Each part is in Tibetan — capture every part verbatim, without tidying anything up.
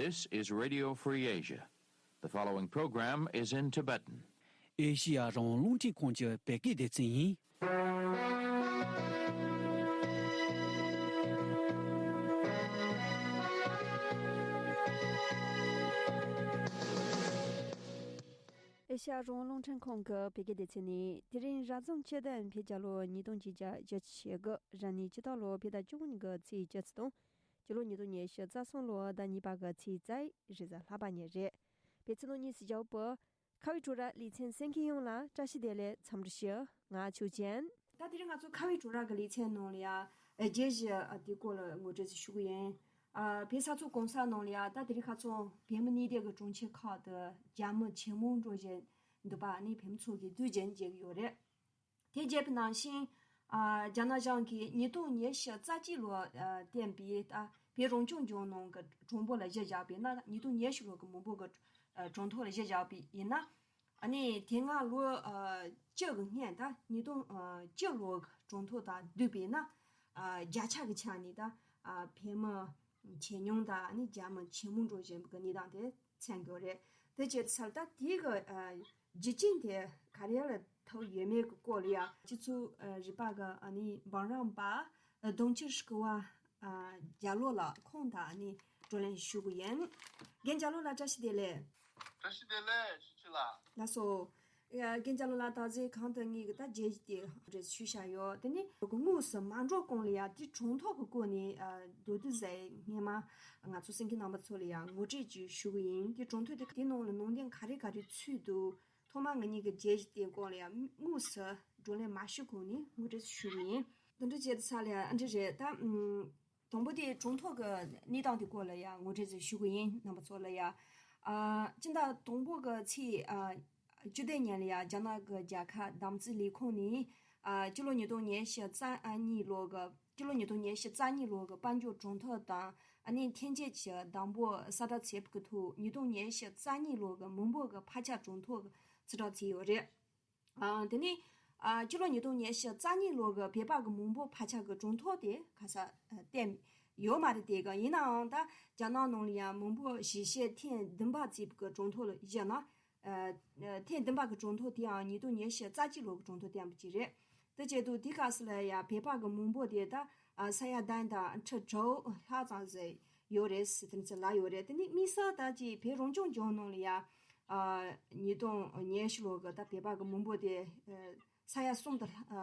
This is Radio Free Asia. The following program is in Tibetan. ཨེ་ཤི་ཡ་རང་དབང་རླུང་འཕྲིན་ཁང་གི་བོད་སྐད་སྡེ་ཚན་ཡིན། ཨེ་ཤ་ཡ་རང་དབང་རླུང་འཕྲིན་ཁང་གི་བོད་སྐད་སྡེ་ཚན་ནས། དེ་རིང་རབ་བྱུང་སྤྱི་ཟླ་བོད་རྒྱལ་ལོ་ཉིས་སྟོང་བརྒྱད་བརྒྱ་བཞི་བཅུ་ཞེ་དགུ། རབ་གནས་སྤྱི་ཟླ་ལོ་བོད་ཟླ་བཅུ་གཉིས་ཀྱི་ཚེས་བཅུ་གཅིག་དང་། སྤྱི་ལོ་ཉིས་སྟོང་ཉི་ཤུ་རྩ་གསུམ་ལོ་ཟླ་གཉིས་པ་གི་ཚེས་རྩ་བཞི་རེས་གཟའ་ལྷག་པ་ཉིན་རེད། བོད་ཚེ་ནང་གཉིས་སུ་རྒྱལ་པོ། ཁ་བའི་བྲོ་ར་ལེ་ཚན་གསན་མཁན་ཡོངས་ལ་བཀྲ་ཤིས་བདེ་ལེགས། འཚམས་འདྲི་ཞུ། ང་ཆོས་ཅན། ད་དེ་རིང་ང་ཚོ་ཁ་བའི་བྲོ་ར་གི་ལེ་ཚན་ནང་ལ་ཡ་རྒྱལ་གཞི་དེའི་སྐོར་ལ་ངོ་སྤྲོད་ཞུ་གི་ཡིན། ཨ། བོད་ས་མཚོ་གང་ས་ནང་ལ་ཡ་ད་དེ་རིང་ཁ་སང་བོད་མི་གནས་སྡོད་ཀྱི་གྲོང་ཁྱེར་ཁག་ཏུ་རྒྱ་མི་ཇེ་མང་འགྲོ་བཞིན་འདུག་པ། ཨ་ནི་བོད་མི་ཚོ་གིས་དུས་རྒྱུན་མཇལ་གྱི་ཡོད་རེད། དེ་བརྒྱུད་པའི་ནང་བཞིན། ཨ། རྒྱ་ནག་གཞུང་གིས་ཉིས་སྟོང་ཉི་ཤུ་རྩ་གཅིག་ལོར་ཨ་བཏོན་པའི་ད་བོད་རང་སྐྱོང་ལྗོངས་ནང་གི་གྲངས་འབོར་ལ་གཞི་བཞག་པས་ན། ཉིས་སྟོང་ཉི་ཤུ་ལོ་གི་མི་འབོར་གྱི་ཨ་གྲངས་ཐོ་ལ་གཞི་བཞག་པ་ཡིན་ན། ཨ་ནི་དེ་སྔ་ལོ་ཨ་བཅུ་གི་སྔོན་ད་ཉིས་སྟོང་ཨ་བཅུ་ལོ་གི་གྲངས་ཐོ་དང་བསྡུར་བས་ན། ཨ་བརྒྱ་ཆ་གི་ཆ་ནས་ད་ཨ་བོད་མི་ཇེ་ཉུང་དང་། ཨ་ནི་རྒྱ་མི་ཇེ་མང་འགྲོ་བཞིན་པའི་གནས་སྟངས་དེ་མཚོན་གྱི་ཡོད་རེད། དེ་བྱས་ཙང་ད་དེ་གི་ཨ་རྒྱུ་རྐྱེན་དེ་ག་རེ་ལ་ཐུག་ཡོད་མེད་ཀྱི་སྐོར་ལ་ཡ། སྤྱི་ཚོགས་ཨ་རིག་པ་གི་ཨ་ནི་འབུམ་རམས་པ་ཨ་དུང་ཕྱུར་སྐུ་བ་ཨ་རྒྱ་ལོ་ལགས་ཁོང་དང་ཨ་ནི་བགྲོ་གླེང་ཞུ་གི་ཡིན། རྒན་རྒྱ་ལོ་ལགས་བཀྲ་ཤིས་བདེ་ལེགས། བཀྲ་ཤིས་བདེ་ལེགས། ཞུ་ཆེ་ལགས། ལགས་སོ། ཡ། རྒན་རྒྱ་ལོ་ལགས། ད་གཟོད་གང་ལྟར་ངས་ཀྱི་ད་རྒྱལ་གཞི་དེ་རེ་ཞུས་བཞག་ཡོད། དེ་ནི་དངོས་སུ་མ་འགྲོ་གོང་ལ་ཡ་དེ་གྲངས་ཐོ་གི་སྐོར་ནས་ཨ་མདོར་བསྡུས་ཟིག་སྔོན་མ་ང་ཚོ་གསན་མཁན་རྣམ་པ་ཚོ་ལ་ཡ་ངོ་སྤྲོད་ཅིག་ཞུ་གི་ཡིན། དེ་གྲངས་ཐོ་དེ་དེ་ནང་ལ་ནང་དོན་ག་རེ་ག་རེ་ཚུད་འདུག་ཐོག་མར་ང་གཉིས་ཀྱི་རྒྱལ་གཞི་དེའི་སྐོར་ལ་ཡ་དངོས་སུ་བགྲོ་གླེང་མ་ཞུས་གོང་ནས་ངོ་སྤྲོད་ཞུ་གི་ཡིན། དེ་འདྲ་བྱས་ཙང་ལ་ཡ་ཨ་འདྲ་རེད། ད་ཨུམ། དང་པོ་དེ་གྲངས་ཐོ་གི་གནས་སྟངས་དེ་སྐོར་ལ་ཡང་ངོ་སྤྲོད་ཅིག་ཞུ་གི་ཡིན། རྣམ་པ་ཚོ་ལ་ཡ། ཨ། སྤྱི་ཟླ་དང་པོ་གི་ཚེས་ཨ་བཅུ་བདུན་ཉིན་ལ་ཡ་རྒྱ་ནག་གི་རྒྱལ་ཁབ་བདམས་རྩིས་ལས་ཁུངས་ནས། ཨ། སྤྱི་ལོ་ཉིས་སྟོང་ཉི་ཤུ་རྩ་གཉིས་ལོ་གི་སྤྱི་ལོ་ཉིས་སྟོང་ཉི་ཤུ་རྩ་གཉིས་ལོ་གི་དཔལ་འབྱོར་གྲངས་ཐོ་དང་། ཨ་ནི་ཐོན་སྐྱེད་ཀྱི་བདག་འབོར་གསལ་བསྒྲགས་བྱས་པ་གི་ཐོག་ཉིས་སྟོང་ཉི་ཤུ་རྩ་གཉིས་ལོ་གི་མི་འབོར་གྱི་འཕར་ཆ་གྲངས་ཐོ་གི་རྩིས་ཁྲ་བྱས་ཡོད་རེད། ཨ། དེ་ནས་ཨ་སྤྱི་ལོ་ཉིས་སྟོང་ཉི་ཤུ་རྩ་གཉིས་ལོ་གི་བོད་པ་གི་མི་འབོར་འཕར་ཆ་གི་གྲངས་ཐོ་དེ་ཁ་ས་ཨ་བསྟན་ཡོད་མ་རེད། དེ་ག་ཡིན་ནའང་ད་རྒྱ་ནག་ནང་ལ་ཡང་མི་འབོར་གཞི་བྱེ་ཐེངས་བདུན་པ་བརྩིས་པ་གི་གྲངས་ཐོ་ལ་བཞག་ན། ཨ། ཐེངས་བདུན་པ་གི་གྲངས་ཐོ་དེའང་ཉིས་སྟོང་ཉི་ཤུ་རྩ་གཅིག་ལོ་གི་གྲངས་ཐོ་བསྟན་པ་ཅིག་རེད། དེ་བྱས་དུས་དེ་སྐབས་སུ་ལ་ཡང་བོད་པ་གི་མི་འབོར་དེ་ད་ཨ་ས་ཡ་བདུན་དང་ཁྲི་དྲུག་ལྷག་ཙམ་ཟིག་ཡོད་རེད་ཟེར། དེ་ཚོ་ལ་ཡོད་རེད། དེ་ནས་དམིགས་བསལ་ད་ཅིག་བོད་རང་སྐྱོང་ལྗོངས་ནང་ལ་ཡ། ཨ། ཉིས་སྟོང་ཉི་ཤུ་ལོ་གི་ད་བོད་པ་གི་མི་འབོར་དེ་ཨ་ས་ཡ་གསུམ་དང་ཨ་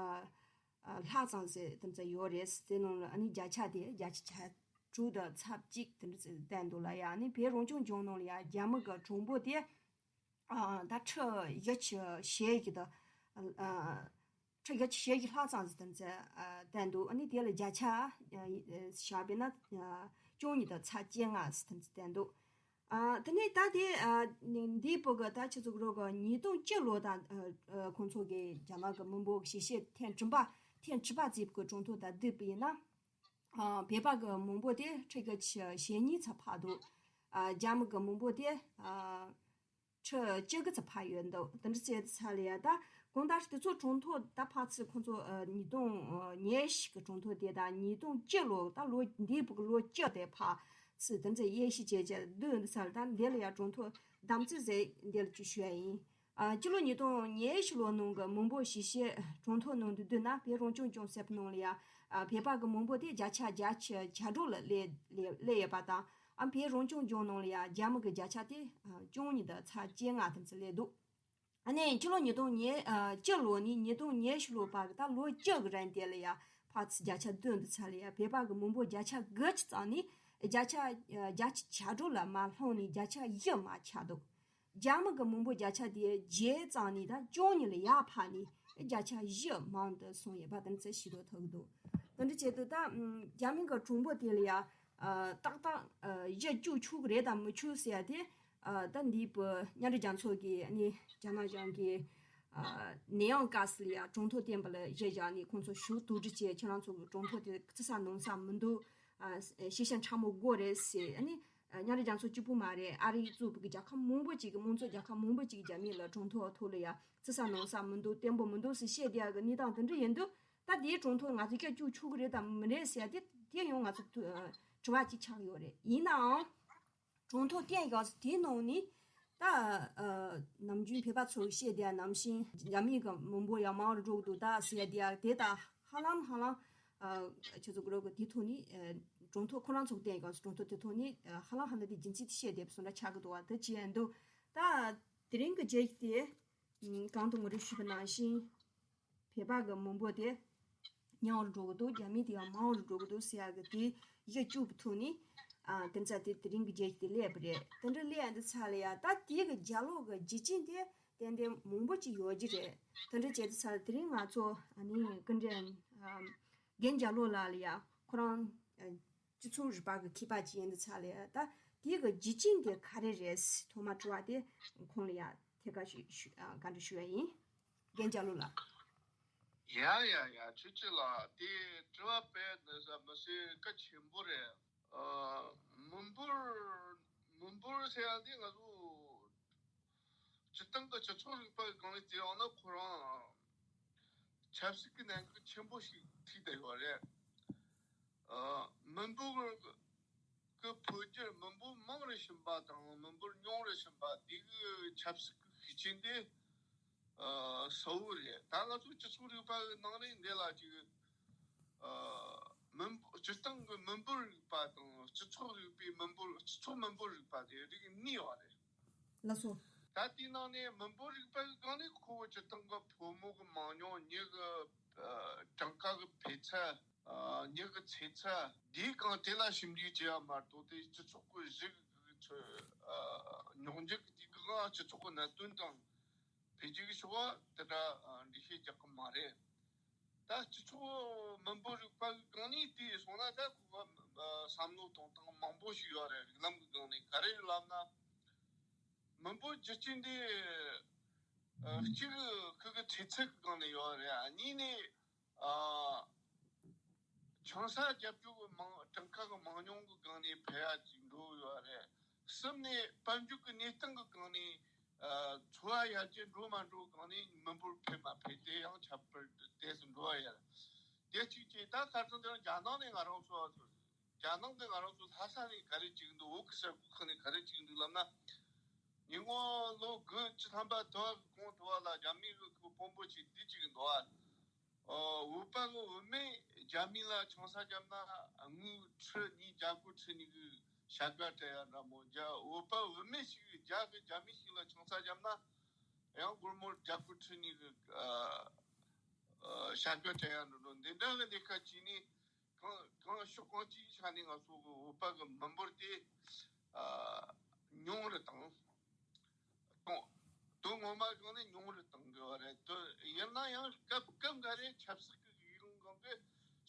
ཨ་ལྷག་ཙམ་ཟིག་དེ་ཚོ་ཡོད་རེད། དེ་ནང་ལ་ཨ་ནི་བརྒྱ་ཆ་དེ་བརྒྱ་ཆ་གྱ་དྲུག་དང་ཚེག་གཅིག་དེ་འདྲ་ཟིག་བསྟན་འདུག་ལ་ཡ། ཨ་ནི་བོད་རང་སྐྱོང་ལྗོངས་ནང་ལ་ཡ་རྒྱ་མི་གི་གྲངས་འབོར་དེ། ཨ། ད་ཁྲི་བཞི་བཅུ་ཞེ་བཞི་དང་། ཨ། ཁྲི་བཞི་བཅུ་ཞེ་བཞི་ལྷག་ཙམ་ཟིག་དེ་ཚོ་ཨ་བསྟན་འདུག་ཨ་ནི་དེ་ལ་བརྒྱ་ཆ་ཨ་བཞག་པས་ན་ཨ་བཅུ་གཉིས་དང་ཚེག་བཅོ་ལྔ་ཟིག་དེ་ཚོ་བསྟན་འདུག་ཨ། དེ་ནས་ད་དེ་ཨ་འདིའི་བར་གི་ད་ཆུ་ཚོད་རོག་གི་ཉིས་སྟོང་བཅུ་ལོ་དང་ཨ་ཨ་ཁོང་ཚོ་གི་རྒྱ་ནག་གི་མི་འབོར་གཞི་བྱེ་ཐེངས་དྲུག་པ་ཐེངས་དྲུག་པ་བརྩིས་པའི་གྲངས་ཐོ་དང་བསྡུར་བ་ཡིན་ན། ཨ། བོད་པ་གི་མི་འབོར་དེ་ཁྲི་བཞི་བཅུ་ཞེ་གཉིས་ཙམ་འཕར་འདུག་ཨ། རྒྱ་མི་གི་མི་འབོར་དེ་ཨ། ཁྲི་བཅུ་དགུ་ཙམ་འཕར་ཡོད་འདུག་དེ་འདྲ་བྱས་ཙང་ལ་ཡ་ད་གང་ལྟར་དེ་ཚོ་གྲངས་ཐོ་ད་ཕར་ཚུར་ཁོང་ཚོ་ཨ་ཉིས་སྟོང་ཉི་ཤུ་གི་གྲངས་ཐོ་དེ་དང་ཉིས་སྟོང་བཅུ་ལོ་ད་ལོ་འདིའི་བར་གི་ལོ་བཅུ་དེ་ཕར་ཚུར་དེ་ཚོ་དབྱེ་ཞིབ་བྱས་བྱས་བསྡུར་འདུག་ས་ལ། ད་འདི་ལ་ཡ་གྲངས་ཐོ་བདམས་རྩིས་ཟེར་འདི་ལ་ཅིག་ཞུ་ཡ་ཡིན། ཨ། སྤྱི་ལོ་ཉིས་སྟོང་ཉི་ཤུ་ལོ་ནང་གི་མི་འབོར་གཞི་བྱེ་གྲངས་ཐོ་ནང་དུ་བསྡུར་ན། བོད་རང་སྐྱོང་ལྗོངས་ཟེར་བའི་ནང་ལ་ཡ་ཨ་བོད་པ་གི་མི་འབོར་དེ་བརྒྱ་ཆ་བརྒྱད་ཅུ་གྱ་དྲུག་ལ་སླེབས་སླེབས་སླེབས་ཡོད་པ་དང་། ཨ། བོད་རང་སྐྱོང་ལྗོངས་ནང་ལ་ཡ་རྒྱ་མི་གི་བརྒྱ་ཆ་དེ་ཨ་བཅུ་གཉིས་དང་ཚེག་བཅོ་ལྔ་དེ་ཚོ་སླེབས་འདུག་ཨ་ནི་སྤྱི་ལོ་ཉིས་སྟོང་ཉི་ཨ་བཅུ་ལོ་ནས་ཉིས་སྟོང་ཉི་ཤུ་ལོ་བར་གི་ད་ལོ་བཅུ་གི་རིང་དེ་ལ་ཡ་ཕར་ཚུར་བརྒྱ་ཆ་བསྡུར་འདུག་ས་ལ་ཡ་བོད་པ་གི་མི་འབོར་བརྒྱ་ཆ་དགུ་ཅིག་ཙམ་ནས་བརྒྱ་ཆ་ཨ་བརྒྱད་ཅུ་གྱ་དྲུག་ལ་མར་ལྷུང་ནས་བརྒྱ་ཆ་བཞི་མར་ཆག་འདུག་རྒྱ་མི་གི་མི་འབོར་བརྒྱ་ཆ་དེ་བརྒྱད་ཙམ་ནས་ད་བཅུ་གཉིས་ལ་ཡར་འཕར་ནས་བརྒྱ་ཆ་བཞི་མང་དུ་སོང་ཡོད་པ་དེ་ཚོ་ཤེས་རྟོགས་ཐུབ་འདུག་དེ་འདྲ་བྱས་དུས་ད་ཨམ་རྒྱ་མི་གི་གྲངས་འབོར་དེ་ལ་ཡ་ཨ་ཏག་ཏག་ཨ་གཞི་བཅུག་ཆོག་གི་རེད་དམ་མི་ཆོག་ཟེར་ཡ་དེ། ཨ་ད་འདིའི་བར་མཉམ་འབྲེལ་རྒྱལ་ཚོགས་ཀྱིས་ཨ་ནི་རྒྱ་ནག་གཞུང་གིས་ཨ་ནད་ཡམས་སྐབས་སུ་ལ་ཡ་གྲངས་ཐོ་བཏོན་པ་ལ་གཞི་བཞག་ནས་ཁོང་ཚོ་ཞུ་གཏུག་སྒྲིལ་བྱས། ཁྱེད་རང་ཚོ་གི་གྲངས་ཐོ་དེ་བརྩི་ས་ནོར་ས་མི་འདུག་ཨ་ཤེས་བྱ་ཕྲ་མོ་དགོས་རེད་ཟེར། ཨ་ནི་ཨ་མཉམ་འབྲེལ་རྒྱལ་ཚོགས་གཅིག་པུ་མ་རེད། ཨ་རི་གཙོས་པའི་གི་རྒྱལ་ཁབ་མང་པོ་ཅིག་གིས། མང་གཙོ་རྒྱལ་ཁབ་མང་པོ་ཅིག་གིས་རྒྱ་མི་ལ་གྲངས་ཐོ་ཐོག་ལ་ཡ་བརྩི་ས་ནོར་ས་མི་འདུག་བརྟན་པོ་མི་འདུག་ཟེར་བཤད་བསྡད་ཡ་གི་གནས་སྟངས་དེ་འདྲ་ཡིན་དུས། ད་དེའི་གྲངས་ཐོ་ང་ཚོས་བསྐྱར་བཅུག་ཆོག་གི་རེད་དམ་མི་རེད་ཟེར་ཡ་དེ་དེ་ཡང་ང་ཚོ་དུ་ཨ་དྲི་བ་ཅིག་ཆགས་ཡོད་རེད། ཡིན་ནའང་། གྲངས་ཐོ་བསྟན་ཡོད་ས་དེའི་ནང་ནས་ད་ཨ་ནམ་རྒྱུན་བོད་པ་ཚོས་བཤད་བསྡད་ནང་བཞིན་རྒྱ་མི་གི་མི་འབོར་ཡང་མང་རུ་འགྲོ་གི་འདུག་ད་ཟེར་བསྡད་དེ་ད་ཧ་ལམ་ཧ་ལམ་ཨ་ཁྱེད་ཚོ་གི་རོགས་གི་དེའི་ཐོག་ནས་ཨ་གྲངས་ཐོ་ཁོ་རང་ཚོ་བསྟན་ཡོད་ས་གྲངས་ཐོ་དེ་ཐོག་ནས་ཨ་ཧ་ལམ་ཧ་ལམ་དེ་རྒྱུན་ཆད་དུ་བཤད་བསྡད་པ་སོང་འདྲ་ཆགས་ཀྱི་འདུག་བ། དེ་ཅི་ཡང་འདུག་ད་དེ་རིང་གི་རྒྱལ་སྤྱི་དེ་གང་དུ་ངོ་སྤྲོད་ཞུས་པ་ནང་བཞིན། བོད་པ་གི་མི་འབོར་དེ་ཉུང་རུ་འགྲོ་གི་འདུག་རྒྱ་མི་དེ་ཡང་མང་རུ་འགྲོ་གི་འདུག་ཟེར་ཡག་གི་དེ་གཞི་བཅུག་པའི་ཐོག་ནས་ཨ་དེ་ཚ་དེ་དེ་རིང་གི་རྒྱལ་སྤྱི་དེ་སླེབས་པ་རེད། དེ་འདྲ་སླེབས་ཡག་འདི་ཚ་ལ་ཡ་ད་དེ་གི་རྒྱལ་ལོ་གི་རྒྱུ་རྐྱེན་དེ་ཏན་ཏན་མང་པོ་ཅིག་ཡོད་རྒྱུ་རེད། དེ་འདྲ་བྱས་དུས་ཚ་ལ་དེ་རིང་ང་ཚོ་ཨ་ནི་སྐུ་མགྲོན་ཨ་རྒན་རྒྱལ་ལོ་ལགས་ལ་ཡ་ཁོ་རང་ཨ་སྤྱི་ཚོགས་རིག་པ་གི་མཁས་པ་ཅིག་ཡིན་དུས་ཚ་ལ་ཡ་ད་དེ་གི་རྒྱུ་རྐྱེན་དེ་ག་རེ་རེད། ཐོག་མ་དྲི་བ་དེ་ཁོང་ལ་ཡ་ཐད་ཀར་ཞུ་ཞུ་ཨ་བཀའ་འདྲི་ཞུ་ཡ་ཡིན། རྒན་རྒྱལ་ལོ་ལགས། ཡ་ཡ་ཡ་ཆུ་ཆུ་ལགས་དེ་དྲི་བ་དཔེ་འདི་ས་མི་སེ་གལ་ཆེན་པོ་རེད། ཨ་མི་འབོར་མི་འབོར་ཟེར་ཡ་དེ་ང་ཚོ་སྤྱི་བཏང་གི་སྤྱི་ཚོགས་རིག་པ་གི་སྒང་ནས་བལྟས་ཡོང་ན་ཁོ་རང་ཆབ་སྲིད་ཀྱི་གནད་འགག་ཆེན་པོ་ཞིག་འཁྲིས་བསྡད་ཡོད་རེད། ཨ་མི་འབོར་གི་འཕོ་འགྱུར་མི་འབོར་མང་རུ་ཕྱིན་པ་དང་མི་འབོར་ཉུང་རུ་ཕྱིན་པ་དེ་གི་ཆབ་སྲིད་ཀྱི་ཤུགས་རྐྱེན་དེ་ཨ་གསལ་བོ་རེད། ད་ང་ཚོ་སྤྱི་ཚོགས་རིག་པ་གི་ནང་ནས་འདི་ལ་ཅིག་ཨ་མི་འབོར་སྤྱིར་བཏང་གི་མི་འབོར་རིག་པ་དང་སྤྱི་ཚོགས་རིག་པའི་མི་འབོར་སྤྱི་ཚོགས་མི་འབོར་རིག་པ་དེ་རིགས་གཉིས་ཡོད་རེད། ལགས་སོ། ད་དེའི་ནང་ནས་མི་འབོར་རིག་པ་གི་སྒང་ནས་ཁོ་བོ་སྤྱིར་བཏང་གི་ཕོ་མོ་གི་མང་ཉུང་མྱི་གི་ཨ་གྲངས་ཀ་གི་འཕེལ་ཚད། ཨ་མྱི་གི་ཚེ་ཚད་འདིའི་སྒང་དེ་ལ་ཞིབ་འཇུག་བྱས་པ་མ་གཏོགས་དེ་སྤྱི་ཚོགས་ཀྱི་གཞི་གི་ཚོ་ཨ་ཉོག་འཇིག་གི་དེ་གི་སྒང་སྤྱི་ཚོགས་ཀྱི་གནད་དོན་དང་འཕེལ་རྒྱས་ཀྱི་ཕྱོགས་དེ་འདྲ་ཨ་འགྲེལ་བཤད་རྒྱག་གི་མ་རེད། ད་སྤྱི་ཚོགས་མི་འབོར་རིག་པ་གི་སྒང་ནས་བལྟས་སོང་ན་ད་ཁོ་བ་བསམ་བློ་གཏོང་སྟངས་མང་པོ་ཞིག་ཡོད་རེད། རིགས་ལམ་གི་སྒང་ནས་ག་རེ་རེད་ལབ་ན། མི་འབོར་རྒྱུ་རྐྱེན་དེ་ཨ་གཅིག་ཁོ་གི་ཚེ་ཚད་ཀྱི་སྒང་ནས་ཡོད་རེད། གཉིས་ནས་ཨ་ཆང་ས་རྒྱབ་སྐྱོར་གྱི་མང་གྲངས་ཀ་གི་མང་ཉུང་གི་སྒང་ནས་འཕེལ་ཡ་ཅིག་འགྲོ་ཡོད་རེད། གསུམ་ནས་དཔལ་འབྱོར་གྱི་གནས་སྟངས་ཀྱི་སྒང་ནས་ཨ་འཚོ་བ་ཡར་རྒྱས་འགྲོ་མ་འགྲོ་སྒང་ནས་མི་འབོར་འཕེལ་མ་འཕེལ་དེ་ཡང་ཁྱད་པར་དེ་ཙམ་འགྲོ་བ་ཡོད་རེད། དེ་གཅིག་བྱས་ད་ཁ་སང་དེ་རིང་རྒྱ་ནག་ནས་ང་རང་ཚོ་རྒྱ་ནག་འདི་ང་རང་ཚོ་ལྷ་ས་ནས་ག་རེ་བྱེད་ཀྱི་འདུག་བོད་ཀྱི་ས་ཁུལ་ཁག་ནས་ག་རེ་བྱེད་ཀྱི་འདུག་ལབ་ན། ཉིན་གུང་ལོ་དགུ་བཅུ་ཐམ་པ་དུ་བ་གི་གོང་དུ་བ་ལ་རྒྱ་མི་གི་ཁུ་དཔོན་པོ་ཆེ་འདི་བྱེད་ཀྱི་འདུག་བ། ཨོ་བོད་པ་གི་བུད་མེད་རྒྱ་མི་ལ་ཆང་ས་བརྒྱབ་ན་དངུལ་ཁྲི་གཉིས་རྒྱ་སྒོར་ཁྲི་གཉིས་གི་བྱ་དགའ་སྤྲད་ཡ་འདྲ་མོ། རྒྱ་བོད་པ་བུད་མེད་ཞིག་རྒྱ་གི་རྒྱ་མི་ཞིག་ལ་ཆང་ས་བརྒྱབ་ན་ཡང་སྒོར་མོར་རྒྱ་སྒོར་ཁྲི་གཉིས་གི་ཨ་ཨ་བྱ་དགའ་སྤྲད་ཡ་འདྲ་འདྲ་འདི་འདྲ་གི་ལས་ཀ་བྱས་ནས། གང་གང་ཕྱོགས་གང་ཅིའི་ཆ་ནས་ང་ཚོ་གི་བོད་པ་གི་མི་འབོར་དེ་ཨ་ཉུང་རུ་བཏང་གཏོང་། དོན་ངོ་མ་གང་ནས་ཉུང་རུ་བཏང་དགོས་པ་རེད། དོན་ཡིན་ན་ཡང་སྐབས་སྐབས་འགའ་རེ་ཆབ་སྲིད་ཀྱི་ཡིག་རང་སྒང་གི་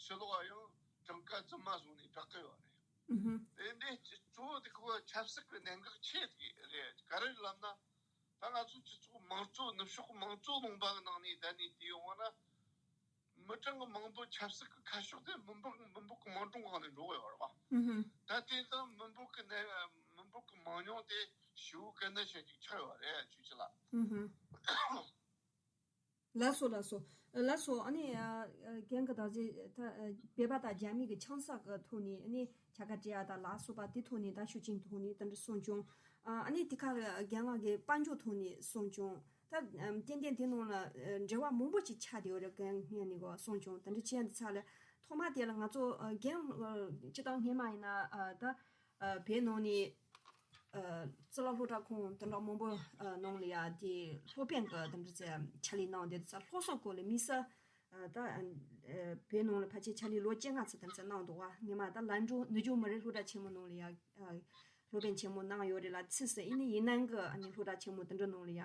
ཕྱི་ལོགས་ཡང་གྲངས་ཀ་རྫུན་མ་བཟུང་ནས་བསྒྲགས་ཀྱི་ཡོད་རེད། ཨུ་ཧུ། དེ་འདི་གཙོ་བོ་དེ་ཁོ་ཆབ་སྲིད་ཀྱི་གནད་འགག་ཆེ་དེ་རེད། ག་རེ་ལབ་ན། ད་ང་ཚོ་སྤྱི་ཚོགས་མང་གཙོ་ནུབ་ཕྱོགས་མང་གཙོ་ལུང་པ་གི་ནང་ནས་བསྡད་ནས་བལྟས་ཡོང་བ་ན། མི་གྲངས་ཀྱི་མང་པོ་ཆབ་སྲིད་ཀྱི་ཁ་ཕྱོགས་དེ་མི་འབོར་མི་འབོར་གྱི་མང་གྲངས་སྒང་ནས་འགྲོ་གི་ཡོད་རེད་བ། ཨུ་ཧུ། ད་དེ་དང་མི་འབོར་གྱི་གནས་མི་འབོར་གྱི་མང་ཉུང་དེ་ཞེ་པོ་གལ་གནད་ཆེན་ཅིག་ཆགས་ཡོད་རེད་ཆུ་ཆུ་ལགས། ཨུ་ཧུ། ལགས་སོ་ལགས་སོ། ལགས་སོ། ཨ་ནི་ཨ་རྒན་གྱིས་ད་ཅི་ད་བོད་པ་དང་རྒྱ་མི་གི་ཆང་ས་གི་ཐོག་ནས་ཨ་ནི་བྱ་དགའ་སྤྲད་ཡ་དང་ལ་སོགས་པ་དེ་ཐོག་ནས་ད་ཤུགས་རྐྱེན་ཐོག་ནས་དེ་འདྲ་གསུངས་བྱུང་། ཨ་ནི་དེ་ཁ་རྒན་ལགས་ཀྱིས་དཔལ་འབྱོར་ཐོག་ནས་གསུངས་བྱུང་། ད་ཨམ་ཏན་ཏན་དེ་ནང་ལ་ཨ་འབྲེལ་བ་མང་པོ་ཅིག་ཆགས་བསྡད་ཡོད་རེད། རྒན་ངས་ནི་གོ་གསུངས་བྱུང་། དེ་འདྲ་བྱས་ཡོང་དུས་ཙ་ལ་ཐོག་མ་དེ་ལ་ང་ཚོ་ཨ་རྒན་ཨ་སྤྱིར་བཏང་སྔས་མ་ཡིན་ན་ཨ་ད་ཨ་བོད་ནང་ནས་ཨ་གཙུག་ལག་སློབ་གྲྭ་ཁོངས་དེ་འདྲ་མང་པོ་ཨ་ནང་ལ་ཡ་དེ་སློབ་དཔོན་གྱི་དེ་འདྲ་ཚོ་ཕྱག་ལས་གནང་བསྡད་དུས་ཙ་སློབ་གསོ་སྐོར་ལ་དམིགས་བསལ་ཨ་ད་ཨ་བོད་ནང་ལ་ཕལ་ཆེར་ཕྱག་ལས་ལོ་བཅོ་ལྔ་ཙམ་དེ་འདྲ་ཚོ་གནང་འདུག་བ། སྔས་མ་ད་ལན་ཀྲོའུ་ནུབ་བྱང་མི་རིགས་སློབ་གྲྭ་ཆེན་མོ་ནང་ལ་ཡ་ཨ་སློབ་དཔོན་ཆེན་མོ་གནང་ཡོད་རེད་ལ། ཕྱིས་སུ་ཨ་ནི་ཡིན་ནའང་གི་ཨ་ནི་སློབ་གྲྭ་ཆེན་མོ་དེ་འདྲ་ནང་ལ་ཡ།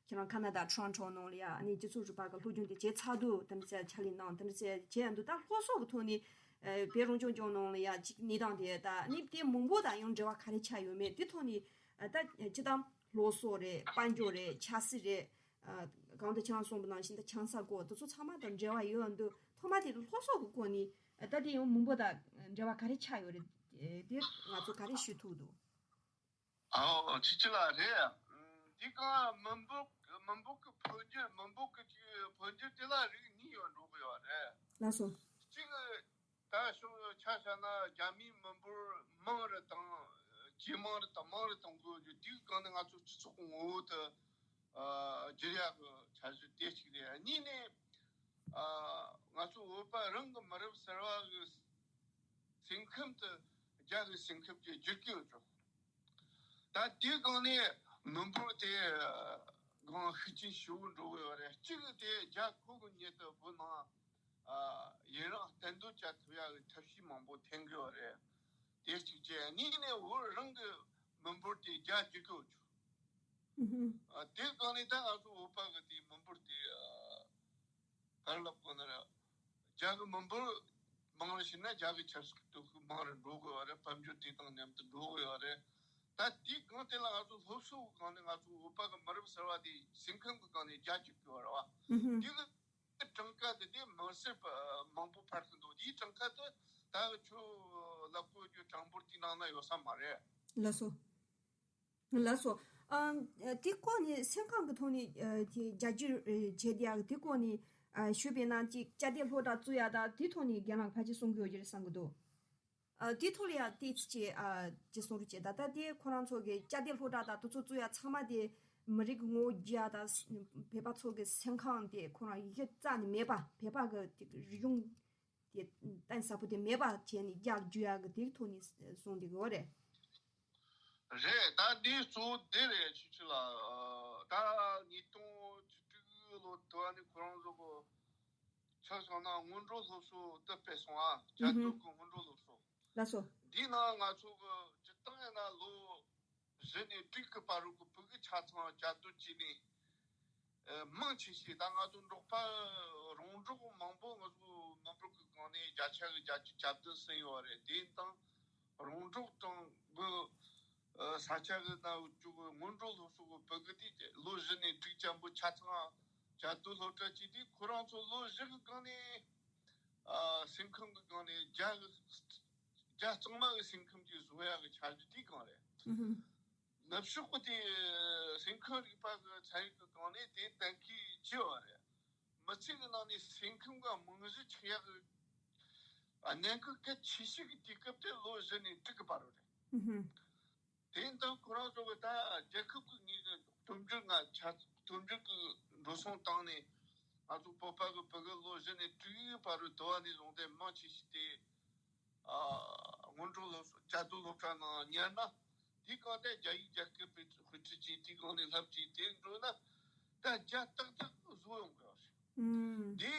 ཁྱེད་རང་ཁ་ན་ཌ་ཊོ་རོན་ཊོ་ནང་ལ་ཡ་ཨ་ནི་སྤྱི་ཚོགས་རིག་པ་གི་སློབ་སྦྱོང་དེ་བྱས་ཚར་དུས་དེ་འདྲ་ཚོ་ཕྱག་ལས་གནང་། དེ་འདྲ་ཚོ་བྱས་ཡོང་དུས་ད་སློབ་གསོ་གི་ཐོག་ནས་ཨ་བོད་རང་སྐྱོང་ལྗོངས་ནང་ལ་ཡ་གཅིག་གནས་སྟངས་དེ་ད་ཨ་ནི་དེ་མང་པོ་དང་ཡང་འབྲེལ་བ་ག་རེ་ཆགས་ཡོད་མེད་དེ་ཐོག་ནས་ཨ་ད་སྤྱིར་བཏང་སློབ་གསོ་རེད། དཔལ་འབྱོར་རེད། ཆབ་སྲིད་རེད། ཨ་གང་དུ་ཁྱེད་རང་གསུངས་པ་ནང་བཞིན་ད་ཆང་ས་སྐོར་དེ་ཚོ་ཚང་མ་དང་འབྲེལ་བ་ཡོད་འདུག་ཐོག་མ་དེ་སློབ་གསོ་གི་སྐོར་ནས་ཨ་ད་དེ་ཡང་མང་པོ་དང་འབྲེལ་བ་ག་རེ་ཆགས་ཡོད་རེད། ཨ་དེ་ང་ཚོ་ག་རེ་ཞུ་ཐུབ་འདུག་ཨོ་ཆི་ཆི་ལ་རེད། འདི་ག་མི་འབོར་མི་འབོར་གི་འཕོ་འགྱུར་མི་འབོར་གི་ཅིག་འཕོ་འགྱུར་དེ་ལ་རིགས་གཉིས་ཡོད་འགྲོ་གི་ཡོད་རེད། ལགས་སོ། གཅིག་ད་ཤོག་ཆ་བཞག་ན་རྒྱ་མིའི་མི་འབོར་མང་རུ་དང་ ཇེ་མང་རུ་དང་མང་རུ་གཏོང་དགོས་རྒྱུ་དེའི་སྒང་ནས་ང་ཚོ་སྤྱི་ཚོགས་ངོ་བོ་དེ་ཨ་བསྒྱུར་ཡག་གི་འཆར་གཞི་དེ་གཅིག་རེད། གཉིས་ནས་ཨ་ང་ཚོ་བོད་པ་རང་གི་མི་རབས་གསར་བ་གི་སེམས་ཁམས་དེ་རྒྱ་གི་སེམས་ཁམས་ཀྱི་བསྒྱུར་གི་ཡོད་ཆོག་ད་དེའི་སྒང་ནས་མི་འབོར་དེ་སྒང་ཤུགས་རྐྱེན་ཞེ་པོ་འགྲོ་གི་ཡོད་རེད། གཅིག་དེ་རྒྱ་ཁོ་གི་ཉིད་དུ་བོད་ནང་ཨ་ཡུན་རིང་གཏན་སྡོད་བྱ་ཐུབ་ཡག་གི་ཐབས་ཤེས་མང་པོ་འཐེན་གི་ཡོད་རེད། དེ་གཅིག་བྱས། གཉིས་ནས་བོད་རང་གི་མི་འབོར་དེ་རྒྱ་བསྒྱུར་གི་ཡོད་ཆོག་ཨ་དེ་སྒང་ནས་ད་ང་ཚོ་བོད་པ་གི་དེ་མི་འབོར་དེ་ཨ་ག་རེ་ལབ་དགོས་ན་ར། རྒྱ་གི་མི་འབོར་མང་རུ་ཕྱིན་ན་རྒྱ་གི་ཆབ་སྲིད་ཀྱི་སྟོབས་ཤུགས་མང་རུ་འགྲོ་དགོས་པ་རེད། དཔལ་འབྱོར་དེ་དང་མཉམ་དུ་འགྲོ་དགོས་པ་རེད། ད་དེའི་སྒང་དེ་ལ་ང་ཚོ་སློབ་གསོ་གི་སྒང་ནས་ང་ཚོ་བོད་པ་གི་མི་རབས་གསར་བ་དེ་སེམས་ཁམས་ཀྱི་སྒང་ནས་རྒྱ་བསྒྱུར་དགོས་པ་རེད་བ། ཨུ་ཧུམ། དེ་གི་གྲངས་ཀ་དེ་དེ་མང་སེར་མང་པོ་འཕར་གི་འདུག་དེའི་གྲངས་ཀ་དེ་ད་ཁྱོད་ལབ་དགོས་རྒྱུ་གྲངས་འབོར་དེའི་ནང་ན་ཡོད་ས་མ་རེད། ལགས་སོ། ལགས་སོ། ཨ་དེ་སྐོར་ནས་སེམས་ཁམས་ཀྱི་ཐོག་ནས་ཨ་དེ་རྒྱ་སྒྱུར་ཨ་བྱས་བསྡད་ཡག་དེ་སྐོར་ནས་ཨ་ཞུས་པས་ན་ཅིག་བཅའ་སྡོད་སློབ་གྲྭ་བཙུགས་ཡག་དང་དེ་ཐོག་ནས་རྒན་ལགས་ཕལ་ཆེར་གསུང་གི་ཡོད་ཀྱི་རེད་བསམ་གྱི་འདུག་ཨ་དེ་ཐོག་ལ་ཡང་ཏོག་ཙམ་ཅིག་ཨ་ཅིག་གསུང་རོགས་བྱེད། ད་ལྟ་དེ་ཁོ་རང་ཚོ་གི་བཅའ་སྡོད་སློབ་གྲྭ་དང་དེ་ཚོ་བཙུགས་ཡག་ཚང་མ་དེ་མི་རིགས་ཀྱི་ངོ་བོ་བརྗེ་ཡག་དང་བོད་པ་ཚོ་གི་སེམས་ཁམས་དེ་ཁོ་རང་ཡི་གེ་རྩ་ནས་མེད་པ། བོད་པ་གི་དེ་རིག་གཞུང་དེ་གཏིང་ཟབ་པོ་དེ་མེད་པ་བྱས་ནས་རྒྱ་བསྒྱུར་ཡག་གི་དེའི་ཐོག་ནས་གསུང་བསྡད་ཀྱི་ཡོད་རེད། རེད། ད་འདི་གཙོ་བོ་འདི་རེད། ཆུ་ཆུ་ལ་ད་ཉིས་སྟོང་བཅུ་དྲུག་ལོ་དུ་བ་ནས་ཁོ་རང་ཚོ་གི་ཆ་བཞག་ན་སྔོན་འགྲོ་སློབ་གསོ་དེ་སྤེལ་སོང་ཨ། བཅའ་སྡོད་ཀྱི་སྔོན་འགྲོ་སློབ་གསོ། ལགས་སོ། འདི་ནང་ང་ཚོ་གི་སྤྱིར་བཏང་ཡིན་ན་ལོ་བཞི་ནས་དྲུག་གི་བར་དུ་གི་ཕྲུ་གུ་ཆ་ཚང་བཅའ་སྡོད་བྱས་ནས་ཨ་མང་ཆེ་ཤོས་ད་ང་ཚོ་འབྲོག་པ་རོང་འབྲོག་མང་པོ་ང་ཚོ་མི་འབོར་གྱི་སྒང་ནས་བརྒྱ་ཆ་གི་བརྒྱད་ཅུ་གྱ་བདུན་ཟིན་ཡོད་རེད། དེ་ཡིན་དང་རོང་འབྲོག་དང་གི་ཨ་ས་ཆ་གི་ན་བཅུག་གི་སྔོན་འགྲོ་སློབ་གསོ་གི་ཕྲུ་གུ་དེ་ལོ་བཞི་ནས་དྲུག་ཙམ་པོ་ཆ་ཚང་བཅའ་སྡོད་སློབ་གྲྭ་བྱས་དུས་ཁོ་རང་ཚོ་ལོ་བཞི་གི་སྒང་ནས་ཨ་སེམས་ཁམས་ཀྱི་སྒང་ནས་རྒྱ་གི་རྒྱ་གཙང་མ་གི་སེམས་ཁམས་ཅིག་བཟོ་ཡག་གི་འཆར་གཞི་དེའི་སྒང་རེད། ནུབ་ཕྱོགས་ཀྱི་དེ་སེམས་ཁམས་རིག་པ་གི་ཚན་རིག་གི་སྒང་ནས་དེ་གཏན་འཁེལ་བྱས་པ་རེད། མི་ཚེ་གི་ནང་ནས་སེམས་ཁམས་གི་རྨང་གཞི་ཆགས་ཡག་གི་གནད་འགག་གལ་ཆེ་ཤོས་ཀྱི་དུས་སྐབས་དེ་ལོ་བཞི་ནས་དྲུག་གི་བར་རུ་རེད། དེ་ཡིན་དུས་ཁོ་རང་ཚོ་གི་ད་རྒྱལ་ཁབ་ཀྱི་ངོས་ནས་སྟོབས་འབྱོར་ང་ཆ་སྟོབས་འབྱོར་གྱི་འགྲོ་སོང་བཏང་ནས་ང་ཚོ་བོད་པ་གི་ཕྲུ་གུ་ལོ་བཞི་ནས་དྲུག་བར་དུ་དུ་བ་ནས་བཟུང་སྟེ་མང་ཆེ་ཤོས་དེ་ཨ་སྔོན་འགྲོ་སློབ་བཅའ་སྡོད་སློབ་གྲྭ་ནང་ཉར་ན་དེའི་སྒང་དེ་རྒྱ་ཡིག་རྒྱ་སྐད་དཔེ་དཔེ་ཁྲིད་ཀྱིས་དེའི་སྒང་ནས་བསླབ་ཀྱིས་དེ་འགྲོ་ན་ད་རྒྱ་ཏག་ཏག་བཟོ་ཡོང་གི་རེད། ཨུམ། དེ་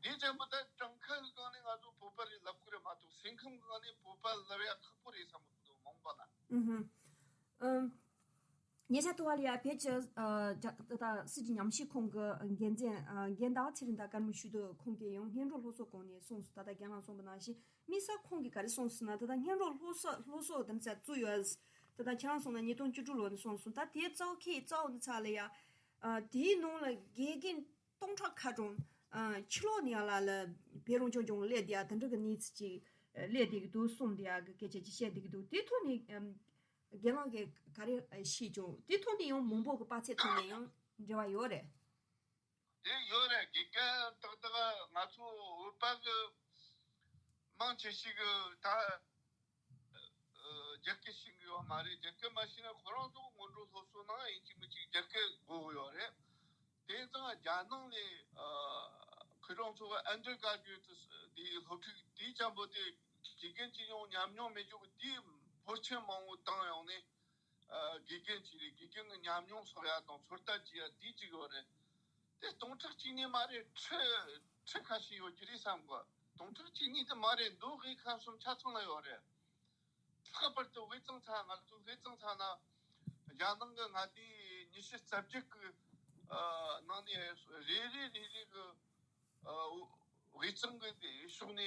དེ་ཙམ་པོ་ད་གྲངས་ཀ་གི་སྒང་ནས་ང་ཚོ་བོད་པ་རེད་ལབ་ཀྱི་རེད་མ་གཏོགས་སེམས་ཁམས་གི་སྒང་ནས་བོད་པ་ལབ་ཡ་ཁག་པོ་རེད་བསམ་གི་འདུག་མང་པོ་ན། ཨུམ། ཉེ་ཆར་དུ་བ་ལ་ཡ་བོད་ཀྱི་ཨ་ད་ད་སྲིད་ཀྱི་ཉམས་ཞིབ་ཁང་གི་འགན་འཛིན་ཨ་རྒན་ཟླ་བ་ཚེ་རིང་དང་ཀརྨ་ཆོས་སྡུད་ཁོང་གིས་ཡང་སྔོན་འགྲོ་སློབ་གསོ་སྐོར་ནས་གསུངས་སོང་། ད་ལྟ་རྒན་ལགས་གསུངས་པ་ནང་བཞིན་དམིགས་བསལ་ཁོང་གིས་ག་རེ་གསུངས་སོང་ན། ད་ལྟ་སྔོན་འགྲོ་སློབ་གསོ་སློབ་གསོ་དེ་ཚོ་བཙུགས་ཡོད། ད་ལྟ་ཁྱེད་རང་གསུངས་ན་ཉིས་སྟོང་བཅུ་དྲུག་ལོ་ནས་གསུངས་སོང་། ད་དེའི་རྩ་བ་ཁའི་རྩ་བ་ནས་ཚར་ལ་ཡ་ཨ་དེའི་ནང་ལ་དགེ་རྒན་སྟོང་ཕྲག་ཁ་གྲངས་ཨ་ཕྱི་ལོགས་ནས་ཡ་ལ་ལ་བོད་རང་སྐྱོང་ལྗོངས་སླེབས་བསྡད་ཡ་དེ་འདྲ་གི་གནས་ཚུལ་ཅིག་སླེབས་བསྡད་ཀྱི་འདུག་གསུངས་བསྡད་ཡ་གི་སྐད་ཆ་ཅིག་བཤད་བསྡད་ཀྱི་འདུག་དེ་ཐོག་ནས་ཨམ། རྒན་ལགས་ཀྱིས་ག་རེ་ཤེས་བྱུང་། དེ་ཐོག་ནས་ཡང་མང་པོ་གི་དཔའ་རྩལ་ཐོག་ནས་ཡང་འབྲེལ་བ་ཡོད་རེད། དེ་ཡོད་རེད། དགེ་རྒན་ཏག་ཏག་ང་ཚོ་བོད་པ་གི་མང་ཆེ་ཤོས་གི་ད་རྒྱ་སྐད་ཤེས་གི་ཡོད་མ་རེད། རྒྱ་སྐད་མ་ཤེས་ན་ཁོ་རང་ཚོ་སྔོན་འགྲོ་སློབ་གསོ་ནང་ཡིན་གཅིག་མིན་གཅིག་རྒྱ་སྐད་དགོས་གི་ཡོད་རེད། དེ་ཙང་རྒྱ་ནང་ལས་ཨ་ཁོ་རང་ཚོ་གི་ཨན་ཌར་གྷ་རེ་ཇུ་ཨེཊ་དེ་སློབ་ཕྲུག་དེ་ཙམ་པོ་དེ་དགེ་རྒན་གཅིག་ཡང་ཉམས་མྱོང་མེད་རྒྱུ་གི་དེ་འབོར་ཆེན་མང་པོ་བཏང་ཡོང་ནས་ཨ་དགེ་རྒན་གཅིག་རེད། དགེ་རྒན་གི་ཉམས་མྱོང་གསོག་ཡ་དང་ཚོད་ལྟ་བྱེད་ཡ་དེ་གཅིག་ཡོད་རེད། དེ་སྟོང་ཕྲག་གཅིག་གཉིས་མ་རེད། ཁྲི་ཁྲི་ཁ་ཤས་ཡོད་ཀྱི་རེད་བསམ་གི། སྟོང་ཕྲག་གཅིག་གཉིས་དེ་མ་རེད། མདོ་དབུས་ཁམས་གསུམ་ཆ་ཚང་ལ་ཡོད་རེད། ལྷག་པར་དུ་དབུས་གཙང་ཚ། ང་ཚོ་དབུས་གཙང་ཚ་ན་རྒྱ་ནང་གི་མངའ་སྡེ་ཉི་ཤུ་རྩ་བརྒྱད་ཀྱི་ཨ་ནང་ནས་རེ་རེ་རེ་རེ་གི་ཨ་དབུས་གཙང་གི་ཕྱོགས་ནས་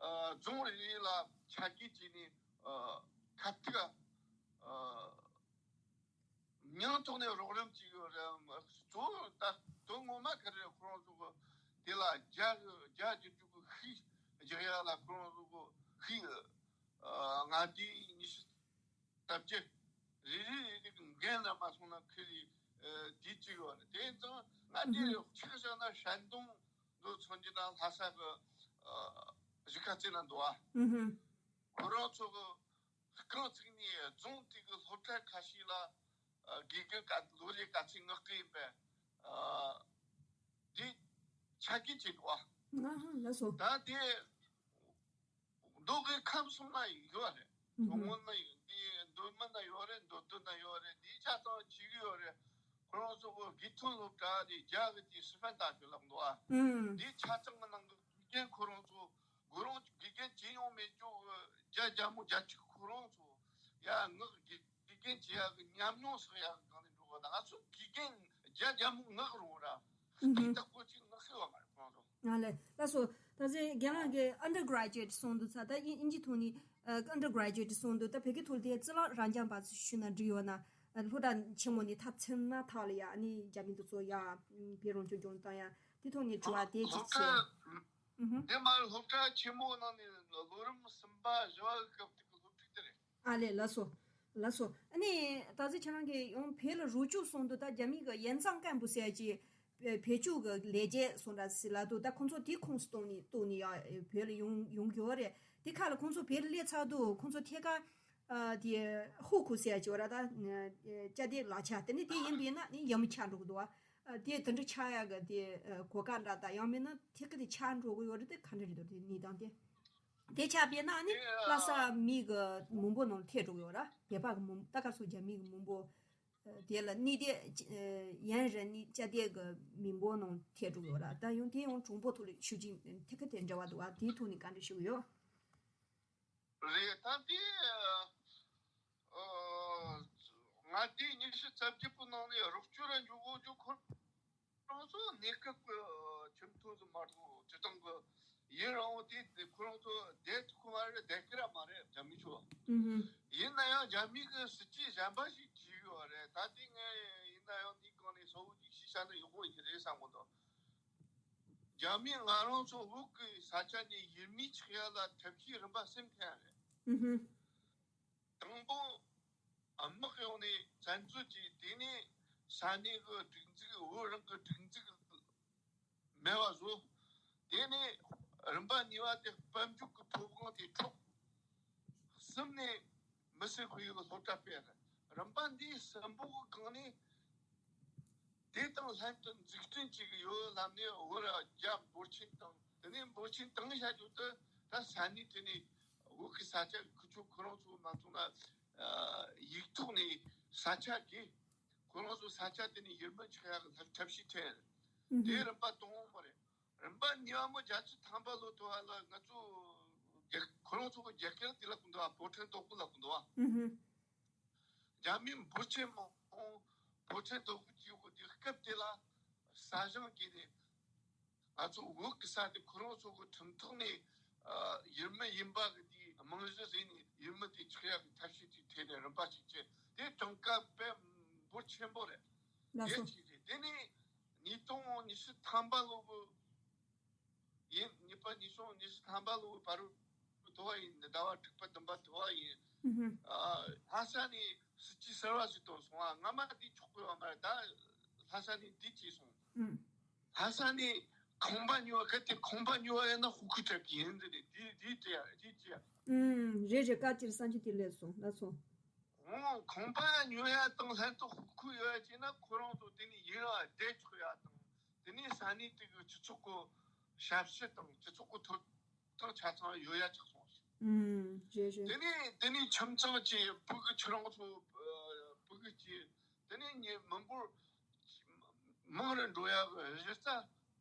ཨ་རྫོང་རེ་རེ་ལ་ཆ་བརྒྱུད་བྱས་ནས་ཨ་ཁ་ཐུག་ཨ་མིང་ཐོག་ནས་རོགས་རམ་བྱེད་ཀྱི་ཡོད་རེད། གཙོ་བོ་ད་དོན་ངོ་མ་ག་རེ་རེད། ཁོ་རང་ཚོ་གི་དེ་ལ་རྒྱ་རྒྱ་བསྒྱུར་རྒྱུ་གི་ཤུགས་རྒྱག་ཡ་ལ་ཁོ་རང་ཚོ་གི་ཤུགས་ཨ་མངའ་སྡེ་ཉི་ཤུ་རྩ་བརྒྱད་རེ་རེ་རེ་རེ་གི་འགན་ལ་མ་སོང་ན་ཁེ་རེ་ཨ་དེ་གཅིག་ཡོད་རེད། དེ་ཡིན་ཙང་མངའ་སྡེ་ཆ་བཞག་ན་ཧྲན་ཏུང་ལོ་མཚོན་རྒྱུ་དང་ལྷ་ས་གི་ཨ་གཞིས་ཀ་རྩེ་ན་འདུག་ཨ། ཁོ་རང་ཚོ་གི་ གང་ཚིག་ནས་རྫོང་དེ་གི་སློབ་གྲྭ་ཁ་ཤས་ལ་དགེ་རྒན་ག་ལོ་རེ་ག་ཚོད་མངགས་ཀྱི་ཡིན་པས། འདི་ཆ་རྐྱེན་བྱེད་འདུག་ཨ། ཨ་ཧ། ལགས་སོ། ད་དེ་མདོ་དབུས་ཁམས་གསུམ་ན་ཡོད་རེད། ཨུ་ཧུ། ཇོ་མོ་ན་ཡོད། འདི་མདོ་སྨད་ན་ཡོད་རེད། མདོ་སྟོད་ན་ཡོད་རེད། འདི་ཆ་ཚང་བྱེད་ཀྱི་ཡོད་རེད། ཁོ་རང་ཚོ་གི་དགེ་ཐོན་སློབ་གྲྭ་དེ་རྒྱ་གི་དེ་师范大学ལབ་འདུག་ཨ། ཨུ། འདི་ཆ་ཚང་གི་ནང་གི་དགེ་རྒན་ཁོ་རང་ཚོ་གུ་རུང་དགེ་རྒན་བྱེད་མྱོང་མེད་ཅོག་གི་རྒྱ་རྒྱ་མོ་རྒྱ་ཆེ་ཁོ་རང་ཚོ་ཡ་ངག་དགེ་དགེ་རྒན་བྱེད་ཡག་གི་ཉམས་མྱོང་བསགས་ཡག་གི་སྒང་ནས་འགྲོ་གི། ང་ཚོ་དགེ་རྒན་རྒྱ་རྒྱ་མོ་ངག་རུང་ར། ཨུ་ཧུ། སྤུས་དག་པོ་ཅིག་ངག་ཤེས་པ་མ་རེད་ཁོ་རང་ཚོ། ང་ལས། ལགས་སོ། ད་ཅི་རྒན་ལགས་ཀྱིས་undergraduate་གསུངས་འདུག་ས། ད་དབྱིན་དབྱིན་ཇི་ཐོག་ནས་ཨ་undergraduate་གསུངས་འདུག་ད་བོད་སྐད་ཐོག་ལ་དེ་རྩིས་ལག་རང་རྐྱང་པ་ཞུས་ན་འགྲིག་ཡོད་ན། ཨ་སློབ་གྲྭ་ཆེན་མོ་ནས་མཐར་ཕྱིན་མ་ཐག་ལ་ཡ་ཨ་ནི་རྒྱ་མི་དེ་ཚོ་ཡ་བོད་རང་སྐྱོང་ལྗོངས་བཏང་ཡ་དེ་ཐོག་ནས་དྲི་བ་དེ་ཅིག་བྱས། ཨུ་ཧུ། དེ་མ་སློབ་གྲྭ་ཆེན་མོ་ནང་ནས་ལོ་རིམ་གསུམ་པ་བཞི་བ་གི་སྐབས་དེ་གི་སློབ་ཕྲུག་དེ་རེད། ཨ་ལས། ལགས་སོ། ལགས་སོ། ཨ་ནི་ད་ཅི་ཁྱེད་རང་གིས་ཡང་བོད་ལ་རོགས་སྐྱོར་གསུངས་འདུག་ད་རྒྱ་མི་གི་ཡན་ཙང་ཀན་པུ་ཟེར་གྱི་བོད་ཕྱོགས་གི་ལས་བྱེད་སོང་འདྲ་ཟེར་ལབ་འདུག་ད་ཁོང་ཚོ་དེའི་ཁོངས་སུ་གཏོགས་ནས་གཏོགས་ནས་ཡ་བོད་ལ་ཡོང་ཡོང་གི་ཡོད་རེད། དེ་ཁ་ལ་ཁོང་ཚོ་བོད་ལ་སླེབས་ཚར་འདུག་ཁོང་ཚོ་ཐད་ཀར་ཨ་དེ་ཧུའུ་ཁུའུ་ཟེར་གྱི་ཡོད་ར། ད་ཅ་དེ་ལག་ཆ་དེ་ནི་དེ་ཡིན་པས་ན་ནི་ཡ་མི་ཆགས་འགྲོ་གི་འདུག་ཨ། དེ་དེ་འདྲ་ཆགས་ཡག་གི་དེ་གོ་སྐབས་འདྲ་ད་ཡང་མིན་ན་ཐད་ཀར་དེ་ཆགས་འགྲོ་གི་ཡོད་རེད། དེ་ག་འདྲ་རེད་འདུག་དེ་གནས་སྟངས་དེ། དེ་ཆགས་པས་ན་ནི་དེ་ལྷ་ས་མི་གི་མི་འབོར་ནང་ཐེ་འགྲོ་གི་ཡོད་ར། བོད་པ་གི་མི་ད་ག་སོ་རྒྱ་མི་གི་མི་འབོར་དེ་ལ་གནས་དེ་ཡན་ར་ནི་ཅ་དེ་གི་མི་འབོར་ནང་ཐེ་འགྲོ་གི་ཡོད་ར། ད་ཡང་དེ་ཡང་གྲངས་འབོར་ཐོག་ལ་ཤུགས་ཆེན་ཐད་ཀར་དེ་འབྲེལ་བ་འདུག་ཨ། དེའི་ཐོག་ནས་བཀའ་འདྲི་ཞུ་གི་ཡོད། རེད། ད་དེ་ང་དེ་ཉི་ཤུ་རྩ་བརྒྱད་པོ་ནང་ནས་རོགས་སྐྱོར་ར་འཇུག་གོ་རྒྱུ་ཁོ་རང་ཚོ་གནས་སྐབས་ཀྱི་ཁྱིམ་ཐོག་ཏུ་མ་གཏོགས་སྤྱི་བཏང་གི་ཡིན་རང་དེ་ཁོ་རང་ཚོ་བསྡད་ཐུབ་ཀྱི་མ་རེད། བསྡད་ཀྱི་ར་མ་རེད། རྒྱ་མི་ཚོ། ཨུ་ཧུ། ཡིན་ན་ཡང་རྒྱ་མི་གི་སྲིད་ཇུས་གཞན་པ་ཞིག་བྱས་ཡོད་རེད། ད་དེ་ངས་ཡིན་ན་ཡང་དེའི་སྒང་ནས་གསལ་བོ་ཅིག་ཤེས་བྱ་ནི་ཡག་པོ་ཡིན་གྱི་རེད་བསམ་གི་འདུག་རྒྱ་མིས་ང་རང་ཚོ་བོད་ཀྱི་ས་ཆ་ནས་ཡུལ་མི་ཆགས་ཡ་ལ་ཐབས་ཤེས་རིམ་པ་གསུམ་འཐེན་ཡ་རེད། ཨུ་ཧུ། དང་པོ། དམག་ཡོང་ནས་བཙན་འཛུལ་གྱིས། དེ་ནས་ས་གནས་ཀྱི་སྒྲིག་འཛུགས། བོད་རང་གི་སྒྲིག་འཛུགས་མེད་པ་བཟོ། དེ་ནས་རིམ་པ་གཉིས་པ་དེ་དཔལ་འབྱོར་གྱི་ཐོབ་དབང་དེ་འཕྲོག་གསུམ་ནས་མི་སེར་ཁོར་ཡུག་གི་སློབ་གྲྭ་སྤེལ་རེད། རིམ་པ་འདི་གསུམ་པོ་གི་སྒང་ནས་དེ་དང་ལྷན་དུ་འཛུགས་སྐྲུན་བྱེད་ཀྱི་ཡོད་ལབ་ནས་བོད་རྒྱ་འབོར་ཆེན་བཏང་། དེ་ནས་འབོར་ཆེན་བཏང་བྱ་རྒྱུ་དེ་ད་ས་གནས་དེ་ནས་བོད་ཀྱི་ས་ཆ་ཁུ་ཆོ་ཁོ་རང་ཚོ་མ་བཙོང་ན་ཡིག་ཐོག་ནས་ས་ཆ་དགོས། ཁོ་རང་ཚོ་ས་ཆ་དེ་ནས་ཡུལ་མི་ཆགས་ཡག་ཐབས་ཤེས་འཐེན། དེ་རིམ་པ་དང་པོ་རེད། རིམ་པ་གཉིས་པ་མོ་བརྒྱད་ཅུ་ཐམ་པ་ལོ་དུ་བ་ལ་ང་ཚོ་རྒྱ་ཁོ་རང་ཚོ་གི་རྒྱ་སྐད་དེ་ལ་གོ་འདུག་བ། 保城东路ལ་གོ་འདུག་བ། ཨུ་ཧུ། རྒྱ་མི་འབོར་ཆེན་མང་པོ་保城东路གི་སྐབས་དེ་ལ་ས་ཞིང་གི་ནས་ང་ཚོ་བོད་ཀྱི་ས་དེ་ཁོ་རང་ཚོ་གི་ཁྲིམས་ཐོག་ནས་ཡུལ་མི་ཡིན་པ་གི་དེའི་རྨང་གཞི་བཟོས་ནས་ཡུལ་མི་དེ་ཆགས་ཡག་གི་ཐབས་ཤེས་དེ་འཐེན་ནས་རིམ་པ་གཅིག་བྱས། དེ་གྲངས་ཀ་དཔེ་འབོར་ཆེན་པོ་རེད། ལགས་སོ། དེ་གཅིག་རེད། དེ་ནས་ཉིས་སྟོང་ཉི་ཤུ་ཐམ་པ་ལོ་གི་ཡིན། གཉིས་པ་ཉིས་སྟོང་ཉི་ཤུ་ཐམ་པ་ལོ་བར་དུ་བ་ཡིན། ཟླ་བ་དྲུག་པ་བདུན་པ་དུ་བ་ཡིན། ཨུ་ཧུ། ཨ་ལྷ་ས་ནས་སྲིད་ཇུས་གསར་བ་ཞིག་བཏོན་སོང་། ཨ་སྔ་མ་དེ་ཆོག་གི་ཡོད་མ་རེད། ད་ལྷ་ས་ནས་འདི་བྱས་སོང་། ཨུ། ལྷ་ས་ནས་ཁང་པ་ཉོ་བ། གལ་ཏེ་ཁང་པ་ཉོ་བ་ཡིན་ན་ཧུ་ཁུ་དྲག་གི་ཡིན་ཟེར་ནས་འདི་འདི་བྱས་ཡ་འདི་བྱས་ཡ། ཨུ། རེད་རེད། བཀའ་སྤྱིར་བསམ་ཚུལ་དེ་སླེབས་སོང་། ལགས་སོ། འོ་ཁང་པ་ཉོ་ཡ་དང་ལྷན་དུ་ཧུ་ཁུ་ཡོད་ཡ་བྱས་ན་ཁོ་རང་ཚོ་དེ་ནས་ཡུན་རིང་བསྡད་ཆོག་ཡ་དང་། དེ་ནས་ས་གནས་དེ་གི་སྤྱི་ཚོགས་ཀྱི་ཞབས་ཞུ་དང་སྤྱི་ཚོགས་ཀྱི་ཐོབ་ཐང་ཆ་ཚང་ཡོད་ཡ་ཆགས་སོང་། ཨུམ། རེད་རེད། དེ་ནས་དེ་ནས་ཁྱིམ་ཚང་གི་ཕྲུ་གུ་ཁྱེད་རང་ཚོ་ཕྲུ་གུ་གི་དེ་ནས་ཉེ་མི་འབོར་མང་རུ་འགྲོ་ཡ་གི་གཞི་རྩ་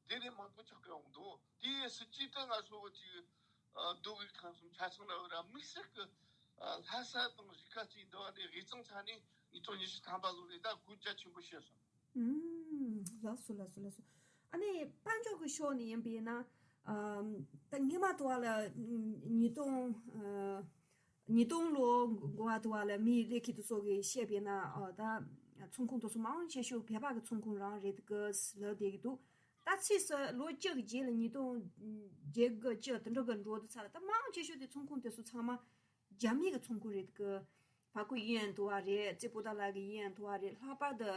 དེ་ནས་མང་པོ་ཆགས་ཀྱི་ཡོང་འདུག་དེའི་སྲིད་ཇུས་དེ་ང་ཚོ་གི་ཅིག་མདོ་དབུས་ཁམས་གསུམ་ཆ་ཚང་ལ་ར་དམིགས་བསལ་གྱི་ལྷ་ས་དང་གཞིས་ཀ་རྩེའི་འདུ་བ་ནས་དབུས་གཙང་ས་གནས་ཉིས་སྟོང་ཉི་ཤུ་ཐམ་པ་ལོ་ནས་ད་སྒོ་རྒྱ་ཆེན་པོ་ཕྱེ་སོང་། ཨུམ། ལགས་སོ་ལགས་སོ་ལགས་སོ། ཨ་ནི་དཔལ་འབྱོར་གྱི་ཕྱོགས་ནས་ཡིན་པས་ན། ཨམ། ད་སྔོན་མ་དུ་བ་ལ་ཉིས་སྟོང་ཉིས་སྟོང་ལོ་འགོ་བ་དུ་བ་ལ་མི་ལས་ཀྱི་དུ་སོགས་ཀྱིས་བཤད་པས་ན། ཨ། ད་ཚོང་ཁང་དུ་སོ་མང་ཆེ་ཤོས་བོད་པ་གི་ཚོང་ཁང་རང་རེད་གི་ལབ་བསྡད་ཀྱི་འདུག་ད་ཕྱིས་སུ་ལོ་བཅུ་གི་རྗེས་ལ་ཉིས་སྟོང་བརྒྱད་དགུ་བཅུ་དེ་འདྲ་གི་འགྲོ་དུས་ཚར་ལ། ད་མང་ཆེ་ཤོས་དེ་ཚོང་ཁང་དེ་ཚོ་ཚང་མ་རྒྱ་མི་གི་ཚོང་ཁང་རེད་གི། བ་ཀུ་ཡིན་ཡང་དུ་བ་རེད། རྩེ་པོ་ཏ་ལ་གི་ཡིན་ཡང་དུ་བ་རེད། ལྷག་པར་དུ་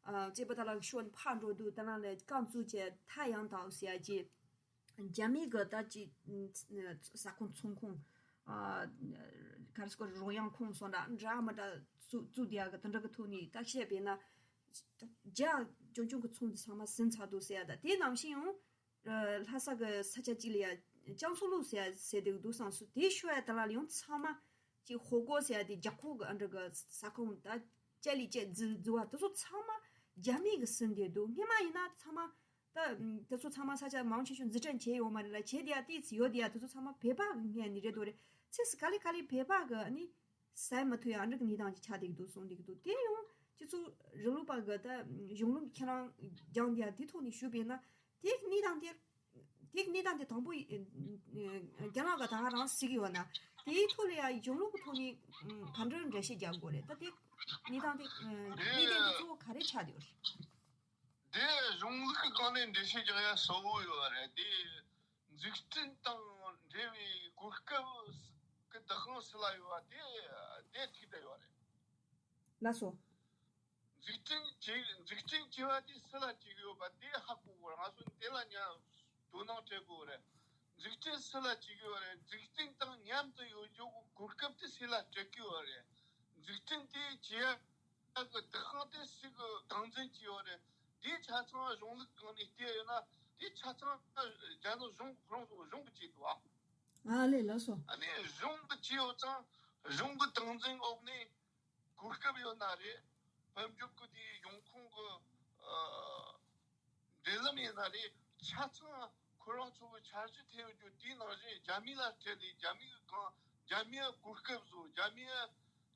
ཨ། རྩེ་པོ་ཏ་ལ་གི་ཕྱོགས་ནས་ཕར་འགྲོ་དུས་ད་ནང་ལ་རྐང་བཙུགས་བྱས་ཐ་ཡང་དང་ཟེར་ཡ་ཅིག་རྒྱ་མི་གི་ད་ཅིག་ས་ཁོངས་ཚོང་ཁང་ ཨ་ག་རེ་ཟེར་དགོས་རེད། རོལ་དབྱངས་ཁང་སོགས་འདྲ་འདྲ་མི་འདྲ་བཙུགས་བཙུགས་བསྡད་ཡག་གི་དེ་འདྲ་གི་ཐོག་ནས་བརྟག་དཔྱད་བྱས་ན། རྒྱ་ཆུང་ཆུང་གི་ཚོང་དེ་ཚང་མ་ཟིན་ཚར་འདུག་ཟེར་ཡ་ད་དེ་ནང་བཞིན་ཡང་། ལྷ་ས་གི་ས་ཆ་གཅིག་ལ་ཡ་ཅང་སུ་ལུའུ་ཟེར་ཡ་ཟེར་དེ་འདུག་བསམ་སོང་། དེའི་ཤོད་ཡ་དེ་ལ་ཡང་ཚང་མ་ཅིག་ཧོ་ཀོ་ཟེར་ཡ་དེ་རྒྱ་ཁོག་གི་ཨ་འདྲ་གི་ས་ཁོངས་ད་ཅ་ལི་ཅ་རྫི་རྫི་བ་དེ་ཚོ་ཚང་མ་རྒྱ་མི་གིས་ཟིན་བསྡད་འདུག་སྔོན་མ་ཡིན་ན་ཚང་མ་ད་དེ་ཚོ་ཚང་མ་ས་ཆ་མང་ཆེ་ཤོས་འཛུགས་སྐྲུན་བྱས་ཡོད་མ་རེད་ལ། བྱས་བསྡད་ཡ་ཏོག་ཙམ་ཡོད་བསྡད་ཡ་དེ་ཚོ་ཚང་མ་བོད་པ་གི་ངོས་ནས་རེད་འདུག་རེད། ཚིག་སུ་ག་ལེ་ག་ལེ་བོད་པ་གི་ཨ་ནི། ཟ་མ་ཐུབ་ཡ་འདྲ་གི་གནས་སྟངས་ཅིག་ཆགས་བསྡད་ཀྱི་འདུག་གསུངས་བསྡད་ཀྱི་འདུག་དེ་ཡང་སྤྱི་ཚོགས་རིང་ལུགས་པ་གི་ད་གཞུང་ལུགས་ཁྱེད་རང་སྦྱངས་བསྡད་ཡ་དེ་ཐོག་ནས་ཞུས་པས་ན། དེ་གི་གནས་སྟངས་དེ་དེ་གི་གནས་སྟངས་དེ་དང་པོ་ཡི་རྒན་ལགས་ཀྱིས་ད་ག་རང་གཟིགས་ཡོད་ན། དེའི་ཐོག་ལ་ཡ་གཞུང་ལུགས་ཀྱི་ཐོག་ནས་ག་འདྲ་འགྲེལ་བཤད་རྒྱག་དགོས་རེད། ད་དེ་གནས་སྟངས་དེ་གནས་སྟངས་དེ་གཙོ་བོ་ག་རེ་ཆགས་བསྡད་ཡོད་རེད། དེ་གཞུང་ལུགས་ཀྱི་སྒང་ནས་འགྲེལ་བཤད་རྒྱག་ཡ་གསལ་བོ་ཡོད་རེད། དེ་འཛུགས་སྐྲུན་དང་འབྲེལ་བའི་གོ་སྐབས་ཀྱི་བདག་དབང་སུ་ལ་ཡོད་པ་དེ་དེ་ཐུག་བསྡད་ཡོད་རེད། ལགས་སོ། འཛུགས་སྐྲུན་བྱེད་འཛུགས་སྐྲུན་བྱས་པ་དེ་སུ་ལ་བྱེད་ཀྱི་ཡོད་པ་དེ་ཧ་གོ་དགོས་རེད། ང་ཚོ་དེ་ལ་ཉམས་དོ་སྣང་སྤྲད་དགོས་རེད། འཛུགས་སྐྲུན་སུ་ལ་བྱེད་ཀྱི་ཡོད་རེད། འཛུགས་སྐྲུན་དང་མཉམ་དུ་ཡོད་རྒྱུ་གི་གོ་སྐབས་དེ་སུ་ལ་སྤྲད་ཀྱི་ཡོད་རེད། འཛུགས་སྐྲུན་དེ་བྱེད་ཡ་ད་གི་བདག་དབང་དེ་སུ་གི་སྟངས་འཛིན་གྱི་ཡོད་རེད། དེ་ཆ་ཚང་གཞུང་ལུགས་སྒང་ནས་བལྟས་ཡོད་ན་དེ་ཆ་ཚང་རྒྱ་ནག་གཞུང་ཁོ་རང་ཚོ་གཞུང་གི་བྱེད་འདུག་ཨ། ཨ་ལས་ལགས་སོ། ཨ་ནི་གཞུང་གི་བྱེད་ཡོད་ཙང་གཞུང་གི་སྟངས་འཛིན་འོག་ནས་གོ་སྐབས་ཡོད་ན་རེད། དཔལ་འབྱོར་གི་དེ་ཡོང་ཁུངས་གི་ཨ། འབྲེལ་ལམ་ཡིན་ན་རེད། ཆ་ཚང་ཁོ་རང་ཚོ་གི་འཆར་གཞི་འཐེན་ཡོད་རྒྱུ་དེའི་ནང་བཞིན་རྒྱ་མི་ལ་སྤྲད་ནས་རྒྱ་མི་གི་སྒང་རྒྱ་མིའི་གོ་སྐབས་བཟོ། རྒྱ་མིའི་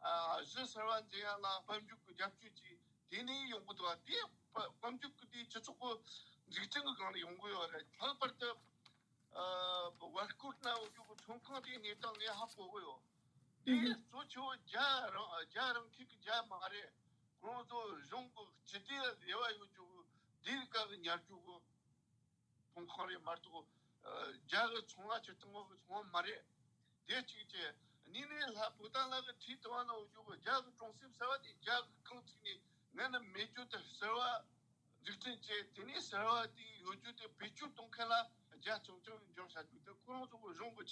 ཨ་གཞི་གསར་བ་འཛིན་ཡ་ལ་དཔལ་འབྱོར་གི་རྒྱབ་སྐྱོར་གྱིས་དེ་ནས་ཡོང་གི་འདུག་བ། དེ་དཔལ་འབྱོར་གི་དེ་སྤྱི་ཚོགས་གི་འཛུགས་སྐྲུན་གི་སྒང་ལ་ཡོང་གི་ཡོད་རེད། ལྷག་པར་དུ་ཨ་བར་སྐོར་ན་འོག་གི་ཚོང་ཁང་དེའི་གནས་སྟངས་ངས་ཧ་གོ་གི་ཡོད། དེ་གཙོ་ཆེ་བོ་རྒྱ་རང་རྒྱ་རང་ཁུལ་གི་རྒྱ་མ་རེད། ཁོང་ཚོ་གཞུང་གི་སྤྱི་བདེ་ལ་འབྲེལ་བ་ཡོད་རྒྱུ་གི་དེའི་སྐབས་ཉར་རྒྱུ་གི་ཚོང་ཁང་རེད་མ་གཏོགས། ཨ་རྒྱ་གི་ཚོང་བ་སྤྱིར་བཏང་གི་ཚོང་བ་མ་རེད། དེ་གཅིག་བྱས། གཉིས་ནས་ལྷ་བོ་ད་ལྷ་གི་ཁྲིད་དུ་བ་ན་འོ་རྒྱུ་གི་རྒྱ་གི་གྲོང་གསེབ་ཟེར་བ་དེ་རྒྱ་གི་རྐང་ཚུགས་ནས་ང་ནི་མེད་རྒྱུ་དེ་ཟེར་བ་འཛུགས་སྐྲུན་བྱས། དེ་ནས་ཟེར་བ་དེ་ཡོད་རྒྱུ་དེ་བེད་སྤྱོད་གཏོང་མཁན་ལ་རྒྱ་ཆུང་ཆུང་འཇོག་བྱ་རྒྱུ་དེ་ཁོ་རང་ཚོ་གི་གཞུང་གི་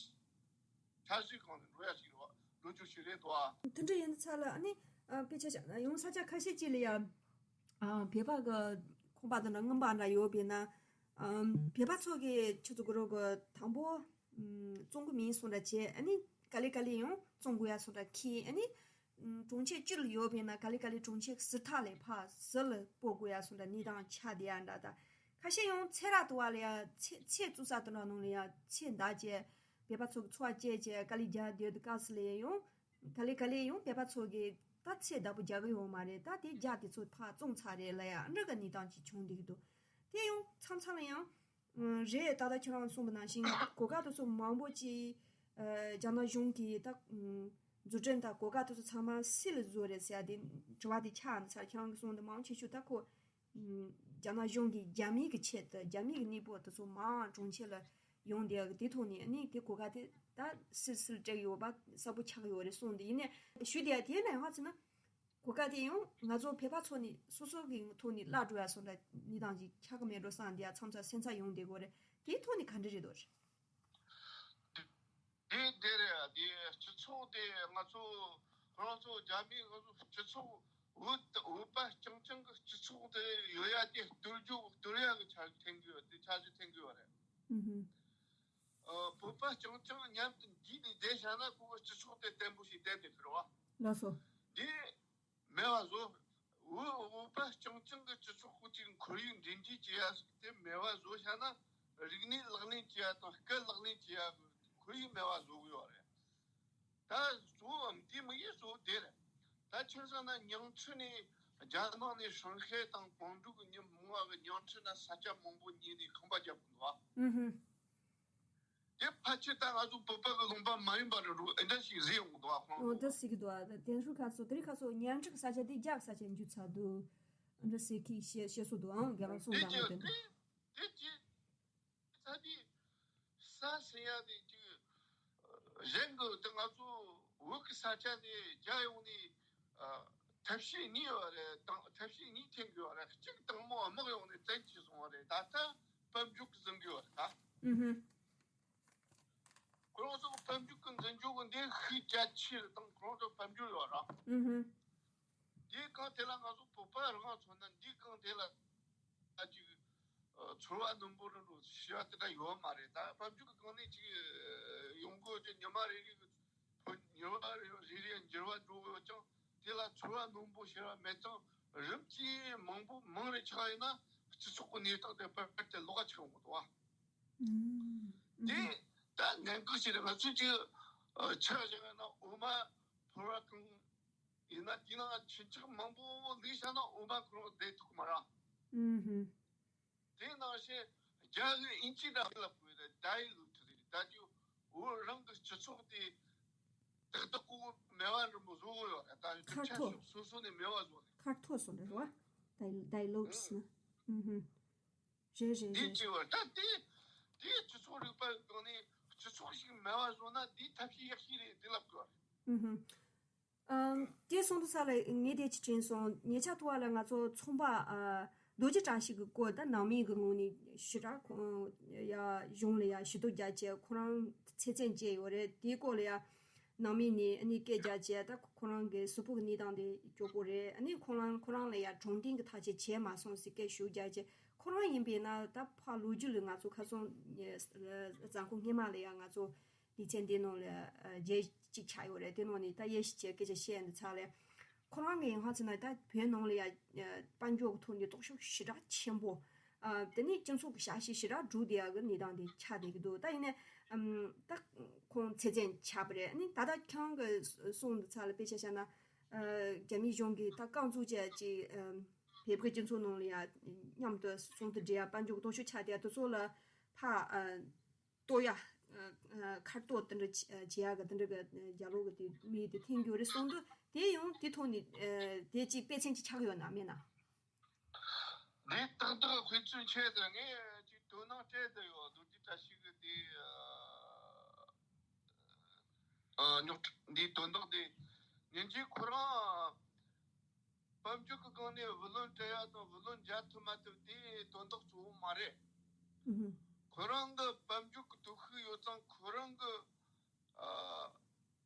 འཆར་གཞིའི་སྒང་ནས་འགྲོ་ཡ་ཞིག་རེད་བ། ལོ་རྒྱུས་ཤིག་རེད་དོ། དེ་འདྲ་ཡིན་ཚར་ལ་ཨ་ནི་ཨ་དཔེ་ཆ་བཞག་ན་ཡང་ས་ཆ་ཁ་ཤས་ཅིག་ལ་ཡ་ཨ་བོད་པ་གི་ཁང་པ་དང་འདྲ་རྔན་པ་འདྲ་ཡོད་པས་ན། ཨ་བོད་པ་ཚོ་གི་ཆུ་ཚོད་དགུ་རོགས་གི་དང་པོ་ཨ་བཙོང་གི་མིན་སོང་འདྲ་བྱས། ཨ་ནི་ག་ལེ་ག་ལེ་ཡང་བཙོང་དགོས་ཡ་སོང་འདྲ་ཁྱེད་ཨ་ནི་ཨ་གྲོང་ཁྱེར་བཅུ་ལ་ཡོད་པས་ན་ག་ལེ་ག་ལེ་གྲོང་ཁྱེར་ཟུར་ཐག་ལས་ཕར་ཟུར་ལ་སྤོ་དགོས་ཡ་སོང་འདྲ་གནས་སྟངས་ཆགས་བསྡད་ཡ་འདྲ། ད་ཁ་ཤས་ཡང་ཚེ་ར་དུ་བ་ལ་ཡ་ཚེ་ཚེ་བཙུགས་ས་དེ་འདྲ་ནང་ལ་ཡ་ཚེ་འདག་བྱས། བོད་པ་ཚོ་གི་འཚོ་བ་སྐྱེལ་བྱས་དཀའ་ལས་རྒྱག་བསྡད་དུས་སྐབས་སུ་ལ་ཡང་ག་ལེ་ག་ལེ་ཡང་བོད་པ་ཚོ་གིས་ད་ཚེ་བདག་པོ་རྒྱག་གི་ཡོད་མ་རེད། ད་དེ་རྒྱ་དེ་ཚོ་ཕར་བཙོང་ཚར་རེད་ལ་ཡ་འདྲ་གི་གནས་སྟངས་ཅིག་བྱུང་བསྡད་ཀྱི་འདུག་དེ་ཡང་མཚམས་མཚམས་ལ་ཡང་རེད། ད་ལྟ་ཁྱེད་རང་གསུངས་པ་ནང་བཞིན་གོ་སྐབས་དེ་ཚོ་མང་པོ་ཅིག་རྒྱ་ནག་གཞུང་གིས་ད་འཛུགས་སྐྲུན་དང་གོ་སྐབས་དེ་ཚོ་ཚང་མ་སུ་ལ་བཟོས་རེད་ཟེར་ཡ་དེ་དྲི་བ་དེ་ཆགས་ཚར། ཁྱེད་རང་གིས་གསུངས་དེ་མང་ཆེ་ཤོས་ད་ཁོ་རྒྱ་ནག་གཞུང་གིས་རྒྱ་མི་གི་ཆེད་དུ་རྒྱ་མི་གི་གནས་སྤོ་དེ་ཚོ་མང་གྲོང་ཁྱེར་ལ་ཡོང་བསྡད་ཡག་གི་དེ་ཐོག་ནས་ཨ་ནི་དེ་གོ་སྐབས་དེ་ད་སིལ་སིལ་སྤྲད་ཡོད་པ་གསལ་པོ་ཆགས་ཡོད་རེད་གསུངས་འདུག་ཡིན་ནའི་ཞུ་བསྡད་ཡ་དེ་ན་ཡང་ཧ་ཚིག་ན་གོ་སྐབས་དེ་ཡང་ང་ཚོ་བོད་པ་ཚོ་ནས་སོ་སོ་གི་ཐོག་ནས་བརླག་འགྲོ་ཡ་སོང་འདྲ་གནས་སྟངས་ཅིག་ཆགས་ཀྱི་མེད་འགྲོ་བསམ་འདི་ཡ་མཚམས་མཚམས་སེམས་འཚབ་ཡོང་བསྡད་ཡོད་རེད། དེའི་ཐོག་ནས་ག་འདྲ་རེད་འདུག་རེད། དེ་དེ་རེད། དེ་སྤྱི་ཚོགས་དེ་ང་ཚོ་ཁོ་རང་ཚོ་རྒྱ་མིས་ང་ཚོ་སྤྱི་ཚོགས་བོད་བོད་པ་རྐྱང་རྐྱང་གི་སྤྱི་ཚོགས་དེ་ཡོད་ཡ་དེ་གཏོར་རྒྱུ་གཏོར་ཡ་གི་འཆར་གཞི་འཐེན་གི་ཡོད། དེ་འཆར་གཞི་འཐེན་གི་ཡོད་རེད། ཨུ་ཧུ། ཨ་བོད་པ་རྐྱང་རྐྱང་མཉམ་དུ་འདུས་ནས་བསྡད་བཞག་ན་ཁོ་གི་སྤྱི་ཚོགས་དེ་བརྟན་པོ་ཞིག་བསྡད་དེ་ཁུར་བ། ལགས་སོ། དེ་མེད་པ་བཟོ། བོད་བོད་པ་རྐྱང་རྐྱང་གི་སྤྱི་ཚོགས་ཁོ་ཅིག་ཁོར་ཡུག་འབྲེལ་འདྲིས་བྱེད་ཡ་ཟིག་དེ་མེད་པ་བཟོ་བྱ་ན་རིག་གནས་ལག་ལེན་བྱེད་ཡ་དང་སྐད་ལག་ལེན་བྱེད་ཡ་གི་ཁོར་ཡུག་མེད་པ་བཟོ་གི་ཡོད་རེད། ད་གཙོ་བོའམ་དེ་མི་ཡིན་གཙོ་བོ་དེ་རེད། ད་ཆ་བཞག་ན་ཉང་ཁྲི་ནས་རྒྱ་ནག་ནས་ཧྲང་ཧའེ་དང་ཀོང་ཀྲོའུ་གི་མི་མང་བ་གི་ཉང་ཁྲི་ན་ས་ཆ་མང་པོ་ཉོས་ནས་ཁང་པ་རྒྱབ་གི་འདུག་ཨ། ཨུ་ཧུ། དེ་ཕལ་ཆེར་ད་ང་ཚོ་བོད་པ་གི་ལུང་པ་མ་ཡིན་པ་རེད་འགྲོ་ཨེ་འདྲ་ཞིག་བཟོས་ཡོང་གི་འདུག་ཨ། ཁོང་ཨོ་ཚོ་དེ་ཟེར་གི་འདུག་ཨ། ད་དེ་ཚོ་ཁ་སོ་དེ་རིང་ཁ་སོ་ཉང་ཁྲི་གི་ས་ཆ་དེ་རྒྱ་གི་ས་ཆ་འགྱུར་ཚར་འདུག་ཨ་འདྲ་ཟེར་གི་བཤད་བཤད་སྲོལ་འདུག་ཨང་། རྒྱ་ནག་གསུངས་དང་མ་དེ་དེ་དེ་ས་དེ་ས་ཟེར་ཡ་དེ་ཅིག་གཞན་གི་དེ་ང་ཚོ་བོད་གི་ས་ཆ་དེ་རྒྱ་ཡོང་ནས་ཨ་ཐབས་ཤེས་གཉིས་ཡོད་རེད། དང་ཐབས་ཤེས་གཉིས་འཐེན་གི་ཡོད་རེད། གཅིག་དང་མོ་དམག་ཡོང་ནས་བཙན་གྱིས་བཟུང་བ་རེད། ད་ལྟ་དཔལ་འབྱོར་གི་བཟུང་གི་ཡོད་རེད། ད་ཨུ་ཧུ། ཁོ་རང་ཚོ་གི་ དཔལ་འབྱོར་གྱི་འཛིན་སྐྱོང་གི་འདི་ཤུགས་རྒྱ་ཆེ་རུ་དང་ཁོང་ཚོ་དཔལ་འབྱོར་ཡོད་ར། ཨུ་ཧུ། འདི་གང་དེ་ལ་ང་ཚོ་བོད་པ་རང་མཚོན་ན་འདི་གང་དེ་ལ་ཨ་ཅིག་ཚོར་བ་རྣོན་པོ་རེད་འགྲོ་ཞེས་པ་དེ་འདྲ་ཡོད་མ་རེད། ད་དཔལ་འབྱོར་གྱི་སྒང་ནས་ཅིག་ཡོང་སྒོ་ཅིག་ཉི་མ་རེ་རེ་གི་ཉི་མ་རེ་རེ་འགྱུར་བ་འགྲོ་གི་ཡོད་ཀྱང་དེ་ལ་ཚོར་བ་རྣོན་པོ་ཞེས་པ་མེད་ཙང་རིམ་གྱིས་མང་པོ་མང་རེ་ཆགས་ཡིན་ན་སྤྱི་ཚོགས་ཀྱི་གནས་སྟངས་དེ་བར་དེ་ལོགས་ཀ་ཆགས་ཡོང་གི་འདུག་བ། དེ་ད་ངན་སྐུལ་བྱས་ནས་ང་ཚོས་ཀྱི་ཆ་བཞག་ན་འོ་མ་ཕོར་བ་གང་ཡིན་ན་དེའི་ནང་ཁྱི་ཆག་མང་པོ་ལུས་བཞག་ན་འོ་མ་ཁོ་རང་བསྡད་ཐུབ་ཀྱི་མ་རེད། དེ་ནང་བཞིན་རྒྱ་གི་ཨིན་ཇི་འདྲ་ལབ་དགོས་རེད། ཌའི་ལུ་ཊི་རེད། ད་དེ་འོ་རང་གི་སྤྱི་ཚོགས་དེ་ཏག་ཏག་གོ་མེ་བ་འགྲོ་མོ་བཟོ་གི་ཡོད་རེད། ད་ཁ་ཆ་ཐོ། ཤོག་སོ་སོ་ནས་མེ་བ་བཟོ་རེད། ཁ་ཐོ་སོ་རེད་བ། ཌའི་ཌའི་ལུ་ཊི་ནི། ཨུ་ཧུ། རེད་རེད་འདི་རེད། ཅི་བ་ད་དེ་དེ་སྤྱི་ཚོགས་རིག་པ་གི་སྒང་ནས་སྤྱི་ཚོགས་ཤིག་མེ་བ་བཟོ་ན་དེ་ཐབས་ཤེས་ཡག་ཤོས་རེད་དེ་ལབ་དགོས་རེད། ཨུ་ཧུ། ཨམ། དེ་སོང་དུས་ས་ལ་ངས་དེ་ཅི་དྲན་སོང་། ཉེ་ཆར་ཐུ་བ་ལ་ང་ཚོ་ཚོང་པ་ཨ། རྡོ་རྗེ་བཀྲ་ཤིས་ཀྱི་སྐོར་ད་ནང་མི་གི་ངོས་ནས་ཞེ་དྲག་ཁོང་ཡ་གཞུང་ལ་ཡ་ཞུ་གཏུག་རྒྱག་བྱས་ཁོ་རང་ཚེ་བཙན་བཅད་ཡོད་རེད། དེའི་སྐོར་ལ་ཡ་ནང་མི་ནས་ཨ་ནི་སྐད་རྒྱག་བྱས་ད་ཁོ་རང་གི་གཟུགས་པོ་གི་གནས་སྟངས་དེ་སྐྱོ་པོ་རེད། ཨ་ནི་ཁོ་རང་ཁོ་རང་ལ་ཡ་གྲོངས་ཏིང་གི་ཐག་གཅོད་བྱས་མ་སོང་ཟེར་སྐད་ཞུ་རྒྱག་བྱས་ཁོ་རང་ཡིན་པས་ན་ད་ཕར་ལོ་རྒྱུས་ལ་ང་ཚོ་ཁ་སང་ཨ། བཟང་པོ་སྔས་མ་ལ་ཡ་ང་ཚོ་ལི་ཚན་འདི་ནང་ལ་ཨ། རྒྱལ་གཅིག་ཆགས་ཡོད་རེད། དེ་ནང་ནས་ད་དབྱེ་ཞིབ་བྱས་སྐད་ཆ་བཤད་འདི་ཚར་ལས་ཁོ་རང་གི་ཡིན་ཧ་ཚེ་ན་ད་བོད་ནང་ལ་ཡ་དཔལ་འབྱོར་གྱི་ཐོག་ནས་རྟོག་ཞིབ་ཞེ་དྲག་ཆེན་པོ། ཨ། དེ་ནས་སྤྱི་ཚོགས་ཀྱི་བྱ་བྱེད་ཞེ་དྲག་སྒྲུག་བསྡད་ཡག་གི་གནས་སྟངས་དེ་ཆགས་བསྡད་ཀྱི་འདུག་ད་ཡིན་ནའི་ཨམ། ད་ཁོང་ཚེ་བཙན་ཆགས་པ་རེད། ཨ་ནི་ད་ལྟ་ཁྱེད་རང་གི་གསུང་འདི་ཚར་ལ་དཔེ་ཆ་བཞག་ན་ཨ། རྒྱ་མི་གཞུང་གིས་ད་རྐང་བཙུགས་བྱས་ཀྱི་ཨམ། བོད་ཀྱི་སྤྱི་ཚོགས་ནང་ལ་ཡ་མཉམ་དུ་ཟུང་དུ་འབྲེལ་ཡ་དཔལ་འབྱོར་གྱི་རྟོག་ཞིབ་ཆགས་བསྡད་ཡ་དེ་ཚོ་ལ་ཕ། ཨ། ལྟོ་ཡ། ཨ། ཨ། ཁ་ལྟོ་དེ་འདྲ་བྱེད་ཡག་གི་དེ་འདྲ་གི་རྒྱ་ལོ་གི་དེ་མི་དེ་འཐེན་རྒྱུ་རེད་གསུངས་འདུག་དེ་ཡང་དེ་ཐོག་ནས་ཨ། དེ་གཅིག་དཔེ་མཚོན་གཅིག་ཆགས་ཡོད་ན་མེད་ན། འདི་ཏག་ཏག་དཔེ་མཚོན་ཆེ་དེ་ངས་ཅིག་དོ་སྣང་སྤྲད་དེ་ཡོད། རྡོ་རྗེ་བཀྲ་ཤིས་གི་དེ་ཨ། རྙོག་དྲ་འདིའི་དོན་དག་དེ་ཉིན་གཅིག་ཁོ་རང་དཔལ་འབྱོར་གྱི་སྒང་ནས་བུ་ལོན་སྤྲད་ཡ་དང་བུ་ལོན་འཇལ་ཐུབ་མ་ཐུབ་དེ་དོན་དག་གཙོ་བོ་མ་རེད། ཨུ་ཧུ། ཁོ་རང་གི་དཔལ་འབྱོར་གྱི་སྟོབས་ཤུགས་ཡོད་ཙང་ཁོ་རང་གི་ཨ།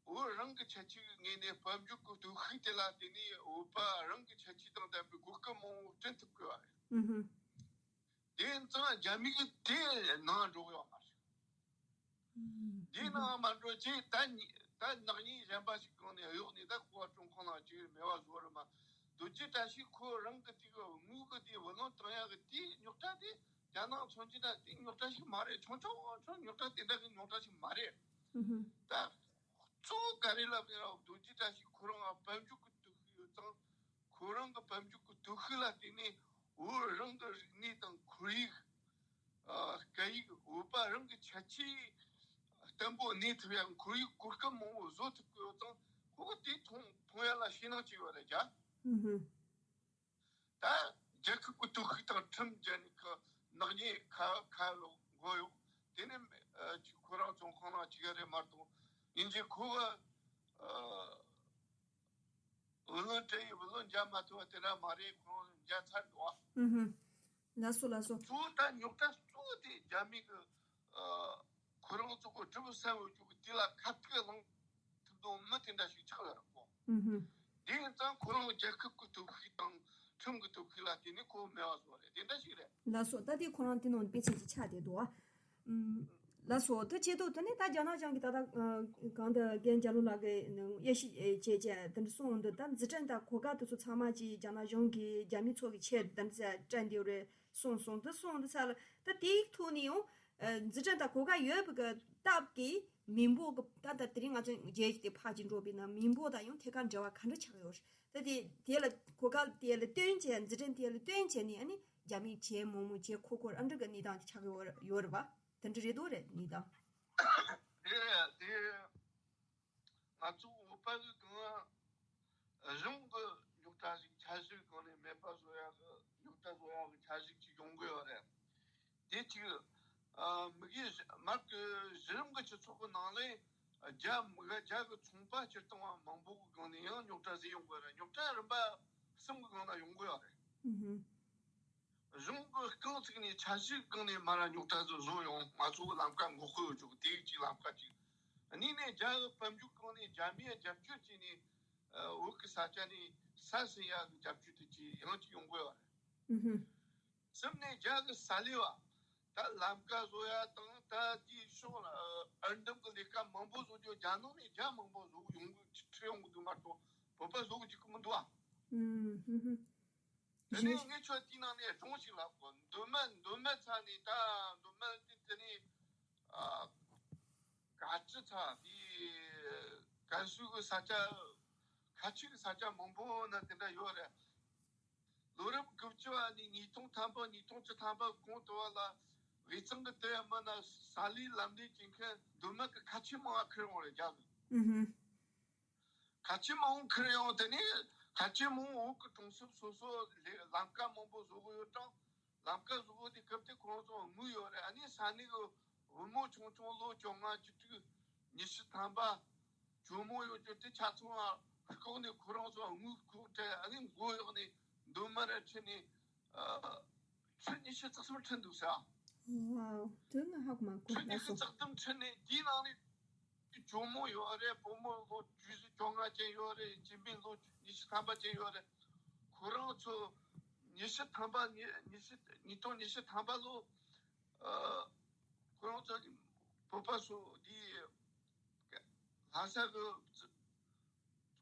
བོད་རང་གི་ཁྱད་ཆོས་ཀྱི་ངོས་ནས་དཔལ་འབྱོར་གྱི་སྟོབས་ཤུགས་དེ་ལ་བརྟེན་ནས་བོད་པ་རང་གི་ཁྱད་ཆོས་དང་ལྡན་པའི་གོ་སྐབས་མང་བོ་བསྐྲུན་ཐུབ་དགོས་པ་རེད། ཨུ་ཧུ། དེ་ཡིན་ཙང་རྒྱ་མི་གིས་དེ་ནང་འགྲོ་གི་ཡོད་མ་རེད། དེ་ནང་མ་འགྲོ་ཅེས་ད་ནི་ད་ནག་ཉེས་གཞན་པ་ཞིག་གང་ནས་གཡོག་ནས་ད་ཁོ་བ་གྲོང་ཁོང་ནང་ཅིག་མེ་བ་བཟོ་རུ་མ། རྡོ་རྗེ་བཀྲ་ཤིས་ཁོ་རང་གི་དེ་གི་དངུལ་གི་དེ་བུ་ལོན་བཏང་ཡག་གི་དེ་རྙོག་དྲ་དེ་རྒྱ་ནག་ཚོང་ཅི་ད་དེ་རྙོག་དྲ་ཞིག་མ་རེད། ཆུང་ཆུང་ཆུང་རྙོག་དྲ་དེ་འདྲ་གི་རྙོག་དྲ་ཞིག་མ་རེད། ད་གཙོ་བོ་ག་རེ་ལབ་ན་རྡོ་རྗེ་བཀྲ་ཤིས་ཁོ་རང་ང་དཔལ་འབྱོར་གི་སྟོབས་ཤུགས་ཡོད་ཙང་། ཁོ་རང་གི་དཔལ་འབྱོར་གྱི་སྟོབས་ཤུགས་ལ་བརྟེན་ནས་བོད་རང་གི་རིག་གནས་དང་ཁོར་ཡུག་ཨ། སྐད་ཡིག་བོད་པ་རང་གི་ཁྱད་ཆོས་བརྟན་པོ་གནས་ཐུབ་ཡ་ཁོར་ཡུག་གོ་སྐབས་མང་པོ་བཟོ་ཐུབ་ཀྱི་ཡོད་ཙང་ཁོ་གི་དེ་མཐོང་མཐོང་ཡ་ལ་ཞེད་སྣང་བྱས་ཡོད་རེད་ཀྱ། ཨུ་ཧུ། ད་རྒྱལ་ཁབ་ཀྱི་སྟོབས་ཤུགས་དང་ཁྲིམས་བརྒྱུད་ནས་ཁ་ནག་ཉེས་ཁ་ཁ་ལོ་མགོ་གཡོག་དེ་ནས་ཨ། ཅིག་ཁོ་རང་ཚོང་ཁང་ནང་ཅིག་ཡ་རེད་མ་གཏོགས་ཡིན་གྱི་ཁོ་གི་ཨ། བུ་ལོན་སྤྲད་ཡི་བུ་ལོན་འཇལ་མ་ཐུབ་པ་དེ་འདྲ་མ་རེད། ཁོང་འཇལ་ཚར་འདུག་ཨ། ཨུ་ཧུ། ལགས་སོ་ལགས་སོ། གཙོ་བོ་ད་རྙོག་དྲ་གཙོ་བོ་དེ་རྒྱ་མི་གི་ཨ། ཁོ་རང་ཚོ་གི་གྲུབ་བསམ་ཡོད་རྒྱུ་གི་དེ་ལ་ཁ་ཐུག་ལངས་ཐུབ་དོན་མི་དེ་འདྲ་ཞིག་ཆགས་ཡོད་རེད་གོ། ཨུ་ཧུ། དེ་ཡིན་ཙང་ཁོ་རང་རྒྱལ་ཁབ་ཀྱི་སྟོབས་ཤུགས་དང་ཁྲིམས་ཀྱི་སྟོབས་ཤུགས་ལ་བརྟེན་ནས་ཁོ་མེད་པ་བཟོ་རེད། དེ་འདྲ་ཞིག་རེད། ལགས་སོ། ད་དེ་ཁོ་རང་དེ་ནང་དཔེ་ཆ་ཞིག་ཆགས་བསྡད་འདུག་ཨ། ལགས་སོ། ད་ཆེད་དུ་དེ་ནས་ད་རྒྱ་ནག་གཞུང་གིས་ད་ལྟ་གང་ལྟར་རྒན་རྒྱ་ལོ་ལགས་ཀྱིས་དབྱེ་ཞིབ་བྱས་བྱས་དེ་འདྲ་གསུངས་འདུག་ད་འཛིན་གྲྭ་དང་གོ་སྐབས་དེ་ཚོ་ཚང་མ་ཅིག་རྒྱ་ནག་གཞུང་གིས་རྒྱ་མི་ཚོ་གི་ཆེད་དུ་དེ་འདྲ་སྤྲད་འདུག་རེད་གསུངས་སོང་། དེ་གསུངས་འདུག་ས་ལ་ད་དེའི་ཐོག་ནས་ཡང་འཛིན་གྲྭ་དང་གོ་སྐབས་ཡོད་པའི་སྟབས་ཀྱིས་མི་འབོར་གྱི་ད་ད་དེ་རིང་ང་ཚོ་རྒྱལ་ཡོངས་དེ་ཕར་ཅིག་འགྲོ་བས་ན་མི་འབོར་དང་ཡང་ཐད་ཀར་འབྲེལ་བ་ག་འདྲ་ཆགས་ཡོད་རེད། ད་དེ་དེ་ལ་གོ་སྐབས་དེ་ལ་བསྟུན་བྱས་འཛིན་གྲྭ་དེ་ལ་བསྟུན་བྱས་ནས་ཨ་ནི་རྒྱ་མི་བྱེད་མང་མོ་བྱེད་ཁོ་ཁོར་ཨ་འདྲ་གི་གནས་སྟངས་དེ་ཆགས་ཡོད་ཡོད་རེད་པ། དེ་འདྲ་རེད་འདུག་རེད་གནས་སྟངས། དེ་དེ་ང་ཚོ་བོད་པ་གི་གང་གཞུང་གི་རྙོག་དྲ་ཞིག་འཆར་གཞིའི་སྒང་ནས་མེད་པ་བཟོ་ཡག་གི་རྙོག་དྲ་བཟོ་ཡག་གི་འཆར་གཞི་ཅིག་ཡོང་གི་ཡོད་རེད། དེ་གཅིག་ཨ། མི་གི་མར་གི་གཞི་རིམ་གི་སྤྱི་ཚོགས་ཀྱི་ནང་ལས་རྒྱ་མི་ག་རྒྱ་གི་ཚོང་པ་སྤྱིར་བཏང་བ་མང་པོ་གི་སྒང་ནས་ཡང་རྙོག་དྲ་ཟིག་ཡོང་གི་རེད། རྙོག་དྲ་རིམ་པ་གསུམ་གི་སྒང་ལ་ཡོང་གི་ཡོད་རེད། ཨུ་ཧུ། གཞུང་གི་རྐང་ཚུགས་ནས་འཆར་གཞིའི་སྒང་ནས་མར་ར་རྙོག་དྲ་ཟིག་བཟོ་ཡོང་། ང་ཚོ་གི་ལམ་ཁ་འགོག་གི་ཡོད་ཅོག་དེ་གཅིག་ལམ་ཁ་གཅིག་གཉིས་ནས་ རྒྱ་གི་དཔལ་འབྱོར་གང་ནས་རྒྱ་མིའི་རྒྱབ་སྐྱོར་བྱས་ནས་ཨ་བོད་ཀྱི་ས་ཆ་ནས་ས་ཟིན་ཡག་གི་རྒྱབ་སྐྱོར་དེ་ཅིག་ཡང་ཅིག་ཡོང་དགོས་པ་རེད། ཨུ་ཧུམ། གསུམ་ནས་རྒྱ་གི་ས་ལས་བ། ད་ལམ་ཀ་བཟོ་ཡ་དང་ད་དེའི་ཕྱོགས་ལ་ཨར་འདམ་གྱི་ལས་ཀ་མང་པོ་བཟོ་རྒྱུ། རྒྱ་ནང་ནས་རྒྱ་མང་པོ་བཟོ་གི་ཡོང་གི་ཁྲིད་ཡོང་གི་འདུག་མ་གཏོགས་བོད་པ་བཟོ་གི་འཇུག་གི་མི་འདུག་ཨ། ཨུམ། ཧུམ་ཧུམ། དེ་ནས་ངས་ཁྱོད་དེའི་ནང་ནས་སྒྲུང་ཞིག་ལབ་གོ། མདོ་སྨད། མདོ་སྨད་ཚ་ནས་ད་མདོ་སྨད་དེ་དེ་ནས་ཨ་ག་ཅི་ཚ་དེ་ཀན་སུའུ་གི་ས་ཆ་ཁ་ཆེ་གི་ས་ཆ་མང་པོ་ན་དེ་འདྲ་ཡོད་རེད། ལོ་རབས་དགུ་བཅུ་བ་ནས་ཉིས་སྟོང་ཐམ་པ་ཉིས་སྟོང་བཅུ་ཐམ་པ་གོང་དུ་བ་ལ་དབུས་གཙང་གི་དེ་མི་ན་ས་ལས་ལམ་ལས་ཀྱི་མཁན་མདོ་སྨད་གི་ཁ་ཆེ་མང་བ་ཁུར་ཡོང་རེད་རྒྱ་གི། ཨུ་ཧུམ། ཁ་ཆེ་མང་ཁུར་ཡོང་། དེ་ནས་ཁ་ཆེ་མང་བོ་གི་གྲོང་གསེབ་སོ་སོ་ལས་ལམ་ཀ་མང་པོ་བཟོ་གི་ཡོད་ཀྱང་། ལམ་ཀ་བཟོ་གི་དེ་སྐབས་དེ་ཁོང་ཚོ་དངུལ་ཡོད་རེད། ཨ་ནི་ས་གནས་གི་བུ་མོ་ཆུང་ཆུང་ལོ་བཅོ་ལྔ་བཅུ་དྲུག་ཉི་ཤུ་ཐམ་པ་ཇོ་མོ་ཡོད་རྒྱུ་དེ་ཆ་ཚང་བ་ལྐོག་ནས་ཁོ་རང་ཚོ་དངུལ་ཁུག་སྤྲད། ཨ་ནི་མགོ་གཡོགས་ནས་མདོ་སྨད་ར་ཁྲིད་ནས་ཨ་ཁྲི་ཉི་ཤུ་རྩ་གསུམ་ཁྲིད་འདུག་ཟེར། ཝའོ། དོན་ང་ཧ་གོ་མ་གོ། ཁྲི་ཉི་ཤུ་རྩ་གསུམ་ཁྲིད་ནས་དེའི་ནང་ནས་ཇོ་མོ་ཡོད་རེད། བུ་མོ་ལོ་བཅུ་བཅོ་ལྔ་ཅན་ཡོད་རེད། སྐྱེ་དམན་ལོ་ཉི་ཤུ་ཐམ་པ་ཅན་ཡོད་རེད། ཁོ་རང་ཚོ་ཉི་ཤུ་ཐམ་པ། ཉི་ཉི་ཤུ་ཉིས་སྟོང་ཉི་ཤུ་ཐམ་པ་ལོ་ཨ་ཁོ་རང་ཚོ་བོད་པ་ཚོ་དེ་ལྷ་ས་གི་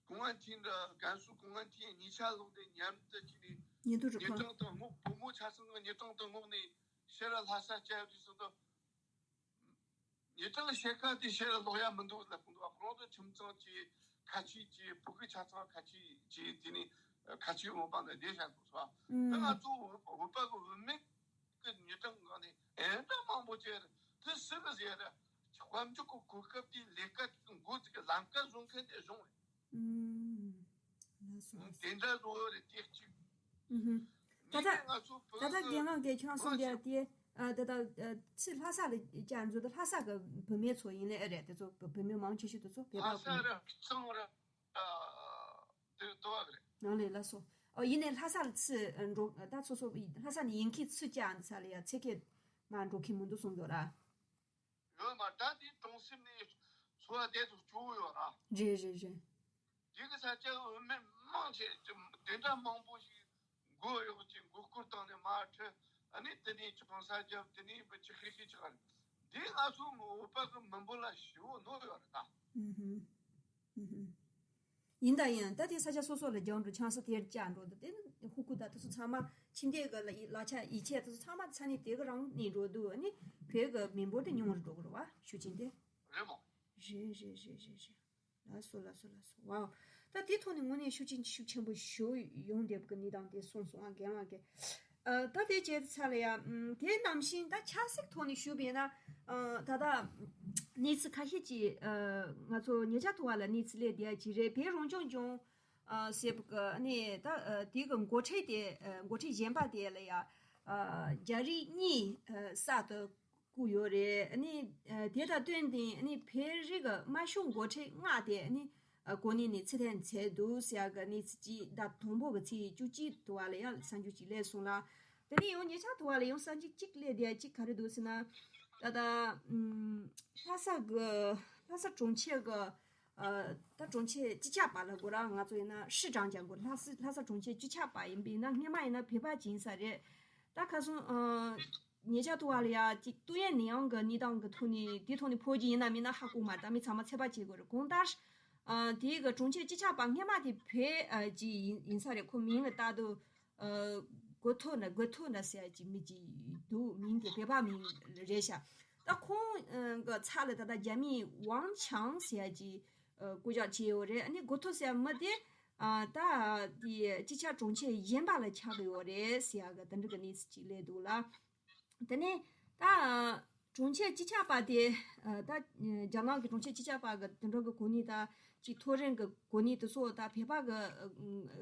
གུང་ཨན་ཐིང་ར་ཀན་སུའུ་གུང་ཨན་ཐིང་གཉིས་ཆ་ལོག་སྟེ་མཉམ་དུ་ཅིག་ནས་ཉེ་དུ་རུ་ཉེ་ཁོ་གྲོང་དུ་སྔོག་བུ་མོ་ཆ་ཚང་གི་ཉེ་གྲོང་དུ་སྔོག་ནས་ཕྱིར་ར་ལྷ་ས་བསྐྱལ་དུས་སུ་དུ། ཉེ་གྲོང་ཕྱེད་ཀ་དེ་ཕྱིར་ར་ལོག་ཡ་མི་འདུག་ལབ་གི་འདུག་ཁོ་རང་ཚོ་ཁྱིམ་ཚང་གི་ཁ་ཆེ་གི་ཕྲུ་གུ་ཆ་ཚང་ཁ་ཆེ་གི་དེ་ནས་ཁ་ཆེ་འོང་པ་ནས་བསྡད་བཞག་འདུག་ཟེར་བ། ད་ང་ཚོ་བོད་པ་གི་བུད་མེད་ཀྱི་ཉེ་གྲོང་ནང་ནས་ཨེ་འདྲ་མང་པོ་ཅིག་རེད། དེ་སུ་གི་ཟེར་ར་དཔལ་འབྱོར་གྱི་གོ་སྐབས་དེ་ལས་ཀ་དེ་འགོ་ཚུགས་གི་ལམ་ཀ་བཟོ་མཁན་དེ་བཟུང་རེད། ཨུམ། ལགས་སོ། དེ་འདྲ་བཟོ་རེད་དེ་གཅིག་ཨུ་ཧུམ། ད་ད་ད་ལྟ་རྒན་ལགས་ཀྱིས་ཁྱེད་རང་གསུངས་པ་དེ། ཨ་ད་ལྟ་ཨ་ཕྱི་ལྷ་ས་ལ་བཅར་འདུག་ད་ལྷ་ས་གི་བུད་མེད་ཚོ་ཡིན་ལེ་ཨེ་རེད། དེ་ཚོ་བུད་མེད་མང་ཆེ་ཤོས་དེ་ཚོ་བོད་པ། ལྷ་ས་ར་གཙང་ར་དེ་ལྟ་བ་རེད། ནང་ལས་ལ་སོ། ཨོ་ཡིན་ནའི་ལྷ་ས་ལ་ཚུར་འགྲོ། ད་སོ་སོ་ལྷ་ས་ནས་ཡིན་མཁན་ཚུར་བཅར་འདི་ས་ལ་ཡ་ཚེ་ཁེ་མ་འགྲོ་མཁན་མི་འདུག་གསུངས་འདུག་ར། ཡོད་མ་ད་དེ་གྲོང་གསེབ་ནས་འཚོ་བ་བསྡད་དུ་སྐྱོ་བོ་ཡོད་ར། རེད་རེད་རེད། དེ་གི་ས་ཆ་བུད་མེད་མང་ཆེ་དེ་འདྲ་མང་པོ་ཞིག་མགོ་གཡོག་ཅིག་མགོ་སྐོར་བཏང་ནས་མར་ཁྲིད། ཨ་ནི་དེ་ནས་ཅུང་ཟད་རྒྱབ། དེ་ནས་བུ་ཆུ་ཁེ་ཁེ་ཆགས་རེད། དེ་ང་ཚོ་བོད་པ་གི་མི་འབོར་ལ་ཞེ་བོ་གནོད་ཡོད་རེད་ད། ཨུ་ཧུམ། ཨུ་ཧུམ། ཡིན་ད་ཡིན། ད་དེ་ས་ཆ་སོ་སོ་ལ་རྒྱག་འགྲོ། ཆང་ས་དེར་བཅར་འགྲོ་འདུག་དེ་ནི་ཧུ་ཁུ་ད་དེ་ཚོ་ཚང་མ་ཕྱི་འདས་ཀྱི་ལ་ལག་ཆ་ཡིད་ཆེས་དེ་ཚོ་ཚང་མ་ས་གནས་དེ་གི་རང་ནས་འགྲོ་འདུག་ཨ་ནི་བོད་ཀྱི་མི་འབོར་དེ་ཉུང་རུ་འགྲོ་གི་རེད་བ། ཤུགས་ཆེན་དེ། རེད་མོ། རེད་རེད་རེད་རེད་རེད། ལགས་སོ་ལགས་སོ་ལགས་སོ། ཝའོ། ད་དེ་ཐོག་ནས་དངོས་གནས་ཤུགས་ཆེན་ཤུགས་ཆེན་པོ་ཞིག་ཡོང་བསྡད་པ་གི་གནས་སྟངས་དེ་གསུངས་སོང་ཨ་རྒན་ལགས་ཀྱིས། ཨ་ད་དེ་བྱས་ཚར་ལ་ཡ། ཨམ་དེ་ནང་བཞིན་ད་ཆབ་སྲིད་ཐོག་ནས་ཞུས་པ་ཡིན་ན། ཨ་ད་ལྟ་གནས་ཚུལ་ཁ་ཤས་ཅིག་ཨ་ང་ཚོ་ཉེ་ཆར་དུ་བ་ལ་གནས་ཚུལ་སླེབས་བསྡད་ཡ་ཅིག་རེད། བོད་རང་སྐྱོང་ལྗོངས་ཨ་ཟེར་བ་གི་ནས་ད་ཨ་དེ་གི་འགོ་ཁྲིད་དེ་ཨ་འགོ་ཁྲིད་གཞན་པ་དེ་ལ་ཡ་ཨ་རྒྱ་རིགས་གཉིས་ཨ་གསར་དུ་བསྐོས་ཡོད་རེད། ཨ་ནི་ཨ་དེ་དང་བསྟུན་ཏེ་ཨ་ནི་བོད་རིགས་དམར་ཤོག་འགོ་ཁྲིད་ལྔ་དེ་ཨ་ནི་ཨ་གོ་གནས་ནས་ཕྱིར་འཐེན་བྱས་འདུག་ཟེར་ཡག་གི་གནས་ཚུལ་གཅིག་ཟླ་དང་པོ་གི་ཚེས་བཅུ་གཅིག་དུ་བ་ལ་ཡང་གསར་འགྱུར་གཅིག་སླེབས་སོང་ལ། དེ་ནས་ཡང་ཉེ་ཆར་དུ་བ་ལ་ཡང་གསར་འགྱུར་གཅིག་སླེབས་བསྡད་ཡ་གཅིག་ག་རེ་འདུག་ཟེར་ན། ད་ལྟ་ཨམ་ལྷ་ས་གི་ལྷ་ས་གྲོང་ཁྱེར་གི་ཨ་ད་གྲོང་ཁྱེར་སྤྱི་ཁྱབ་པ་ལ་གོ་ར་ང་ཚོ་ཡིན་ན་市长讲过། ལྷ་ས་ལྷ་ས་གྲོང་ཁྱེར་སྤྱི་ཁྱབ་པ་ཡིན་པས་ན་སྔོན་མ་ཡིན་ན་བོད་པ་ཅིག་ཡིན་ས་རེད། ད་ཁ་སང་ཨ་ཉེ་ཆར་དུ་བ་ལ་ཡ་ཅིག་ཏུའུ་ཡན་ནི་ཡང་གི་གནས་སྟངས་གི་ཐོག་ནས་དེའི་ཐོག་ནས་ཕོ་རྒྱུ་ཡིན་ན་མིན་ན་ཧ་གོ་མ། ད་མི་ཚང་མ་ཚོད་དཔག་བྱེད་དགོས་རེད། གང་ལྟར་ཨ་དེའི་གི་གྲོང་ཁྱེར་སྤྱི་ཁྱབ་པ་སྔོན་མ་དེ་བོད་ཨ་ཅིག་ཡིན་ཡིན་ས་རེད། ཁོ་མིང་ལ་ལྟ་དུས་ཨ་གོ་ཐོ་ན་གོ་ཐོ་ན་ཟེར་ཡ་ཅིག་མི་ཅིག་འདུག་མིང་དེ་བོད་པ་མིང་རེད་ཤག་ད་ཁོང་ཨ་གི་ཚབ་ལ་ད་ལྟ་རྒྱ་མིས་ཝང་ཆང་ཟེར་ཡ་ཅིག་ཨ་བསྐོ་གཞག་བྱས་ཡོད་རེད། ཨ་ནི་གོ་ཐོ་ཟེར་ཡ་མི་དེ་ཨ་ད་དེ་སྤྱི་ཁྱབ་གྲོང་ཁྱེར་གཞན་པ་ལ་ཆགས་ཀྱི་ཡོད་རེད་ཟེར་ཡ་གི་དེ་འདྲ་གི་གནས་ཚུལ་ཅིག་སླེབས་འདུག་ལ། དེ་ནས་ད་གྲོང་ཁྱེར་སྤྱི་ཁྱབ་པ་དེ་ད་རྒྱ་ནག་གི་གྲོང་ཁྱེར་སྤྱི་ཁྱབ་པ་གི་དེ་འདྲ་གི་གོ་གནས་ད་ཅིག་མཐོ་རིམ་གི་གོ་གནས་དེ་ཚོ་ད་བོད་པ་གི་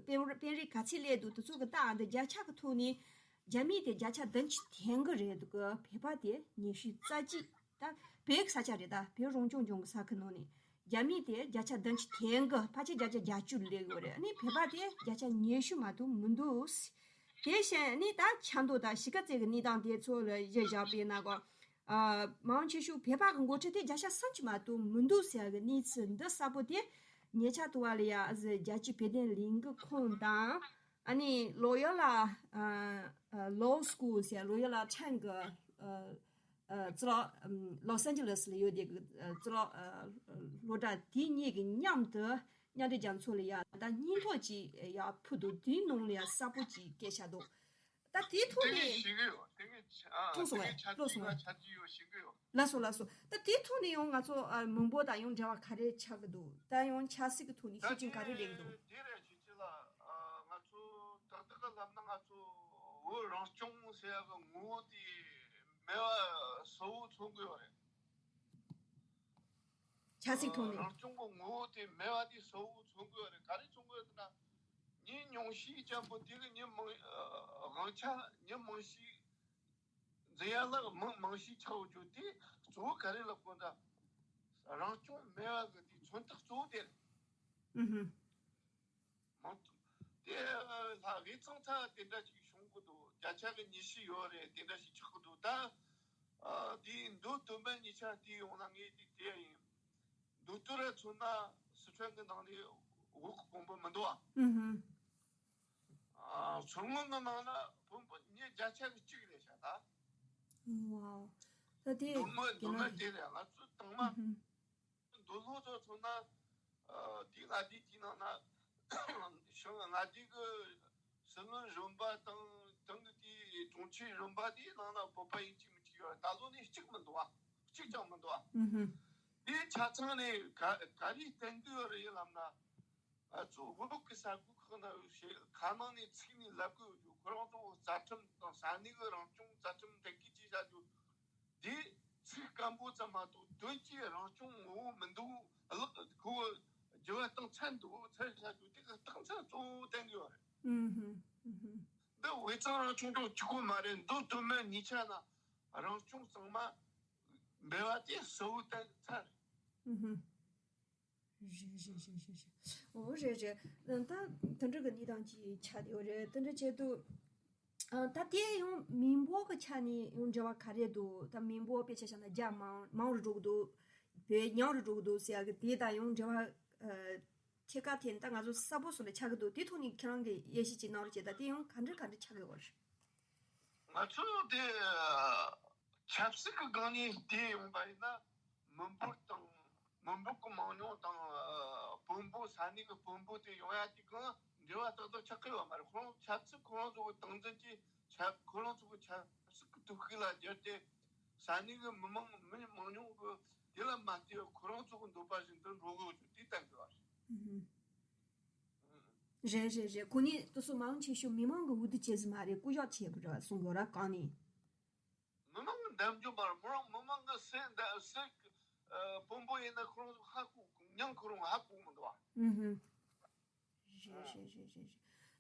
དཔོན་དཔོན་རིགས་ག་ཚད་སླེབས་འདུག་དེ་ཚོ་གི་ད་འདི་བརྒྱ་ཆ་གི་ཐོག་ནས་རྒྱ་མི་དེ་བརྒྱ་ཆ་བདུན་ཅུ་ཐེན་གི་རེད་འདུག་གི། བོད་པ་དེ་ཉི་ཤུ་རྩ་གཅིག་ད་བོད་ཀྱི་ས་ཆ་རེད། ད་བོད་རང་སྐྱོང་ལྗོངས་ཀྱི་ས་ཁུལ་ནང་ནས་རྒྱ་མི་དེ་བརྒྱ་ཆ་བདུན་ཅུ་ཐེན་གི་ཕལ་ཆེར་བརྒྱ་ཆ་བརྒྱད་ཅུ་སླེབས་ཡོད་རེད། ཨ་ནི་བོད་པ་དེ་བརྒྱ་ཆ་ཉི་ཤུ་མ་གཏོགས་མི་འདུག་དེ་བཞིན་ནི་ད་ཆབ་མདོ་དང་གཞིས་ཀ་རྩེ་གི་གནས་སྟངས་དེ་ཚོ་ལ་གཞི་བཞག་པའི་ན་གོ། ཨ་མང་ཆེ་ཤོས་བོད་པ་གི་འགོ་ཁྲིད་དེ་བརྒྱ་ཆ་སུམ་ཅུ་མ་གཏོགས་མི་འདུག་ཟེར་ཡ་གི་གནས་ཚུལ་འདི་གསལ་པོ་དེ་ཉེ་ཆར་དུ་བ་ལ་ཡ་ཨ་ཟི་རྒྱལ་སྤྱིའི་བོད་དོན་ལས་འགུལ་ཁང་དང་། ཨ་ནི་ལོ་ཡོ་ལ་ཨ་ཨ་Law School ཟེར་ཡ་ལོ་ཡོ་ལ་ཕྲན་གི་ཨ་ཨ་ཙི་ལོ་ཨམ་Los Angeles ལ་ཡོད་དེ་གི་ཨ་ཙི་ལོ་ཨ་སློབ་གྲྭ་དེ་གཉིས་ཀྱི་མཉམ་དུ་མཉམ་འབྲེལ་རྒྱལ་ཚོགས་ལ་ཡ་ད་སྙན་ཐོ་ཅིག་ཡ་ཕུལ་འདུག་དེའི་ནང་ལ་ཡ་གསལ་པོ་ཅིག་སྐད་ཆ་འདུག་ད་དེའི་ཐོག་དེ་གས་ནས་ཤེས་གི་ཡོད། དེ་གས་ཨ་ཐུག་སོང་དེ་བས། གས་ཆ་ལོ་རྒྱུས་སོང་བས། ང་ཆ་རྒྱུས་ཡོད་ཤེས་གི་ཡོད། ལགས་སོ་ལགས་སོ། ད་དེའི་ཐོག་ནས་ཡང་ང་ཚོ་ཨ་མི་འབོར་དང་ཡང་འབྲེལ་བ་ག་རེ་ཆགས་ཀྱི་འདུག་ད་ཡང་ཆབ་སྲིད་ཀྱི་ཐོག་ནས་ད་ཤུགས་རྐྱེན་ག་རེ་སླེབས་ཀྱི་འདུག་དེ་རེད་ཤེས་ཀྱི་ལ། ཨ་ང་ཚོ་ཏག་ཏག་གི་ལབ་ན་ང་ཚོ་བོད་རང་སྐྱོང་ཟེར་ཡ་གི་ངོ་བོ་དེ་མེད་པ་གསལ་བོ་མཚོན་གི་ཡོད་རེད། ཆབ་སྲིད་ཐོག་ནས། རང་སྐྱོང་གི་ངོ་བོ་དེ་མེད་པ་དེ་གསལ་བོ་མཚོན་གི་ཡོད་རེད། ག་རེ་མཚོན་གི་ཡོད་ཟེར་ན། མི་ཉུང་ཤས་ཅན་པོ་དེ་གི་མི་མང་ཨ་དབང་ཆ་མི་མང་ཤས་འཛིན་ཡ་ལ་མི་མང་ཤས་ཆགས་ཡོད་རྒྱུ་དེ་གཙོ་བོ་ག་རེ་ལབ་དགོས་ན། རང་སྐྱོང་མེད་པ་གི་དེ་མཚོན་རྟགས་གཙོ་བོ་དེ་རེད། ཨུ་ཧུ། མང་དུ་དེ་ལྷ་དབུས་གཙང་ཚ་དེ་འདྲ་ཞིག་བྱུང་གི་འདུག་བརྒྱ་ཆ་གི་ཉི་ཤུ་ཡོད་རེད། དེ་འདྲ་ཞིག་ཆགས་གི་འདུག་ད་ཨ་དེའི་མདོ་དོན་མན་ཉིས་ཆ་དེ་ཡོང་ན་ངས་དེ་དེ་ཡིན། མདོ་སྟོད་ར་མཚོན་ན་སི་ཁྲོན་གི་ནང་ནས་བོད་གི་དཔོན་པོ་མི་འདུག་ཨ། ཨུ་ཧུ། ཨ་མཚོ་སྔོན་གི་ནང་ན་དཔོན་པོ་མི་བརྒྱ་ཆ་གི་གཅིག་རེད་ཤག་ད། ཝའོ། ད་དེ་མདོ་སྨད་དེ་མདོ་ན་སྨད་དེ་རེད། ང་ཚོ་དང་མ། ཨུ་ཧུ། མདོ་སྨད་ཚོ་མཚོན་ན། ཨ་དེ་ལྔ་སྡེ་དེའི་ནང་ན་ཤང་ལྔ་སྡེ་གི་སྲིད་བློན་གཞོན་པ་དང་དེང་གི་དེའི་དྲུང་ཆེ་གཞོན་པ་དེའི་ནང་ན་བོད་པ་ཡིན་གཅིག་མིན་གཅིག་ཡོད་རེད། ད་ལོ་ནས་གཅིག་མི་འདུག་ཨ། གཅིག་ཀྱང་མི་འདུག་ཨ། ཨུ་ཧུ། དེ་ཆ་ཚང་ནས་ག་ག་རེ་བསྟན་གི་ཡོད་རེད་ལབ་ན། ང་ཚོ་བོད་ཀྱི་ས་ཁུལ་ཁག་ན་ཡོད་ཞེས་ཁ་ནང་ནས་ཚིག་ནས་ལབ་གི་ཡོད་རྒྱུ། ཁོ་རང་ཚོ་རྩ་ཁྲིམས་དང་ས་གནས་ཀྱི་རང་སྐྱོང་རྩ་ཁྲིམས་དེ་གའི་ཅི་བྱ་རྒྱུ། དེ་ཚིག་སྐམ་པོ་ཙམ་མ་གཏོགས་དོན་གྱི་རང་སྐྱོང་ངོ་བོ་མི་འདུག་ལག་ཁོ་བོ་རྒྱུ་བ་སྟེང་ཚན་འདུག་ཚན་བྱ་རྒྱུ་དེ་གི་རྟགས་མཚན་གཙོ་བོ་བསྟན་གི་ཡོད་རེད། ཨུ་ཧུ། ཨུ་ཧུ། འདི་དབུས་གཙང་རང་སྐྱོང་ལྗོངས་གཅིག་པོ་མ་རེད། མདོ་སྟོད་སྨད་གཉིས་ཆ་ན་རང་སྐྱོང་གཙང་མ་འབེལ་བ་དེ་གསལ་བོ་བསྟན་ཚར་རེད། ཨུ་ཧུ། རེད་རེད་རེད་རེད་རེད། འོ་རེད་རེད། ད་དེ་འདྲ་གི་གནས་སྟངས་ཅིག་ཆགས་ཡོད་རེད། དེ་འདྲ་བྱས་དུས། ཨ་ད་དེ་ཡང་མི་འབོར་གི་ཆ་ནས་ཡང་འབྲེལ་བ་ག་རེ་འདུག་ད་མི་འབོར་དཔེ་ཆ་བཞག་ན་རྒྱ་མང་མང་རུ་འགྲོ་གི་འདུག་བོད་ཉུང་རུ་འགྲོ་གི་འདུག་ཟེར་ཡ་གི་དེ་དང་ཡང་འབྲེལ་བ་ཨ་ཕྱེད་ཀ་ཐད་ད་ང་ཚོ་གསལ་པོ་བཟོ་འདྲ་ཆགས་ཀྱི་འདུག་དེ་ཐོག་ནས་ཁྱེད་རང་གི་དབྱེ་ཞིབ་ཅིག་གནང་རོགས་བྱེད། ད་དེ་ཡང་ག་འདྲ་ག་འདྲ་ཆགས་ཀྱི་ཡོད་རེད། ང་ཚོ་དེ་ཆབ་སྲིད་ཀྱི་སྒང་ནས་བལྟས་ཡོང་པ་ཡིན་ན། མི་འབོར་དང་མི་འབོར་གྱི་མང་ཉུང་དང་། ཨ་དཔོན་པོ་ས་གནས་ཀྱི་དཔོན་པོ་དེ་ཡོང་ཡ་དེ་གང་འབྲེལ་བ་ཏག་ཏག་ཆགས་ཀྱི་ཡོད་མ་རེད། ཁོ་རང་ཆབ་སྲིད་ཁོ་རང་ཚོ་གི་སྟངས་འཛིན་གྱིས་ཆབ་ཁོ་རང་ཚོ་གི་ཆབ་སྲིད་ཀྱི་ཐོབ་ཤུགས་ལ་བརྒྱུད་དེ། ས་གནས་ཀྱི་མི་མང་མི་མང་ཉུང་གི་དེ་ལ་མ་བལྟས་ཁོ་རང་ཚོ་གི་འདོད་པ་བཞིན་དུ་འགྲོ་གི་ཡོད་རྒྱུ་དེ་བསྟན་དགོས་པ་རེད། ཨུ་ཧུ། རེད་རེད་རེད། གོ་གནས་དེ་ཚོ་མང་ཆེ་ཤོས་མི་མང་གི་འོས་བསྡུ་བྱེད་ཟིན་མ་རེད། སྐུ་ཞབས་བྱེད་དགོས་ར་གསུང་དགོས་ར་གང་ནས། མི་མང་གི་འདེམས་རྒྱུ་མ་རེད། མི་རང་མི་མང་གི་སེམས་འདི་སེམས་ཀྱི་ཨ་དཔོན་པོ་ཡིན་ན་ཁོ་རང་ཚོ་ཧ་གོ་མྱང་ཁོ་རང་ཧ་གོ་མི་འདུག་ཨ། ཨུ་ཧུ། རེད་རེད་རེད་རེད་རེད།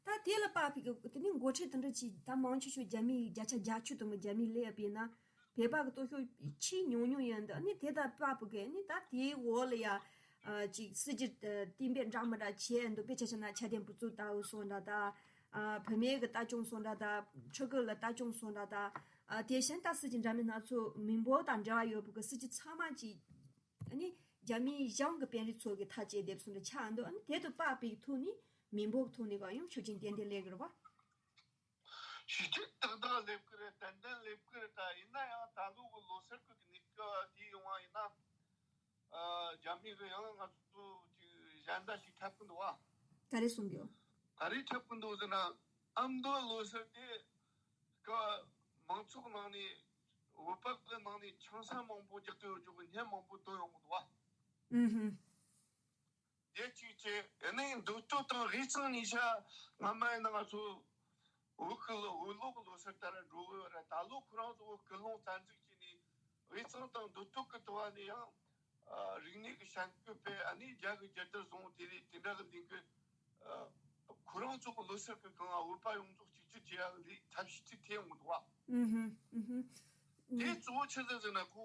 ད་དེ་ལ་དཔག་པའི་གི་དེ་ནི་འགོ་ཁྲིད་དེ་འདྲ་ཅིག་ད་མང་ཆེ་ཤོས་རྒྱ་མི་བརྒྱ་ཆ་བརྒྱད་ཅུ་དུ་མ་རྒྱ་མི་སླེབས་པས་ན། བོད་པ་གི་སྟོབས་ཤུགས་ཆེས་ཉུང་ཉུང་ཡིན་འདུག་ཨ་ནི་དེ་ལྟར་དཔག་པའི་གི་ཨ་ནི་ད་དེའི་འོག་ལ་ཡ་ཨ་ཅིག་སྲིད་ཇུས་ཨ་གཏན་འབེབས་འདྲ་མི་འདྲ་བྱས་འདུག་དཔེ་ཆ་བཞག་ན་ཆ་ལྡན་བུ་ཚུགས་ལྟ་བུ་སོགས་འདྲ་ད། ཨ་བུད་མེད་ཀྱི་ལྟ་སྐྱོང་སོགས་འདྲ་ད། ཕྲུ་གུ་ལ་ལྟ་སྐྱོང་སོགས་འདྲ་ད། ཨ་དེ་བཞིན་ད་སྲིད་ཇུས་འདྲ་མིན་སྣ་ཚོགས་མི་འབོར་དང་འབྲེལ་བ་ཡོད་པའི་གི་སྲིད་ཇུས་ཚང་མ་ཅིག་ཨ་ནི་རྒྱ་མིའི་གཞུང་གི་དཔོན་རིགས་ཚོ་གི་ཐག་བཅད་བསྡད་སོང་འདྲ་ཆགས་འདུག་ཨ་ནི་དེ་དང་དཔག་པའི་ཐོག་ནས་མི་འབོར་གི་ཐོག་ནས་གང་ཡང་ཤུགས་རྐྱེན་ཏན་ཏན་སླེབས་ཀྱི་རེད་པ། ཤུགས་རྐྱེན་ཏག་ཏག་སླེབས་ཀྱི་རེད། ཏན་ཏན་སླེབས་ཀྱི་རེད། ད་ཡིན་ན་ཡང་ད་ལོ་གི་ལོ་གསར་གི་གནས་སྐབས་དེ་ཡོང་བ་ཡིན་ན། ཨ་རྒྱ་མི་གི་ཡང་ང་ཚོ་ཅིག་ཞན་ཆ་ཞིག་འཁྲབ་ཀྱི་འདུག་བ། ག་རེ་གསུང་གི་ཡོད། ག་རེ་འཁྲབ་ཀྱི་འདུག་ཟེར་ན། ཨ་མདོ་ལོ་གསར་དེ་སྐབས་མང་ཚོགས་ནང་ནས་བོད་པ་གི་ནང་ནས་ཆང་ས་མང་པོ་རྒྱག་གི་ཡོད་རྒྱུ་གི་བརྙན་མང་པོ་བཏོན་ཡོང་གི་འདུག་བ། ཨུ་ཧུ། དེ་གཅིག་བྱས། ཨ་ནི་མདོ་སྟོད་དང་དབུས་གཙང་གཉིས་ཆ་སྔ་མ་ཡིན་ན་ང་ཚོ་བོད་ཀྱི་ལོ་བོད་ལོ་གི་ལོ་གསར་ལྟར་འགྲོ་གི་ཡོད་རེད། ད་ལོ་ཁོ་རང་ཚོ་སྐུལ་སློང་རྩ་འཛུགས་བྱས་ནས་དབུས་གཙང་དང་མདོ་སྟོད་ཀྱི་དུ་བ་ནས་ཡང་ཨ་རིག་གནས་ཀྱི་བྱ་འགུལ་སྤེལ། ཨ་ནི་རྒྱ་གི་རྒྱལ་དར་བཟུང་དེ་རེད། དེ་འདྲ་གི་ལས་འགུལ་ཨ་ཁོ་རང་ཚོ་གི་ལོ་གསར་གི་སྒང་བོད་པ་ཡོངས་རྫོགས་གཅིག་གྱུར་བྱེད་ཡག་ལས་ཐབས་ཤེས་ཅིག་ཐེབས་ཡོང་གི་འདུག་བ། ཨུ་ཧུ། ཨུ་ཧུ། དེ་གཙོ་བོ་ཆི་ཟིག་ཟེར་ན། ཁོ་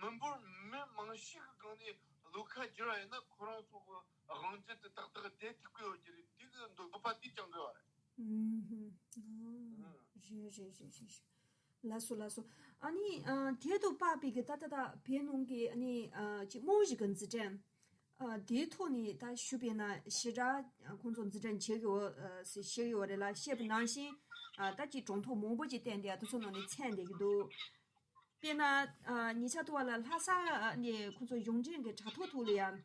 མི་འབོར་མི་མང་ཤོས་ཀྱི་སྒང་ནས་བློ་ཁ་བསྒྱུར་བ་ཡིན་ན། ཁོ་རང་ཚོ་གི་དབང་སྒྱུར་དེ་ཏག་ཏག་དེ་ཐུབ་ཀྱི་ཡོད་ཀྱི་རེད། དེ་གི་འདོད་པ་དེ་བཅངས་དགོས་པ་རེད། ཨུ་ཧུ། ཨ་རེད་རེད་རེད་རེད་རེད། ལགས་སོ་ལགས་སོ། ཨ་ནི་ཨ་དེ་དང་འབྲེལ་བའི་གི་ད་ད་ད་བོད་ནང་གི་ཨ་ནི་ཨ་ཅིག་རྨང་གཞི་གི་འཛུགས་སྐྲུན། ཨ་དེའི་ཐོག་ནས་ད་ཞུས་པས་ན་ཞེ་དྲག་ཁོང་ཚོ་འཛུགས་སྐྲུན་བྱེད་ཀྱི་ཡོད་ཨ་ཟེར་བཤད་ཀྱི་ཡོད་རེད་ལ། བཤད་པ་ནང་བཞིན་ཨ་ད་ཅིག་གྲོང་ཐོག་མང་པོ་ཅིག་བསྟན་ཏེ་ཨ་དེ་ཚོ་ནང་ནས་མཚོན་བསྡད་ཀྱི་འདུག་དཔེར་ན་ཨ་ཉེ་ཆར་དུ་བ་ལ་ལྷ་ས་ནས་ཁོང་ཚོ་གཞུང་འབྲེལ་གྱི་དྲ་ཐོག་ཐོག་ལ་ཡང་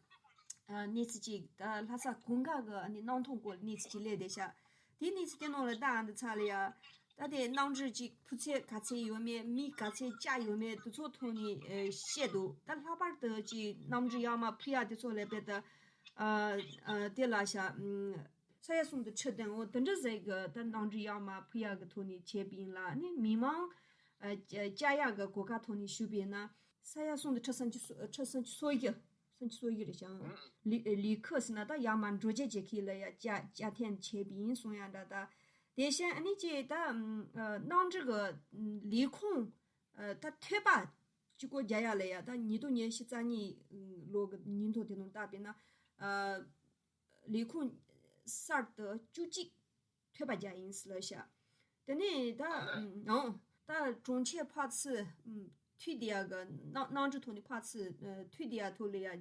ཨ་གནས་ཚུལ་ཅིག་ད་ལྷ་ས་གུང་དཀར་གྱི་ཨ་ནི་གནམ་ཐང་སྐོར་གནས་ཚུལ་ཅིག་སླེབས་བསྡད་ཤག་དེའི་གནས་ཚུལ་དེ་ནང་ལ་ད་ཨ་འདི་ཚ་ལ་ཡ། ད་དེ་གནམ་གྲུ་གཅིག་འཕུར་ཚད་ག་ཚད་ཡོད་མེད། མི་ག་ཚད་བཅག་ཡོད་མེད་དེ་ཚོ་ཐོག་ནས་ཨེ་བཤད་འདུག་ད་ལྷག་པར་དུ་ཅིག་གནམ་གྲུ་ཡར་མར་འཕུར་ཡག་དེ་ཚོ་ལ་དཔེ་ད་ཨ་ཨ་དེ་ལ་ཤ་ཨམ་ས་ཡ་གསུམ་དང་ཁྲི་བདུན་འོ་དེ་འདྲ་ཟིག་གི་ད་གནམ་གྲུ་ཡར་མར་འཕུར་ཡག་གི་ཐོག་ནས་བྱས་པ་ཡིན་ལ། ཨ་ནི་མི་མང་ཨ་བཅག་ཡག་གི་གོ་སྐབས་ཐོག་ནས་ཞུས་པ་ཡིན་ན་ས་ཡ་གསུམ་དང་ཁྲི་སུམ་ཅུ་སོ་ཁྲི་སུམ་ཅུ་སོ་བརྒྱད། སུམ་ཅུ་སོ་བརྒྱད་རེད་ཤག་ལི་ལི་ཁུ་ཟེར་ན་ད་ཡར་མར་འགྲོ་སྐྱོད་བྱེད་མཁན་ལ་ཡ་བཅའ་བཅའ་ཐེངས་བྱས་པ་ཡིན་གསུང་ཡག་འདྲ། ད་དེ་བཞིན་ཨ་ནི་ཅིག་ད་ཨམ་ཨ་གནམ་གྲུ་གི་ཨམ་ལས་ཁུངས་ཨ་ད་ཐོལ་པ་གཅིག་པོ་རྒྱག་ཡག་ལ་ཡ། ད་ཉིས་སྟོང་ཉི་ཤུ་རྩ་གཉིས་ལོ་གི་ཉིན་ཐོ་དེ་ནང་བལྟས་པས་ན་ཨ་ལས་ཁུངས་གསར་དུ་བཅུ་གཅིག་ཐོལ་པ་རྒྱག་ཡིན་ཟེར་ལབ་ཤག་དེ་ནས་ད་ཨང་ད་གྲོང་ཁྱེར་ཕར་ཚུར་ཨམ་མཐུད་བསྡད་ཡག་གི་གནམ་གནམ་གྲུ་ཐོག་ནས་ཕར་ཚུར་ཨ་མཐུད་བསྡད་ཡག་ཐོག་ལ་ཡ་ཨ་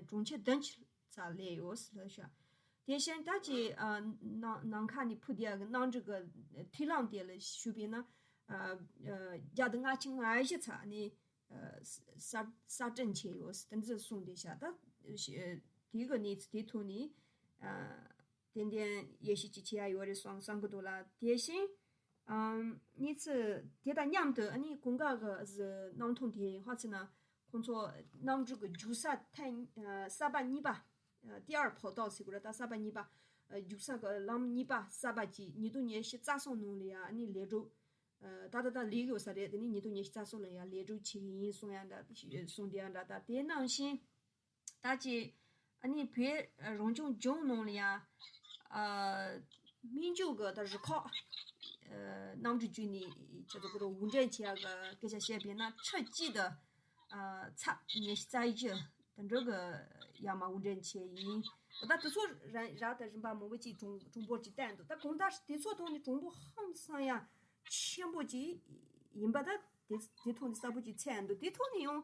གྲོང་ཁྱེར་བདུན་ཅུ་ཙམ་སླེབས་ཡོད་ཟེར་ལབ་ཤག་དེ་བཞིན་ད་ཅིག་ཨ་ནང་ནང་ཁ་ནས་འཕུར་བསྡད་ཡག་གི་གནམ་གྲུ་གི་མཐུད་ལམ་དེ་ལ་ཞུས་པས་ན་ཨ་ཨ་བརྒྱ་དང་ལྔ་བཅུ་ང་བཞི་ཙམ་ནས་ཨ་གསར་གསར་སྐྲུན་བྱས་ཡོད་ཟེར་དེ་འདྲ་གསུངས་བསྡད་ཤག་ད་ཨ་དེ་གི་གནས་ཚུལ་དེ་ཐོག་ནས་ཨ། ཏན་ཏན་ཡེ་ཤེས་ཀྱི་ཆེ་ཡ་ཡོད་རེད་སོང་བསམ་གི་འདུག་ལ། དེ་བཞིན་ཨམ་གནས་ཚུལ་དེ་དང་མཉམ་དུ་ཨ་ནི་གུང་དཀར་གི་གནམ་ཐང་དེ་ཧ་ཚི་ན་ཁོང་ཚོ་གནམ་གྲུ་གི་རྒྱུག་ས་ཐེངས་ཨ་གསར་པ་གཉིས་པ་ཨ་ཏི་ཨར་ཕོ་ཏོག་ཟེར་དགོས་རེད། ད་གསར་པ་གཉིས་པ་ཨ་རྒྱུག་ས་གི་ལམ་གཉིས་པ་གསར་པ་ཅིག་ཉིས་སྟོང་ཉི་ཤུ་རྩ་གསུམ་ནང་ལ་ཡ་ཨ་ནི་ལས་གྲུབ་ཨ་ད་ད་ད་ལས་ཀྱི་ཡོད་ས་རེད། དེ་ནི་ཉིས་སྟོང་ཉི་ཤུ་རྩ་གསུམ་ལ་ཡ་ལས་གྲུབ་བྱེད་ཀྱི་ཡིན་གསུང་ཡ་འདྲ་གསུང་བསྡད་ཡ་འདྲ། ད་དེ་ནང་བཞིན། ད་ཅི་ཨ་ནི་བོད་རང་སྐྱོང་ལྗོངས་ནང་ལ་ཡང་ཨ་སྨན་བཅོས་ཀྱི་ད་རུ་ཁག་ཨ་གནམ་གྲུ་བརྒྱུད་ནས་ཁྱེད་ཚོ་ཀུ་རུ་དབུགས་འདྲེན་བྱེད་ཡག་གི་སྐད་ཆ་བཤད་པས་ན་ཁྲི་གཅིག་དང་ཨ་ཚེག་ཉི་ཤུ་རྩ་བཞི་དེ་འདྲ་གི་ཡར་མར་དབུགས་འདྲེན་བྱས་ཡིན། ད་དེ་ཚོ་ར་ར་ད་རིམ་པ་མང་པོ་ཅིག་གྲངས་གྲངས་འབོར་ཅིག་བསྟན་འདུག་ད་གང་ལྟར་དེ་ཚོ་ཐོག་ནས་གྲངས་འབོར་ཧང་སང་ཡ་ཆེན་པོ་ཅིག་ཡིན་པ་ད་དེ་དེ་ཐོག་ནས་གསལ་པོ་ཅིག་ཚད་འདུག་དེ་ཐོག་ནས་ཡང་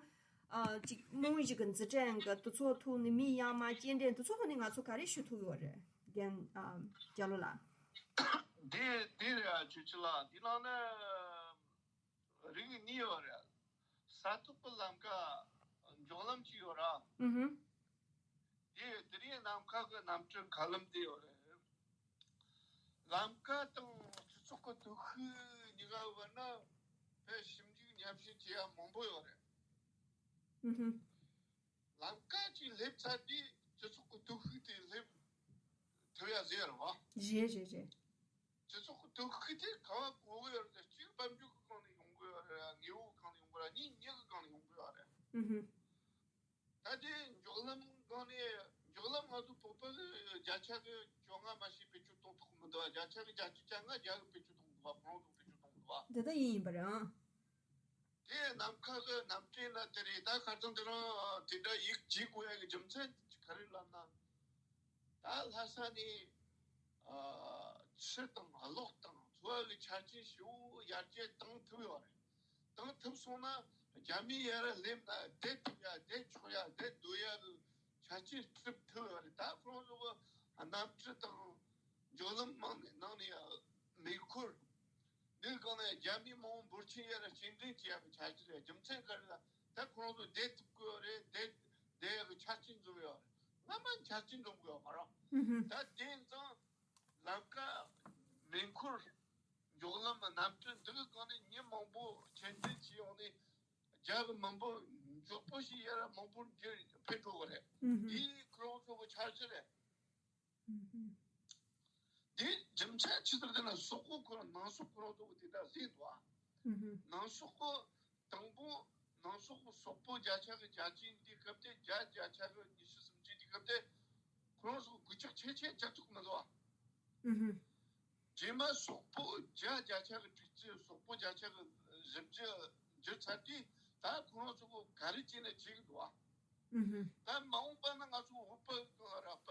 ཨ་ཅིག་རྨང་གཞི་གི་འཛུགས་སྐྲུན་གི་དེ་ཚོ་ཐོག་ནས་མི་ཡར་མར་སྐྱེལ་འདྲེན་དེ་ཚོ་ཐོག་ནས་ང་ཚོ་ག་རེ་ཞུ་ཐུབ་ཡོད་རེད། རྒན་ཨ་རྒྱ་ལོ་ལགས། དེ་དེ་རེད་ཨ་ཆུ་ཆུ་ལགས། དེ་ནང་ན་རིགས་གཉིས་ཡོད་རེད། ས་ཐོག་གི་ལམ་ཁ་མགྱོགས་ལམ་གཅིག་ཡོད་ར། ཨུ་ཧུ། དེ་དེ་རིང་ནམ་མཁའ་གི་གནམ་གྲུ་མཁའ་ལམ་དེ་ཡོད་རེད། ལམ་ཁ་དང་སྤྱི་ཚོགས་ཀྱི་སྟོབས་ཤུགས་གཉིས་ཀ་བར་ན་ཕར་ཞིབ་འཇུག་ཉམས་ཞིབ་བྱེད་ཡ་མང་པོ་ཡོད་རེད། ཨུ་ཧུ། ལམ་ཁ་ཅིག་སླེབས་ཚར་དུས་སྤྱི་ཚོགས་ཀྱི་སྟོབས་ཤུགས་དེ་སླེབས་ཐུབ་ཡ་ཟེར་བ། རེད་རེད་རེད། སྤྱི་ཚོགས་ཀྱི་སྟོབས་ཤུགས་དེ་ག་བ་དགོས་ཀྱི་ཡོད་རེད། གཅིག་དཔལ་འབྱོར་གྱི་སྒང་ནས་ཡོང་གི་ཡོད་རེད། དངོས་པོ་སྒང་ནས་ཡོང་གི་རེད། གཉིས་མྱི་གི་སྒང་ནས་ཡོང་གི་ཡོད་རེད། ཨུ་ཧུ། ད་དེ་མགྱོགས་ལམ་སྒང་ནས་མགྱོགས་ལམ་ང་ཚོ་བོད་པ་གི་བརྒྱ་ཆ་གི་བཅོ་ལྔ་མ་ཞིག་བེད་སྤྱོད་གཏོང་ཐུབ་ཀྱི་མི་འདུག་བ། བརྒྱ་ཆ་གི་བརྒྱད་ཅུ་གྱ་ལྔ་རྒྱ་གི་བེད་སྤྱོད་གཏོང་གི་འདུག་བ། ཁོང་ཚོ་བེད་སྤྱོད་གཏོང་གི་འདུག་བ། འདི་ལྟ་ཡིན་ཡིན་པ་རེད་ཨང་། དེ་ནམ་མཁའ་གི་གནམ་གྲུ་ལ་དེ་རེད། ད་ཁ་སང་དེ་རིང་དེ་འདྲ་ཡིག་བྲིས་དགོས་ཡ་གི་རྒྱུ་མཚན་ག་རེ་ལབ་ན། ད་ལྷ་ས་ནས་ཨ་ཆུ་དང་གློག་དང་འཚོ་བ་གི་ཆ་རྐྱེན་ཞེ་པོ་ཡར་རྒྱས་བཏང་ཐུབ་ཡོད་རེད། བཏང་ཐུབ་སོང་ན་རྒྱ་མི་ཡར་སླེབས་ན་བསྡད་ཐུབ་ཡ། བསྡད་ཆོག་ཡ། བསྡད་སྡོད་ཡ་གི་ཆ་རྐྱེན་སྒྲུབ་ཐུབ་ཡོད་རེད། ད་ཁོང་ཚོ་གི་གནམ་གྲུ་དང་མགྱོགས་ལམ་མང་ནས་ནང་ནས་མེ་འཁོར་འདི་སྒང་ནས་རྒྱ་མི་མང་པོ་འབོར་ཆེན་ཡར་སྐྱེལ་འདྲེན་བྱེད་ཡ་གི་ཆ་རྐྱེན་རེད། རྒྱུ་མཚན་ག་རེ་ལ་ད་ཁོང་ཚོ་བསྡད་ཐུབ་ཀྱི་ཡོད་རེད། བསྡད་བསྡད་ཡ་གི་ཆ་རྐྱེན་འཛོམས་ཡོད་རེད། སྔ་མ་ཆ་རྐྱེན་འཛོམས་དགོས་ཡོད་མ་རེད། ཨུ་ཧུ། ད་དེ་ཙང་ལམ་ཁ་མེ་འཁོར་མགྱོགས་ལམ་གནམ་གྲུ་འདི་གི་སྒང་ནས་མི་མང་པོ་སྐྱེལ་འདྲེན་བྱས་ཡོང་ནས་རྒྱ་གི་མི་འབོར་མགྱོགས་པོ་ཞིག་ཡར་མང་པོ་འགྱུར་འཕེལ་འགྲོ་གི་རེད། ཨུ་ཧུ། འདི་ཁོ་རང་ཚོ་གི་འཆར་གཞི་རེད། ཨུ་ཧུ། འདི་རྒྱུ་མཚན་ཆི་ཟེར་དེ་ན་སོག་པོ་ཁོ་རང་ནང་སོག་ཁོ་རང་ཚོ་གི་དེ་འདྲ་ཟིན་འདུག་ཨ། ཨུ་ཧུ། ནང་སོག་པོ་དང་པོ་ནང་སོག་པོ་སོག་པོ་བརྒྱ་ཆ་གི་བརྒྱད་ཅུ་དེ་སྐབས་དེ་རྒྱ་བརྒྱ་ཆ་གི་ཉི་ཤུ་སུམ་ཅུ་དེ་སྐབས་དེ་ཁོ་རང་ཚོ་གི་འགུལ་ལྕག་ཆེ་ཆེ་རྒྱག་ཐུབ་མི་འདུག་ཨ། ཨུ་ཧུ། རྗེས་མ་སོག་པོ་བརྒྱ་བརྒྱ་ཆ་གི་དྲུག་ཅུ། སོག་པོ་བརྒྱ་ཆ་གི་བཞི་བཅུ་འགྱུར་ཚར་དུས་ད་ཁོ་རང་ཚོ་གི་ག་རེ་བྱས་ནས་བྱེད་གི་འདུག་ཨ། ཨུ་ཧུ། ད་མ་འོངས་པ་ན་ང་ཚོ་བོད་པ་གི་ར་པ་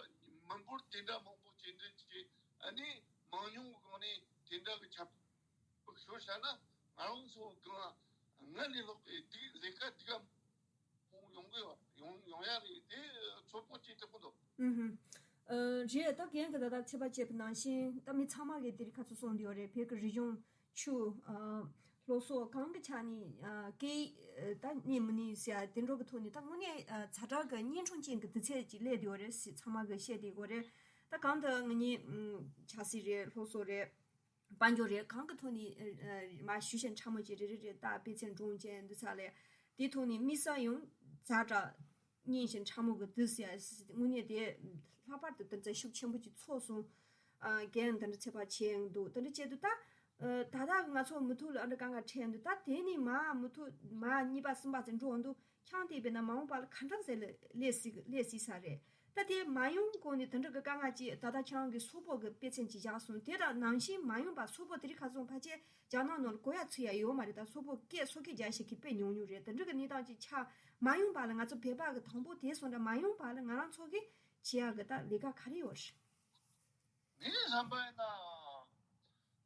མི་འབོར་དེ་འདྲ་མང་པོ་སྐྱེལ་འདྲེན་བྱས། ཨ་ནི་མང་ཉུང་གི་སྒང་ནས་དེ་འདྲ་གི་ཁྱབ་ཤོར་བྱས་ན་ང་ ང་རང་ཚོ་གང་ལ་སྔར་ལས་ལྷག་པའི་སྡུག་ལས་ཀ་སྡུག་ག་ཡོང་གི་ཡོད་ཡོང་ཡོང་ཡ་རེད། དེ་ཚོད་དཔག་བྱེད་ཐུབ་ཀྱི་འདུག་ཨུ་ཧུམ། ཨ། རེད། ད་རྒན་གྱིས་ད་ལྟ་ཚོད་དཔག་བྱས་པ་ནང་བཞིན་ད་མི་ཚང་མ་གིས་དེ་རིང་ཁ་ཚོན་སོང་བསྡད་ཡོད་རེད། བོད་ཀྱི་རིག་གཞུང་། ཆོས། ཨ། སློབ་གསོ་གང་གི་ཆ་ནས། ཨ། སྐད་ཡིག་ད་གནས་མི་གནས་ཟེར་ཡ་དེ་འདྲ་གི་ཐོག་ནས་ད་དངོས་གནས། ཨ། ཛ་དྲག་གི་གཉན་འཕྲང་ཅན་གྱི་དུས་ཚོད་ཅིག་སླེབས་བསྡད་ཡོད་རེད་ཟེར་ཚང་མ་གིས་བཤད་བསྡད་ཡོད་རེད། ད་གང་ལྟར་ང་གཉིས། ཨ། ཆབ་སྲིད་རེད། སློབ་གསོ་རེད། དཔལ་འབྱོར་རེད། གང་གི་ཐོག་ནས། ཨ། ཨ། མར་ཞུ་ཞིང་ཕྲ་མོ་ཅིག་རེ་རེ་རེ་ད་དཔེ་ཚན་སྒྲུང་ཅན་འདི་ཚོ་ལས། དེའི་ཐོག་ནས་དམིགས་བསལ་ཡང་ཛ་དྲག་གཉན་ཞིང་ཕྲ་མོ་གི་དུས་ཟེར་ཡ་དངོས་གནས་དེ་ལྷག་པར་དུ་དེ་ཚོ་ཤུགས་ཆེན་པོ་ཅིག་ཚོགས་སོང་། ཨ། རྒན་འདི་འདྲ་ཚོད་དཔག་བྱས་ཡོང་འདུག་དེ་འདྲ་བྱས་དུས་ད། ཨ། ད་ལྟ་ང་ཚོ་མུ་མཐུད་ལ་ཨ་འདྲ་དཀའ་ངལ་འཕྲད་ཡོང་དུས་ད་དེ་ནས་མར་མུ་མཐུད་མར་གཉིས་པ་གསུམ་པ་ཙམ་འགྲོ་འོང་དུས་ཁྱང་དེ་བས་ན་མ་འོངས་པ་ལ་ག་འདྲ་ཟེར་ལ་སླེབས་སྲིད་སླེབས་སྲིད་ས་རེད། ད་དེ་མ་ཡོང་གོང་ནས་དེ་འདྲ་གི་དཀའ་ངལ་ཅིག་ད་ལྟ་ཁྱེད་རང་གིས་སོག་པོ་གི་དཔེ་མཚོན་ཅིག་བཞག་སོང་། དེ་དང་ནང་བཞིན་མ་ཡོང་པ་སོག་པོ་དེ་རིང་ཁ་སང་ཕལ་ཆེར་རྒྱ་ནག་ནང་ལ་གོ་ཡ་ཚུད་ཡ་ཡོད་མ་རེད། ད་སོག་པོ་སྐད་སོག་སྐད་རྒྱག་ཤེས་མཁན་དཔེ་ཉུང་ཉུང་རེད། དེ་འདྲ་གི་གནས་སྟངས་ཅིག་ཆགས་མ་ཡོང་པ་ལ་ང་ཚོ་བོད་པ་གི་དང་པོ་དེ་སོང་འདྲ་མ་ཡོང་པ་ལ་ང་རང་ཚོ་གིས་བྱེད་ཡ་གི་ད་ལས་ཀ་ག་རེ་ཡོད་རེད། ངས་བསམ་པ་ཡིན་ན།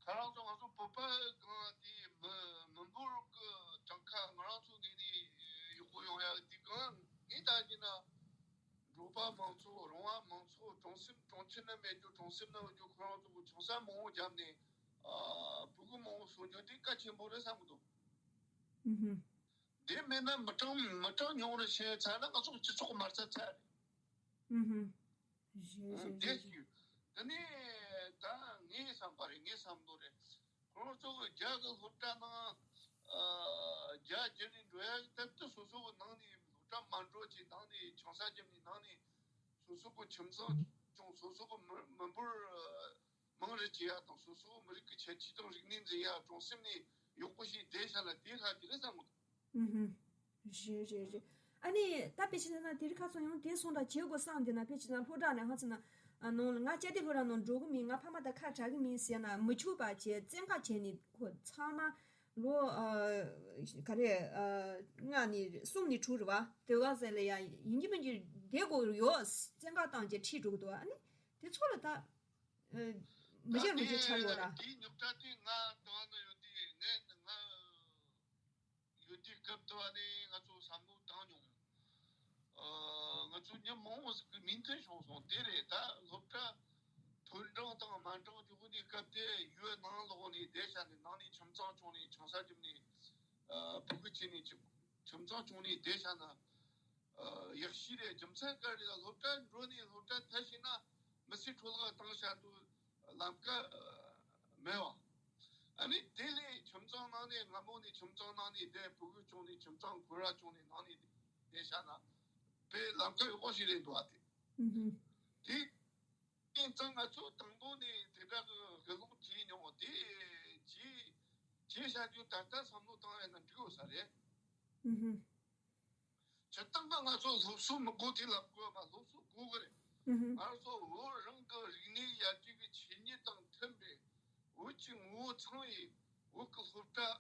ཁ་རང་ཚོ་ང་ཚོ་བོད་པ་གང་དེ་མི་མི་འབོར་གི་གྲངས་ཀ་ང་རང་ཚོ་ངོས་ནས་ཡག་པོ་ཡོང་ཡ་དེ་གང་ངས་ད་ཡིན་ན། འབྲོག་པ་མང་ཚོགས། རོང་བ་མང་ཚོགས། གྲོང་གསེབ་གྲོང་ཁྱེར་ན་མེད་རྒྱུ་གྲོང་གསེབ་ན་ཡོད་རྒྱུ་ཁོ་རང་ཚོ་གི་ཆང་ས་མང་བོ་བརྒྱབ་ནས། ཨ། ཕྲུ་གུ་མང་བོ་གསོ་རྒྱུ་དེ་གལ་ཆེན་པོ་རེད་བསམ་གི་འདུག་ཨུ་ཧུམ། དེ་མེད་ན་མི་གྲངས་མི་གྲངས་ཉུང་རུ་ཕྱིན་ཚར་ན་ང་ཚོ་སྤྱི་ཚོགས་མ་རྩ་ཚར་རེད། ཨུ་ཧུམ། རེད་རེད་རེད་རེད། དེ་ཞིག་དེ་ནས་ད་ངའི་བསམ་པ་རེད། ངའི་བསམ་བློ་རེད། ཁོང་ཚོ་གི་རྒྱ་གི་སློབ་གྲྭ་ནང་། ཨ། རྒྱ་བསྒྱུར་ནས་འགྲོ་ཡ་གི་སྟབས་དེ་སོ་སོ་གི་ནང་ནས་སློབ་གྲྭ་མ་འགྲོ་ཅིག་ནང་ནས་ཆང་ས་བརྒྱབ་ནས་ནང་ནས་སོ་སོ་གི་ཁྱིམ་ཚང་ཆུང་། སོ་སོ་གི་མི་མི་འབོར་མང་རུ་སྐྱེ་ཡ་དང་། སོ་སོ་གི་མི་རིགས་ཀྱི་ཁྱད་ཆོས་དང་རིག་གནས་འཛིན་ཡ་གྲོང་གསེབ་ནས་ཡག་པོ་ཞིག་བསྡད་བཞག་ན་དེ་ལྷག་གི་རེད་བསམ་གི་འདུག་ཨུ་ཧུམ། རེད་རེད་རེད། ཨ་ནི་ད་དཔེ་བྱས་ན་དེ་རིང་ཁ་སང་ཡང་དེ་སོང་འདྲ་བྱེད་དགོས་བསམ་བསྡད་ན། དཔེ་བྱས་ན་སློབ་གྲྭ་ནས་ཧ་ཚ་ན། ཨ། ནང་ལ་ང་ཅག་དེ་སློབ་གྲྭ་ནང་འགྲོ་གི་མིན། ང་ཕ་མ་དང་ཁ་བྲལ་གི་མིན་ཟེར་ན་མི་ཆོག་པ་བྱས། བཙན་བཀའ་བྱས་ནས་ཁོ་ཚང་མ་ལོ། ཨ། ག་རེ། ཨ། ལྔ་ནས་གསུམ་ནས་དྲུག་རེད་བ། དེ་ག་ཟེར་ལ་ཡ་ཡིན་གཅིག་མིན་གཅིག་བསྡད་དགོས་ཡོད། བཙན་བཀའ་བཏང་བྱས་ཁྲིད་འགྲོ་གི་འདུག་ཨ་ནི་དེ་ཚོ་ལ་ད། ཨ། མི་ཤེས་རུང་ཅིག་ཆགས་ཡོད་ར། དེའི་རྙོག་དྲ་དེ་ང་ལྟ་བ་ན་ཡོད་དུས་ངས་ང་ཡོད་དུས་སྐབས་དུ་བ་ནས་ང་ཚོ་བསམ་བློ་བཏང་མྱོང་། ཨ། ང་ཚོ་མྱི་མང་བོ་ཟིག་གི་མིང་འཐེན་བྱུང་སོང་། དེ་རེད། ད་སློབ་གྲྭ་ཐོན་འབྲིང་དང་མ་འབྲིང་རྒྱུ་གོ་ནས་སྐབས་དེ་ཡུལ་ནང་ལོག་ནས་བསྡད་བཞག་ནས། ནང་ནས་ཁྱིམ་ཚང་བྱུང་ནས་ཆང་ས་བརྒྱབ་ནས། ཨ། ཕྲུ་གུ་སྐྱེས་ནས་ཁྱིམ་ཁྱིམ་ཚང་བྱུང་ནས་བསྡད་བཞག་ན། ཨ། ཡག་ཤོས་རེད། རྒྱུ་མཚན་ག་རེ་ལ། སློབ་གྲྭ་འགྲོ་ནས་སློབ་གྲྭ་མཐར་ཕྱིན་ན་མི་ཚེ་འཕྲོ་བརླག་བཏང་བཞག་འདུག་ལམ་ཀ་མེད་པ། ཨ་ནི་དེ་ལས་ཁྱིམ་ཚང་ནང་ནས། སྔ་མོ་ནས་ཁྱིམ་ཚང་ནང་ནས་བསྡད། ཕྲུ་གུ་བྱུང་ནས་ཁྱིམ་ཚང་ཁོ་ར་བྱུང་ནས་ནང་ནས་བསྡད་བཞག་ན་དཔེ་ལམ་ཀ་ཡག་པོ་ཞིག་རེད་འདུག་ཨ། དེ། ཨུ་ཧུམ། དེ་ཡིན་ཙང་ང་ཚོ་དང་པོ་ནས་དེ་འདྲ་གི་དགེ་སློང་བྱས་མྱོང་བ་དེ་བྱས་བྱས་བཞག་རྒྱུ་ད་ལྟ་བསམ་བློ་བཏང་ཡ་ན་འགྲིག་ཡོད་ས་རེད། ཨུ་ཧུམ། སྤྱིར་བཏང་གི་ང་ཚོ་སློབ་གསོ་མི་དགོས་དེ་ལབ་དགོས་མ། སློབ་གསོ་དགོས་གི་རེད། ཨུ་ཧུམ། ང་ཚོ་བོད་རང་གི་རིག་གནས་ཡར་རྒྱས་ཀྱི་ཆོས་ཉིད་དང་མཐུན་པའི་བོད་ཀྱི་ངོ་བོ་ཚང་བའི་བོད་ཀྱི་སློབ་གྲྭ་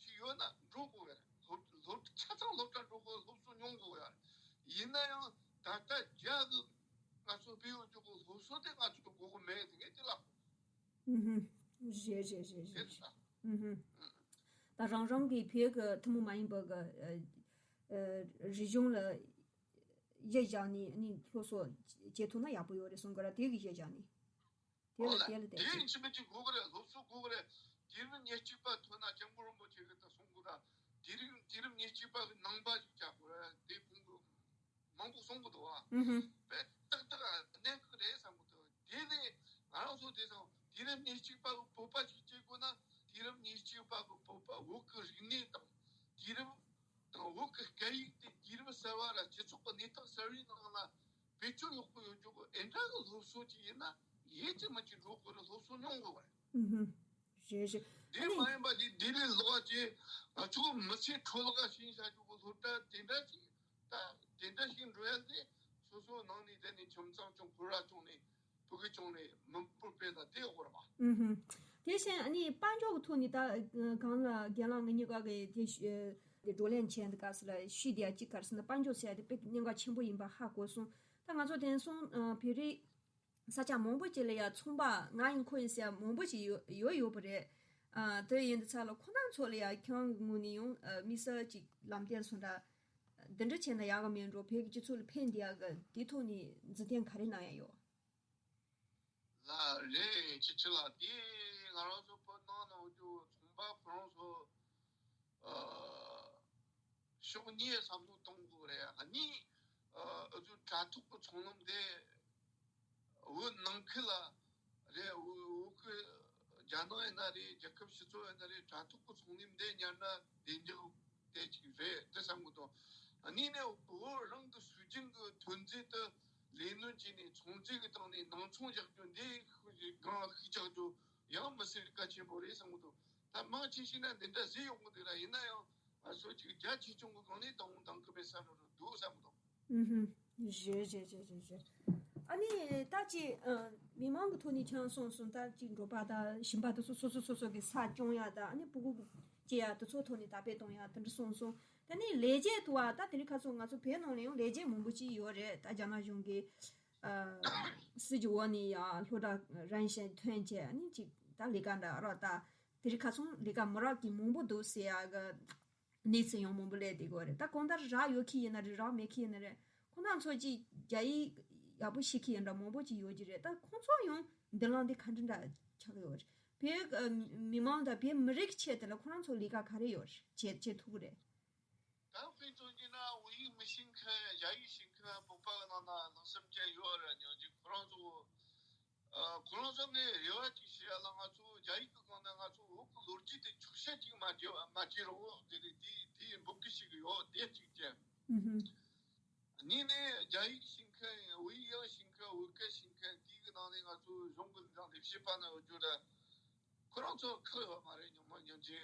ཞིག་ཡོད་ན་འགྲོ་དགོས་གི་རེད། སློབ་སློབ་ཆ་ཚང་སློབ་གྲྭ་འགྲོ་དགོས། སློབ་གསོ་མྱོང་དགོས་གི་རེད། ཡིན་ན་ཡང་ད་ལྟ་རྒྱ་གི་ང་ཚོ་སྤེལ་ཡོད་རྒྱུ་གི་སློབ་གསོ་དེ་ང་ཚོ་དགོས་གི་མེད། དེ་ངས་དེ་ལབ་དགོས། ཨུ་ཧུམ། རེད་རེད་རེད་རེད། ཨུ་ཧུམ། ད་རང་རང་གི་བོད་ཀྱི་ཐུན་མོང་མ་ཡིན་པ་གི། ཨ། ཨ། རིག་གཞུང་ལ་གཞི་བཞག་ནས་ནི་སློབ་གསོ་བྱེད་ཐུབ་ན་ཡག་པོ་ཡོད་རེད་གསུང་གི་ར། དེ་གི་གཞི་བཞག་ནས། དེ་ལ་དེ་ལ་བལྟས་ཏེ། དེ་ཡིན་གཅིག་མིན་གཅིག་དགོས་གི་རེད། སློབ་གསོ་དགོས་གི་རེད། དུས་རབས་ཉེར་གཅིག་པ་ཐོན་ན་སྐྱབས་མགོན་རིན་པོ་ཆེ་གིས་ད་གསུང་གི་ར། དུས་རབས་དུས་རབས་ཉེར་གཅིག་པ་གི་ནང་པ་ཞིག་ཆགས་དགོས་རེད། དེ་ཁོང་གི་མང་པོ་གསུང་གི་འདུག་བ། ཨུ་ཧུམ། དཔེ་ཏག་ཏག་གནད་འགག་རེད་བསམ་གི་འདུག་དེ་ནས་ང་རང་ཚོ་དེ་སང་དུས་རབས་ཉེར་གཅིག་པ་གི་བོད་པ་ཞིག་བྱེད་དགོས་ན། དུས་རབས་ཉེར་གཅིག་པ་གི་བོད་པ་བོད་ཀྱི་རིག་གནས་དང་དུས་རབས་དང་བོད་ཀྱི་སྐད་ཡིག་དེ་དུས་རབས་གསར་བ་ར་སྤྱི་ཚོགས་ཀྱི་གནས་སྟངས་གསར་བའི་ནང་ལ་བེད་སྤྱོད་ཡག་པོ་ཡོད་རྒྱུ་གི་ཨེ་འདྲ་གི་སློབ་གསོ་ཅིག་ཡིན་ན་ཡིན་གཅིག་མིན་གཅིག་འགྲོ་དགོས་རེད། སློབ་གསོ་མྱོང་དགོས་པ་རེད། ཨུ་ཧུམ། རེད་རེད། དེ་ཨ་ནི་མ་ཡིན་པ་དེ་ལྡི་ལི་ལོག་ཅིག་ང་ཚོ་མི་ཚེ་འཕྲོ་བརླག་ཕྱིན་བཞག་རྒྱུ་གི་སློབ་གྲྭ་དེ་འདྲ་ཅིག་ད་དེ་འདྲ་ཞིག་འགྲོ་ཡ་དེ་སོ་སོ་ནང་ནས་བསྡད་ནས་ཁྱིམ་ཚང་ཆུང་ཁོ་ར་ཆུང་ནས་ཕྲུ་གུ་ཆུང་ནས་མི་འབོར་དཔེ་ལ་དེ་འོར་བ། ཨུ་ཧུམ། དེ་བཞིན་ཨ་ནི་དཔལ་འབྱོར་གྱི་ཐོག་ནས་ད་གང་ལ་རྒན་ལགས་ང་གཉིས་ཀ་གི་དེ་ཨ་དེ་བགྲོ་གླེང་བྱས་འདི་ག་ས་ལ་ཤུལ་དེ་ཡ་གཅིག་ག་རེ་ཟེར་ན། དཔལ་འབྱོར་ཟེར་ཡ་དེ་དཔེ་གནད་འགག་ཆེན་པོ་ཡིན་པ་ཧ་གོ་སོང་། ད་ང་ཚོ་དེང་སང་ཨ་བོད་རིགས་ས་ཆ་མང་པོ་ཅིག་ལ་ཡ་ཚོང་པ་ང་ཡིན་ཁོ་ཡིན་ཟེར་ཡ་མང་པོ་ཅིག་ཡོད་ཡོད་ཡོད་པ་རེད། ཨ་དེ་ཡིན་དུས་ཙ་ལ་ཁོ་རང་ཚོ་ལ་ཡ་ཁྱེད་རང་གི་ངོས་ནས་ཡང་ཨ་དམིགས་བསལ་ཅིག་ལམ་སྟོན་སོང་འདྲ་འདི་འདྲ་བྱས་ན་ཡག་གི་མིན་འགྲོ། བོད་ཀྱི་སྤྱི་ཚོགས་ལ་ཕན་བདེ་ཡག་གི་དེའི་ཐོག་ནས་མཛུབ་སྟོན་ག་རེ་གནང་ཡ་ཡོད། ལ་རེད། ཅི་ཅི་ལ་དེ་ང་རང་ཚོ་བོད་ནང་ནང་དུ་ཚོང་པ་ཁོ་རང་ཚོ་ཨ་ཕྱོགས་གཉིས་བསམ་བློ་གཏོང་དགོས་རེད། གཉིས་ཨ་ཨུ་ཚོའི་དྲ་ཐོག་གི་ཚོང་ལམ་དེ་བོད་ནང་ཁུལ་ལ་རེད། བོད་བོད་ཁུལ་རྒྱ་ནག་ཡིན་ན་རེད། རྒྱལ་ཁབ་སྤྱི་ཚོགས་ཡིན་ན་རེད། དྲ་ཐོག་གི་ཚོང་ལམ་དེ་ཉར་ན་བདེ་འཇགས་དེ་ཅིག་རེད་དེ་བསམ་གི་འདུག་གཉིས་ནས་བོད་རང་གི་སྲོལ་རྒྱུན་གྱི་ཐོན་རྫས་དེ་ལས་སྣོན་བྱས་ནས་ཚོང་རྫས་ཀྱི་སྟེང་ནས་ནང་ཚོང་རྒྱག་རྒྱུ་འདི་སྒང་ཤུགས་རྒྱག་རྒྱུ་ཡང་མི་སྲིད་གལ་ཆེན་པོ་རེད་བསམ་གི་འདུག་ད་མང་ཆེ་ཤོས་ན་འདི་འདྲ་བཟོས་ཡོང་གི་འདུག་ལ། ཡིན་ན་ཡང་ང་ཚོ་ཅིག་རྒྱ་ཆེ་ཆུང་གི་སྒང་ནས་དང་དང་གི་མེད་ས་རུ་རུ་འདུག་བསམ་གི་འདུག་ཨུ་ཧུམ། ཞེ་ཞེ་ཞེ་ཞེ་ཞེ། ཨ་ནི་ད་ཅི་ཨ་མི་མང་གི་ཐོག་ནས་ཁྱེད་རང་གསུངས་སོང་། ད་ཅི་འབྲོག་པ་དང་ཞིང་པ་དེ་ཚོ་སོ་སོ་སོ་སོ་གི་ས་སྐྱོང་ཡ་དང་ཨ་ནི་ཕྲུ་གུ་སྐྱེ་ཡ་དེ་ཚོ་ཐོག་ནས་དར་སྤེལ་གཏོང་ཡ་དེ་འདྲ་གསུངས་སོང་། ད་ནི་ལས་བྱེད་དུ་བ་ད་དེ་རིང་ཁ་སང་ང་ཚོ་བོད་ནང་ལ་ཡང་ལས་བྱེད་མང་པོ་ཅིག་ཡོད་རེད། ད་རྒྱ་ནག་གཞུང་གི་ཨ་སྲིད་ཀྱི་འོག་ནས་ཡ་སློབ་གྲྭ་རན་ཞིང་ཐོན་བྱས་ཨ་ནི་ཅིག་ད་ལས་ཀ་འདྲ་རོགས་ད་དེ་རིང་ཁ་སང་ལས་ཀ་མི་རག་གི་མང་པོ་འདུག་ཟེར་ཡ་གི་གནས་ཚུལ་ཡང་མང་པོ་སླེབས་བསྡད་ཀྱི་ཡོད་རེད། ད་གང་ལྟར་རག་ཡོད་མཁན་ཡིན་ན་རེད། རག་མེད་མཁན་ཡིན་ན་རེད། ཁོང་རྣམ་ཚོ་ཅིག་རྒྱ་ཡིག་ཡག་པོ་ཤེས་མཁན་ཡིན་འདྲ་མང་པོ་ཅིག་ཡོད་ཀྱི་རེད། ད་ཁོང་ཚོ་ཡང་མདུན་ལམ་འདི་ག་འདྲ་འདྲ་ཆགས་ཀྱི་ཡོད་རེད། བོད་ཨ་མི་མང་དང་བོད་མི་རིགས་ཆེད་དུ་ལ་ཁོང་རང་ཚོ་ལས་ཀ་ག་རེ་ཡོད་རེད། བྱེད་བྱེད་ཐུབ་ཀྱི་རེད། ད་དཔེ་མཚོན་བྱས་ན་བོད་ཡིག་མི་ཤེས་མཁན། རྒྱ་ཡིག་ཤེས་མཁན་བོད་པ་གི་ནང་ན་ལྷག་བསམ་ཅན་ཡོད་རེད། ཉང་ཅིག་ཁོ་རང་ཚོ་ཨ་ཁོ་རང་ཚོ་ངས་རེ་བ་ཅིག་ཞུ་ཡ་ལ། ང་ཚོ་རྒྱ་ཡིག་གི་སྒང་ནས་ང་ཚོ་བོད་ཀྱི་ལོ་རྒྱུས་དེ་ཆོག་ཤེས་ཅིག་མ་བྱེད་མ་བྱེད་རོགས། དེ་རེད། དེ་དེ་འབོད་སྐུལ་ཞིག་ཡོད་དེ་གཅིག་བྱས། ཨུ་ཧུམ། གཉིས་ནས་རྒྱ་ཡིག་ཤེས་མཁན། བོད་ཡིག་ཡང་ཤེས་མཁན། བོད་སྐད་ཤེས་མཁན། དེའི་གི་ནང་ནས་ང་ཚོ་གཞུང་གི་ལས་བྱེད་པ་ན་ཡོད་རྒྱུ་རེད། ཁོ་རང་ཚོ་ཁག་ཡོད་མ་རེད། ཉུང་མ་ཉུང་ཅིག་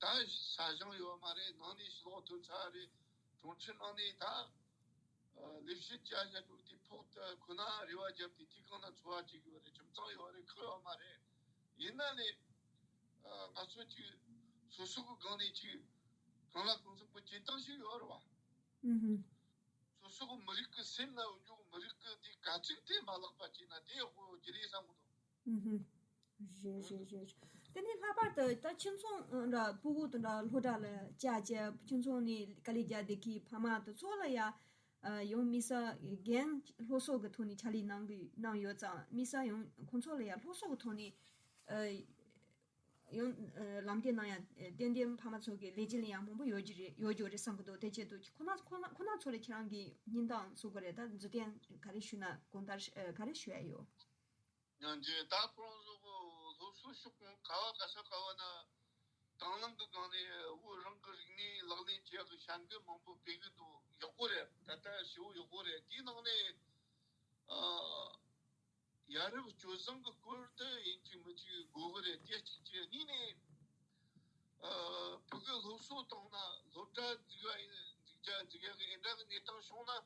ད་ས་ཞིང་ཡོད་མ་རེད། ནང་ནས་ཕྱི་ལོགས་ཐོན་ཚར་རེད། གྲོང་ཁྱེར་ནང་ནས་ད་ལས་བྱེད་བྱ་བྱ་འདུག་དེ་ཕོག་ཏུ་ཁོ་ན་རེ་བ་བརྒྱབ་སྟེ་དེ་གང་ན་འཚོ་བ་བྱེད་ཀྱི་ཡོད་རེད། ཁྱིམ་ཚང་ཡོད་རེད། ཁག་ཡོད་མ་རེད། ཡིན་ན་ནི་ང་ཚོ་ཅིག་སོ་སོ་གི་སྒང་ནས་ཅིག་གང་ལ་གང་འཚམ་པོ་བྱེད་སྟངས་ཤིག་ཡོད་རེད་བ། ཨུ་ཧུམ། སོ་སོ་གི་མི་རིགས་ཀྱི་སེམས་ན་ཡོད་རྒྱུ་མི་རིགས་ཀྱི་དེ་ག་ཚིག་དེ་མ་བརླག་པ་བྱས་ན་དེ་ཡག་པོ་ཡོད་ཀྱི་རེད་བསམ་གི་འདུག་ཨུ་ཧུམ། རེད་རེད་རེད། དེ་ནས་ལྷག་པར་དུ་ད་ཁྱིམ་ཚང་འདྲ་ཕྲུ་གུ་དང་འདྲ་སློབ་གྲྭ་ལ་བཅར་བྱས་ཁྱིམ་ཚང་ནས་དཀའ་ལས་རྒྱག་བསྡད་མཁན་ཕ་མ་དེ་ཚོ་ལ་ཡ་ཡང་དམིགས་བསལ་རྒན་སློབ་གསོ་གི་ཐོག་ནས་ཕྱག་ལས་གནང་གི་གནང་ཡོད་ཙང་། དམིགས་བསལ་ཡང་ཁོང་ཚོ་ལ་ཡ་སློབ་གསོ་གི་ཐོག་ནས་ཡང་ལམ་སྟོན་གནང་ཡ་ཏན་ཏན་ཕ་མ་ཚོ་གི་ལས་བྱེད་ལ་ཡང་མང་པོ་ཡོད་ཀྱི་རེད། ཡོད་ཀྱི་རེད་བསམ་གི་འདུག་དེ་ཆེད་དུ་ཁོ་ན་ཁོ་ན་ཁོ་ན་ཚོ་ལ་ཁྱེད་རང་གི་སྙིང་གཏམ་གསུང་གི་རེད། ད་མཛུབ་སྟོན་ག་རེ་ཞུ་ན་དགོངས་དག་ག་རེ་ཞུ་ཡ་ཡོད། ཡང་ཅིག་ད་ཁོ་རང་ཚོ་གི་སློབ་གསོ་ཕྱོགས་གང་ག་བ་ག་ས་ག་བ་ན་དང་བླངས་གི་སྒང་ནས་བོད་རང་གི་རིག་གནས་ལག་ལེན་བྱེད་ཡག་གི་བྱ་འགུལ་མང་པོ་སྤེལ་གི་འདུག་ཡག་པོ་རེད། ད་ལྟ་ཞེ་པོ་ཡག་པོ་རེད། དེའི་ནང་ནས་ཨ་ཡ་རབས་སྤྱོད་བཟང་གི་སྐོར་དུ་ཡིན་གཅིག་མིན་གཅིག་དགོས་གི་རེད། དེ་གཅིག་བྱས། གཉིས་ནས་ཨ་ཕྲུ་གུ་སློབ་གསོ་བཏང་ན་སློབ་གྲྭ་འཛུགས་ཡ་ཡིན། འཛུགས་ཡ་འཛུགས་ཡ་གི་ཨེ་འདྲ་གི་གནས་སྟངས་བྱུང་ན་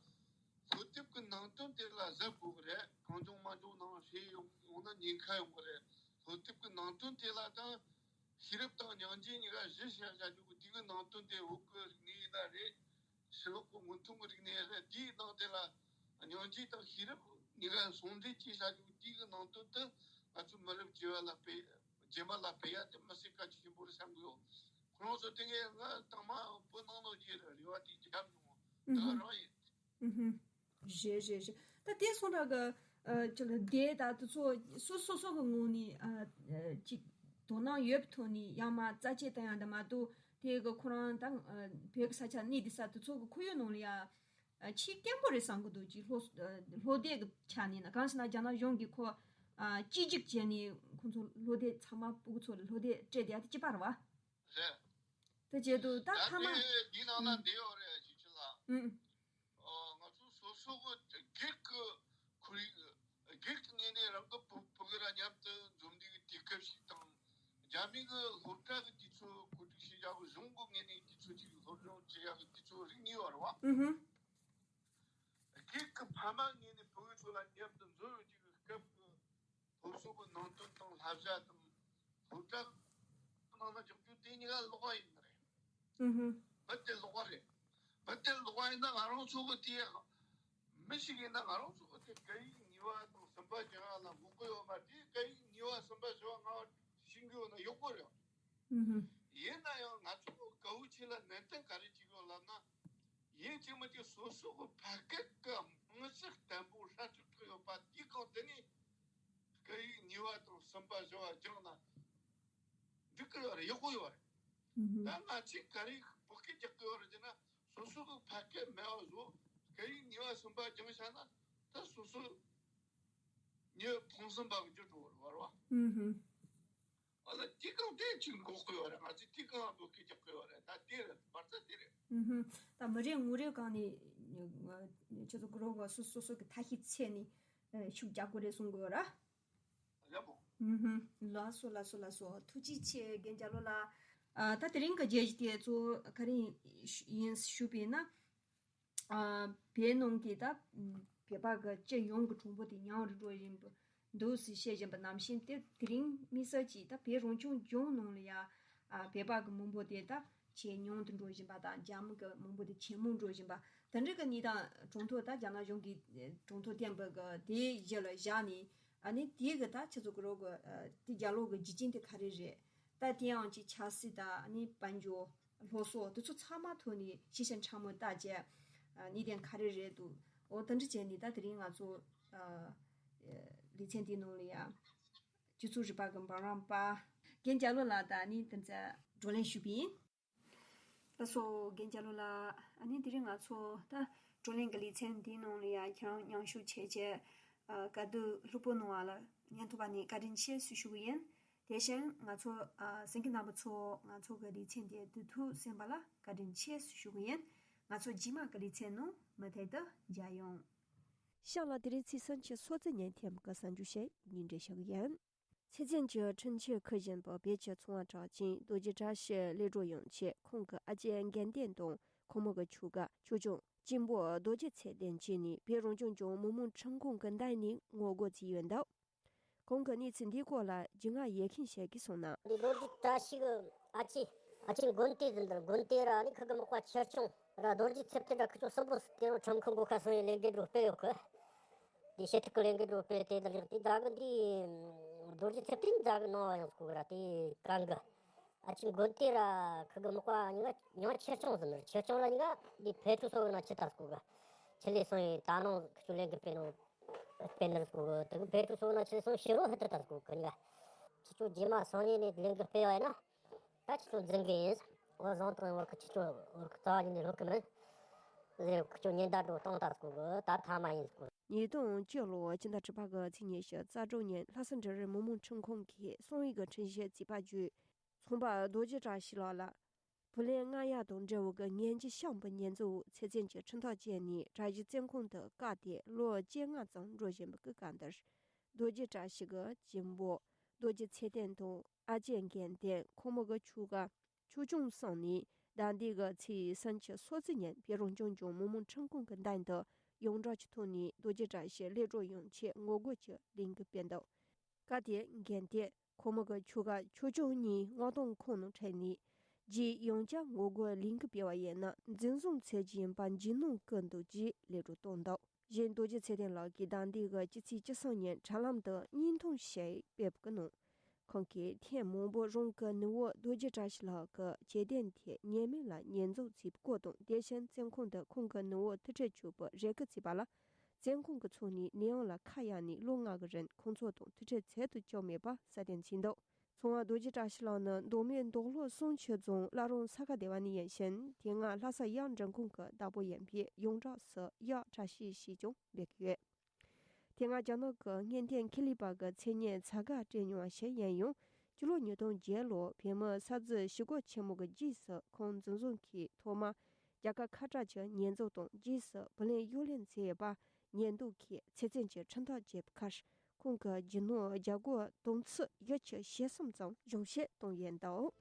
སློབ་དེབ་ཀྱི་ནང་དོན་དེ་ལ་གཟབ་དགོས་གི་རེད། གང་བྱུང་མང་བྱུང་ནང་བཤད་ཡོང་ཡོང་ན་ཉེན་ཁ་ཡོང་གི་རེད། སློབ་དེབ་ཀྱི་ནང་དོན་དེ་ལ་དང་ཤེས་རབ་དང་སྙིང་རྗེ་གཉིས་ཀ་གཞི་བཞག་བྱ་རྒྱུ་གི་དེ་གི་ནང་དོན་དེ་བོད་ཀྱི་རིག་གནས་ཡིན་ན་རེད། ཕྱི་ལོགས་ཀྱི་སྔོན་ཐོན་གྱི་རིག་གནས་རེད། དེའི་ནང་དེ་ལ་སྙིང་རྗེ་དང་ཤེས་རབ་གཉིས་ཀ་ཟུང་འབྲེལ་གྱིས་བྱ་རྒྱུ་དེའི་གི་ནང་དོན་དེ་ང་ཚོའི་མི་རབས་རྗེས་མ་ལ་སྤེལ་རྗེས་མ་ལ་སྤེལ་ཡ་དེ་མི་སྲིད་གལ་ཆེན་པོ་རེད་བསམ་གི་ཡོད། ཁོ་རང་ཚོ་དེ་ངས་ང་དང་མ་བོད་ནང་ལོགས་ཀྱི་རེ་བ་དེ་བརྒྱབ་མྱོང་། ད་རང་ཡིན། ཨུ་ཧུམ། རེད་རེད་རེད། ད་དེ་སོང་འདྲ་གི་ཨ་ཅི་ལ་དེ་ད་དུ་ཚོ་སོ་སོ་སོ་གི་ངོས་ནས་ཨ་ཅིག་དོ་སྣང་ཡོད་པའི་ཐོག་ནས་ཡང་མ་རྩ་ཆེ་བཏང་ཡ་འདྲ་མ་གཏོགས། དེ་གི་ཁོ་རང་ད་ཨ་བོད་ཀྱི་ས་ཆ་གནས་དེ་ས་དུ་ཚོ་གི་ཁོར་ཡུག་ནང་ལ་ཡ་ཨ་ཆེས་དཀོན་པོ་རེད་བསམ་གི་འདུག་ཅིག་སློབ་ཨ་སློབ་དེབ་ཀྱི་ཆ་ནས་ན། གང་ཟེར་ན་རྒྱ་ནག་གཞུང་གིས་ཁོ་ཨ་གཅིག་གཅིག་བྱས་ནས་ཁོ་ཚོ་སློབ་དེབ་ཚང་མ་ཕྲུ་གུ་ཚོ་ལ་སློབ་དེབ་སྤྲད་བསྡད་ཡ་དེ་གཅིག་པ་རེད་བ། རེད། དེ་བྱེད་དུས་ད་ད་ཕ་མ། དེ་འདི་ནང་ན་ཨུམ། འདི་ཡོད་རེད་ཅིག་ཅི་ལ། ཨུམ། ཨ་ང་ཚོ་སོ་སོ་གི་སྒེར་གྱི་ཁོར་ཡུག་སྒེར་གྱི་ངོས་ནས་རང་གི་བུ་བུ་གུ་ར་མཉམ་དུ་འཛོམས་འདུས་ཀྱི་དུས་སྐབས་ཤིག་དང་། རྒྱ་མི་གི་སློབ་གྲྭ་གི་དུས་ཚོད་གོ་སྒྲིག་བྱེད་ཡག་གི་གཞུང་གི་ངོས་ནས་དུས་ཚོད་ཅིག་སློབ་སྦྱོང་བྱེད་ཡག་གི་དུས་ཚོད་རིགས་གཉིས་ཡོད་རེད་བ། ཨུ་ཧུམ། སྒེར་གྱི་ཕ་མ་ངོས་ནས་བུ་གུ་ཚོ་ལ་མཉམ་དུ་འཛོམས་ཡོད་ཀྱི་སྐབས་ཀྱི་སློབ་གསོ་གི་ནང་དོན་དང་བསླབ་བྱ་དང་སློབ་གྲྭ་ནང་ལ་འཇོག་རྒྱུ་དེ་གཉིས་ཀ་ལོགས་ཀ་ཡིན་ནི་རེད། ཨུ་ཧུམ། མི་དེ་ལོགས་ཀ་རེད། མི་དེ་ལོགས་ཀ་ཡིན་ན་ང་རང་ཚོ་གི་དེ་མི་ཞིག་ཡིན་ན་ང་རང་ཚོ་གི་དེ་སྐད་ཡིག་གཉིས་པ་དང་གསུམ་པ་སྦྱང་ཡ་ལ་མགོ་སྐོར་ཡོད་མ་རེད། སྐད་ཡིག་གཉིས་པ་གསུམ་པ་བྱ་བ་ང་ཤེས་གི་ཡོད་ན་ཡག་པོ་རེད། ཨུ་ཧུ། ཡིན་ན་ཡང་ང་ཚོ་གི་དཀའ་བོ་ཆེ་ལ་ནན་ཏན་ག་རེ་བྱེད་དགོས་ལབ་ན། ཡིན་གཅིག་མིན་གཅིག་སོ་སོ་གི་ཕ་སྐད་ཀྱི་རྨང་གཞི་བརྟན་པོ་ཧྲ་ཐག་ཐག་ཡོད་པ་དེའི་སྒང་དེ་ནས་སྐད་ཡིག་གཉིས་པ་དང་གསུམ་པ་བཞི་པ་སྦྱངས་ན་འགྲིག་གི་ཡོད་རེད། ཡག་པོ་ཡོད་རེད། ཨུ་ཧུ། ད་ང་ཚོས་ག་རེ་བོད་སྐད་རྒྱག་གི་ཡོད་རེད་ཟེར་ན། སོ་སོ་གི་ཕ་སྐད་མེད་པ་བཟོ། སྐད་ཡིག་གཉིས་པ་གསུམ་པ་སྦྱངས་བཞག་ན་ད་སོ་སོ་མྱི་ཕུན་སུམ་པ་གི་འགྱུར་འགྲོ་བ་རེད་བ། ཨུ་ཧུ། ཨ་ལ་དེ་གང་དེ་ཅིག་འགོག་གི་ཡོད་རེད། ང་ཚོས་དེ་གང་བོད་སྐད་རྒྱག་གི་ཡོད་རེད། ད་དེ་རེད། མ་རྩ་དེ་རེད། ཨུ་ཧུ། ད་མི་རེ་ངོ་རེ་གང་ནས་ཁྱེད་ཚོ་གི་རོགས་སོ་སོ་སོ་གི་ཐབས་ཤེས་བྱས་ནས་ཤུགས་རྒྱག་དགོས་རེད་གསུང་གི་ཡོད་ར། ལགས་སོ། ཨུ་ཧུ། ལགས་སོ་ལགས་སོ་ལགས་སོ། ཐུགས་རྗེ་ཆེ་རྒན་རྒྱ་ལོ་ལགས། ཨ་ད་དེ་རིང་གི་རྒྱལ་གཞི་དེ་ཚོ་ག་རེ་ཡིན་ཞུས་པས་ན། ཨ་བོད་ནང་གི་ད་བོད་པ་གི་སྤྱི་ཡོངས་ཀྱི་གྲངས་འབོར་དེ་ཉུང་རུ་འགྲོ་བཞིན་པ་འདུག་ཟེར་བཤད་བཞིན་པ་ནང་བཞིན་དེ། དེ་རིང་དམིགས་བསལ་གྱིས་ད་བོད་རང་སྐྱོང་ལྗོངས་ནང་ལ་ཡ་ཨ་བོད་པ་གི་མི་འབོར་དེ་ད་ཇེ་ཉུང་དུ་འགྲོ་བཞིན་པ་དང་། རྒྱ་མི་གི་མི་འབོར་དེ་ཇེ་མང་འགྲོ་བཞིན་པ། དེ་འདྲ་གི་གནས་སྟངས་གྲངས་ཐོ་ད་རྒྱ་ནག་གཞུང་གིས་གྲངས་ཐོ་བཏོན་པ་གི་དེའི་གཞི་ལ་བཞག་ནས། ཨ་ནི་དེ་གི་ད་ཁྱེད་ཚོ་གི་རོགས་གི་ཨ་དེ་རྒྱ་ལོ་གི་རྒྱུ་རྐྱེན་དེ་ག་རེ་རེད། ད་དེ་ཡང་ཅིག་ཆབ་སྲིད་དང་ཨ་ནི་དཔལ་འབྱོར། སློབ་གསོ་དེ་ཚོ་ཚང་མ་ཐོག་ནས་ཤེས་བྱ་ཕྲ་མོ་ལྟ་བྱས། ཨ་གནད་དོན་ག་རེ་རེད་འདུག་འོ་དེ་འདྲ་བྱས་ནས་ད་དེ་རིང་ང་ཚོ་ཨ་ལེ་ཚན་འདིའི་ནང་ལ་ཡ་སྤྱི་ཚོགས་རིག་པ་གི་འབུམ་རམས་པ་རྒན་རྒྱ་ལོ་ལགས་དང་ཨ་ནི་དེ་ཚོ་བགྲོ་གླེང་ཞུས་པ་ཡིན། ལགས་སོ་རྒན་རྒྱ་ལོ་ལགས། ཨ་ནི་དེ་རིང་ང་ཚོ་ད་བགྲོ་གླེང་གི་ལེ་ཚན་འདིའི་ནང་ལ་ཡ་ཁྱེད་རང་མཉམ་ཞུགས་བྱས་བྱས། ཨ་དཀའ་སྡུག་ལྷུག་པོ་གནང་བ་ལ་ཉན་ཐོས་པ་ནས་བཀའ་དྲིན་ཆེ་ཞུ་ཞུ་གི་ཡིན། དེ་བཞིན་ང་ཚོ་ཨ་གསན་མཁན་རྣམ་པ་ཚོ་ང་ཚོ་གི་ལེ་ཚན་དེ་མདུན་ཐུག་གསན་པ་ལ་བཀའ་དྲིན་ཆེ་ཞུ་གི་ཡིན། ང་ཚོ་རྗེས་མ་གི་ལེ་ཚན་ནང་མུ་མཐུད་དུ་མཇལ་ཡོང་། ཤག་ལ་དེ་རིང་ཚེས་སུམ་ཅུ་སོ་བརྒྱད་ཉིན་ཐེངས་གི་གསར་འགྱུར་ཞིག་སྙིང་སྒྲོན་ཞུ་གི་ཡིན། ཚེ་བརྟན་གྱིས་འཕྲིན་བཅོལ་འཁུར་བཞིན་པའི་བོད་ཀྱི་ཚོང་བ་གྲགས་ཅན་རྡོ་རྗེ་བཀྲ་ཤིས་སླེབས་འགྲོ་ཡོང་ཆེད་ཁོང་གི་ཨ་ཅེ་རྒན་བསྟན་དང་ཁོང་མོ་གི་ཁྱོ་ག་ཆོས་སྐྱོང་གཅེན་པོ་རྡོ་རྗེ་ཚེ་བརྟན་བཅས་ནས་བོད་རང་སྐྱོང་ལྗོངས་མི་དམངས་ཁྲིམས་ཁང་གི་མདུན་ནས་ངོ་རྒོལ་བྱས་ཡོད་འདུག་ཁོང་གིས་གནས་ཚུལ་འདིའི་སྐོར་ལ་རྒྱུས་མངའ་ཡོད་མཁན་ཞིག་གིས་གསུངས་ན། འདི་རྡོ་རྗེ་བཀྲ་ཤིས་ཀྱི་ཨ་ཅེ། ཨ་ཅེ་མགོན་དེ་ཟིན་དང་མགོན་དེ་ར་ནི་ཁུ་གི་མག་པ་ཆེར་ཆུང་ར་རྡོ་རྗེ་ཚེ་བརྟན་ར་ཁུ་ཆུང་གསུམ་པོ་དེ་རུ་ཁྲིམས་ཁང་གི་ཁ་སང་ཡི་ལས་འགུལ་འགྲོ་སྤེལ་ཡོད་གི། དེ་ཞེ་ཐུག་གི་ལས་འགུལ་འགྲོ་སྤེལ་དེ་དང་དེ་ད་གི་འདི་རྡོ་རྗེ་ཚེ་བརྟན་ད་གི་ནང་བ་ཡང་སྐུ་གི་ར་དེ་གང་གི། ཨ་ཅེ་མགོན་དེ་ར་ཁུ་གི་མག་པ་ཉི་མ་ཉི་མ་ཆེར་ཆུང་ཟིན་ནི་ཆེར་ཆུང་ར་ཉི་ག་འདི་ཕེ་ཁྲུ་སོ་གི་ན་ཆི་ད་སྐུ་གི། ཆི་ལས་སང་ཡི་ད་ནང་ཁུ་ཆུང་ལས་འགུལ་སྤེལ་ནོ། དཔེར་ན་སྐུ་གི་དེ་གི་བོད་ཀྱི་སོ་ན་ཆེ་སོང་ཕྱི་རོ་ཧི་ཏི་ད་སྐུ་གི་ཉ། ཁྱི་ཆོ་རྗེས་མ་སང་ཉིན་ནས་ལས་འགུལ་སྤེལ་བ་ཡིན་ན། ད་ཁྱི་ཆོ་འཛིན་གི་ཡིན། འོ་བཟང་དང་འོ་གི་ཁྱི་ཆོ་འོ་གི་རྩ་བ་ཉིད་ནས་ལྷོད་གི་མིན། ཟེར་ཁྱི་ཆོ་ཉེན་བརྡ་འགྲོ་བཏང་ད་སྐུ་གི་ད་ཐ་མ་ཡིན་སྐུ། ཉིས་སྟོང་བཅུ་ལོ་སྤྱི་ཟླ་དྲུག་པ་གི་ཚེས་ཉི་ཤུ་རྩ་དྲུག་ཉིན་ལྷ་ས་འབྲི་རུ་མི་དམངས་ཁྲིམས་ཁང་གིས་གསང་བའི་གི་ཁྲིམས་གཞི་བརྩིས་པ་བརྒྱུད། ཚོང་པ་རྡོ་རྗེ་བཀྲ་ཤིས་ལགས་ལ། བུ་ལོན་མངག་ཡག་དང་འབྲེལ་བའི་གི་ངན་ཇུས་བཤམས་པའི་ཉེས་འཛུགས་ཚེ་བཙོན་གྱི་ཁྲིམས་ཐག་བཅད་ནས་གྲྭ་བཞི་བཙོན་ཁང་དུ་བཀག་སྟེ་ལོ་བཅོ་ལྔ་ཙམ་འགྲོ་བཞིན་པའི་སྐབས་འདིར། རྡོ་རྗེ་བཀྲ་ཤིས་ཀྱི་གཅེན་པོ་རྡོ་རྗེ་ཚེ་བརྟན་དང་ཨ་ཅེ་རྒན་བསྟན་ཁོང་མོ་གི་ཁྱོ་ག་ཆོས་སྐྱོང་གསུམ་ནས་ཟླ་འདིའི་གི་ཚེས་སུམ་ཅུ་སོ་བརྒྱད་ཉིན་བོད་རང་སྐྱོང་ལྗོངས་མི་དམངས་ཁྲིམས་ཁང་གི་མདུན་དུ་ཡོངས་གྲགས་ཀྱི་ཐོག་ནས་རྡོ་རྗེ་བཀྲ་ཤིས་སླེབས་འགྲོ་ཡོང་ཆེད་ངོ་རྒོལ་གྱི་ལས་འགུལ་སྤེལ་འདུག་སྐབས་དེར་རྒན་བསྟན་ཁོང་མོ་གི་ཁྱོ་ག་ཆོས་སྐྱོང་གཉིས་མངགས་གཏོང་ཁང་ནང་ཁྲིད་ནས་རྗེས་ཡང་བསྐྱར་ངོ་རྒོལ་ལས་འགུལ་སྤེལ་བ་ཡིན་ན་འཛིན་བཟུང་བྱེད་རྒྱུ་ཡིན་པ་འཇིགས་སྣང་སྐུལ་འདུག་ཅེས་ལས་འགུལ་བཏང་འདུག་གཞན་རྡོ་རྗེ་ཚེ་བརྟན་ལགས་ཀྱིས་ཟླ་འདིའི་གི་སྤྱི་ཚེས་བཅུ་གསུམ་ཉིན་དྲ་ལམ་དུ་བརྙན་ཐུང་ཞིག་སྤེལ་གི་གནང་། ཁོང་གིས་ཐེངས་མང་པོ་རང་གི་ནུ་བོ་རྡོ་རྗེ་བཀྲ་ཤིས་ལགས་ཀྱི་བྱེད་གཏན་དེ་ཉེས་མེད་ལ་ཉེས་འཛུགས་བྱས་པའི་སྐོར་དང་། དེ་བཞིན་བཙོན་ཁང་དུ་ཁོང་གི་ནུ་བོ་ཐུག་འཕྲད་བྱུང་བའི་རེ་སྐུལ་བྱས་པ་ལ། བཙོན་ཁང་གི་ཚོགས་ནས་ནད་ཡམས་ལ་ཁ་གཡར་ནས་ལོ་ལྔ་གི་རིང་ཁོང་ཚོ་དང་ཐུག་འཕྲད་བྱེད་དུ་བཅུག་མེད་པ་གསལ་སྟོན་བྱས་འདུག་ཚོང་བ་རྡོ་རྗེ་བཀྲ་ཤིས་ལགས་ནི་མདོ་སྨད་མདོ་ལྷོ་གསུང་ཆོས་རྫོང་བླ་རུང་ས་ག་སྡེ་བ་ནས་ཡིན་ཞིང་། དེ་སྔ་ལྷ་ས་གཡག་མགྲིན་ཁང་གི་བདག་པོ་ཡིན་པས་ཡོངས་གྲགས་སུ་གཡག་བཀྲ་ཤིས་ཞེས་ཀྱང་འབོད་ཀྱི་ཡོད། དེ་སྔ་རྒྱ་ནག་གི་བརྙན་འཕྲིན་ཁེ་ལས་པ་གི་མཚན་སྙན་གཟའ་སྐར་སྤྲད་མྱོང་བ་ཞིག་ཡིན་ཡང་། སྤྱི་ལོ་ཉིས་སྟོང་བརྒྱད་ལོར་བོད་མིའི་གསར་འགྱུར་ཞི་རྒོལ་ཆེན་མོ་གི་རྗེས་སུ་ཁོང་འཛིན་བཟུང་གིས་ཐོག་མར་རྒྱ་གར་ཁ་བྲལ་གྱི་ཉེས་འཛུགས་དང་། རྗེས་སུ་བུ་ལོན་གཡོ་ལེན་བྱས་པ་ཉེས་འདུག་གིས་ཚེ་བཙོན་གྱི་ཁྲིམས་ཐག་བཅད་པའི་ཁར། ཁོང་གི་རྒྱུ་ནོར་རྒྱ་སྒོར་དུང་ཕྱུར་བཞི་བཅུ་ཞེ་གསུམ་ཙམ་གཞུང་བཞེས་བཏང་ཡོད་འདུག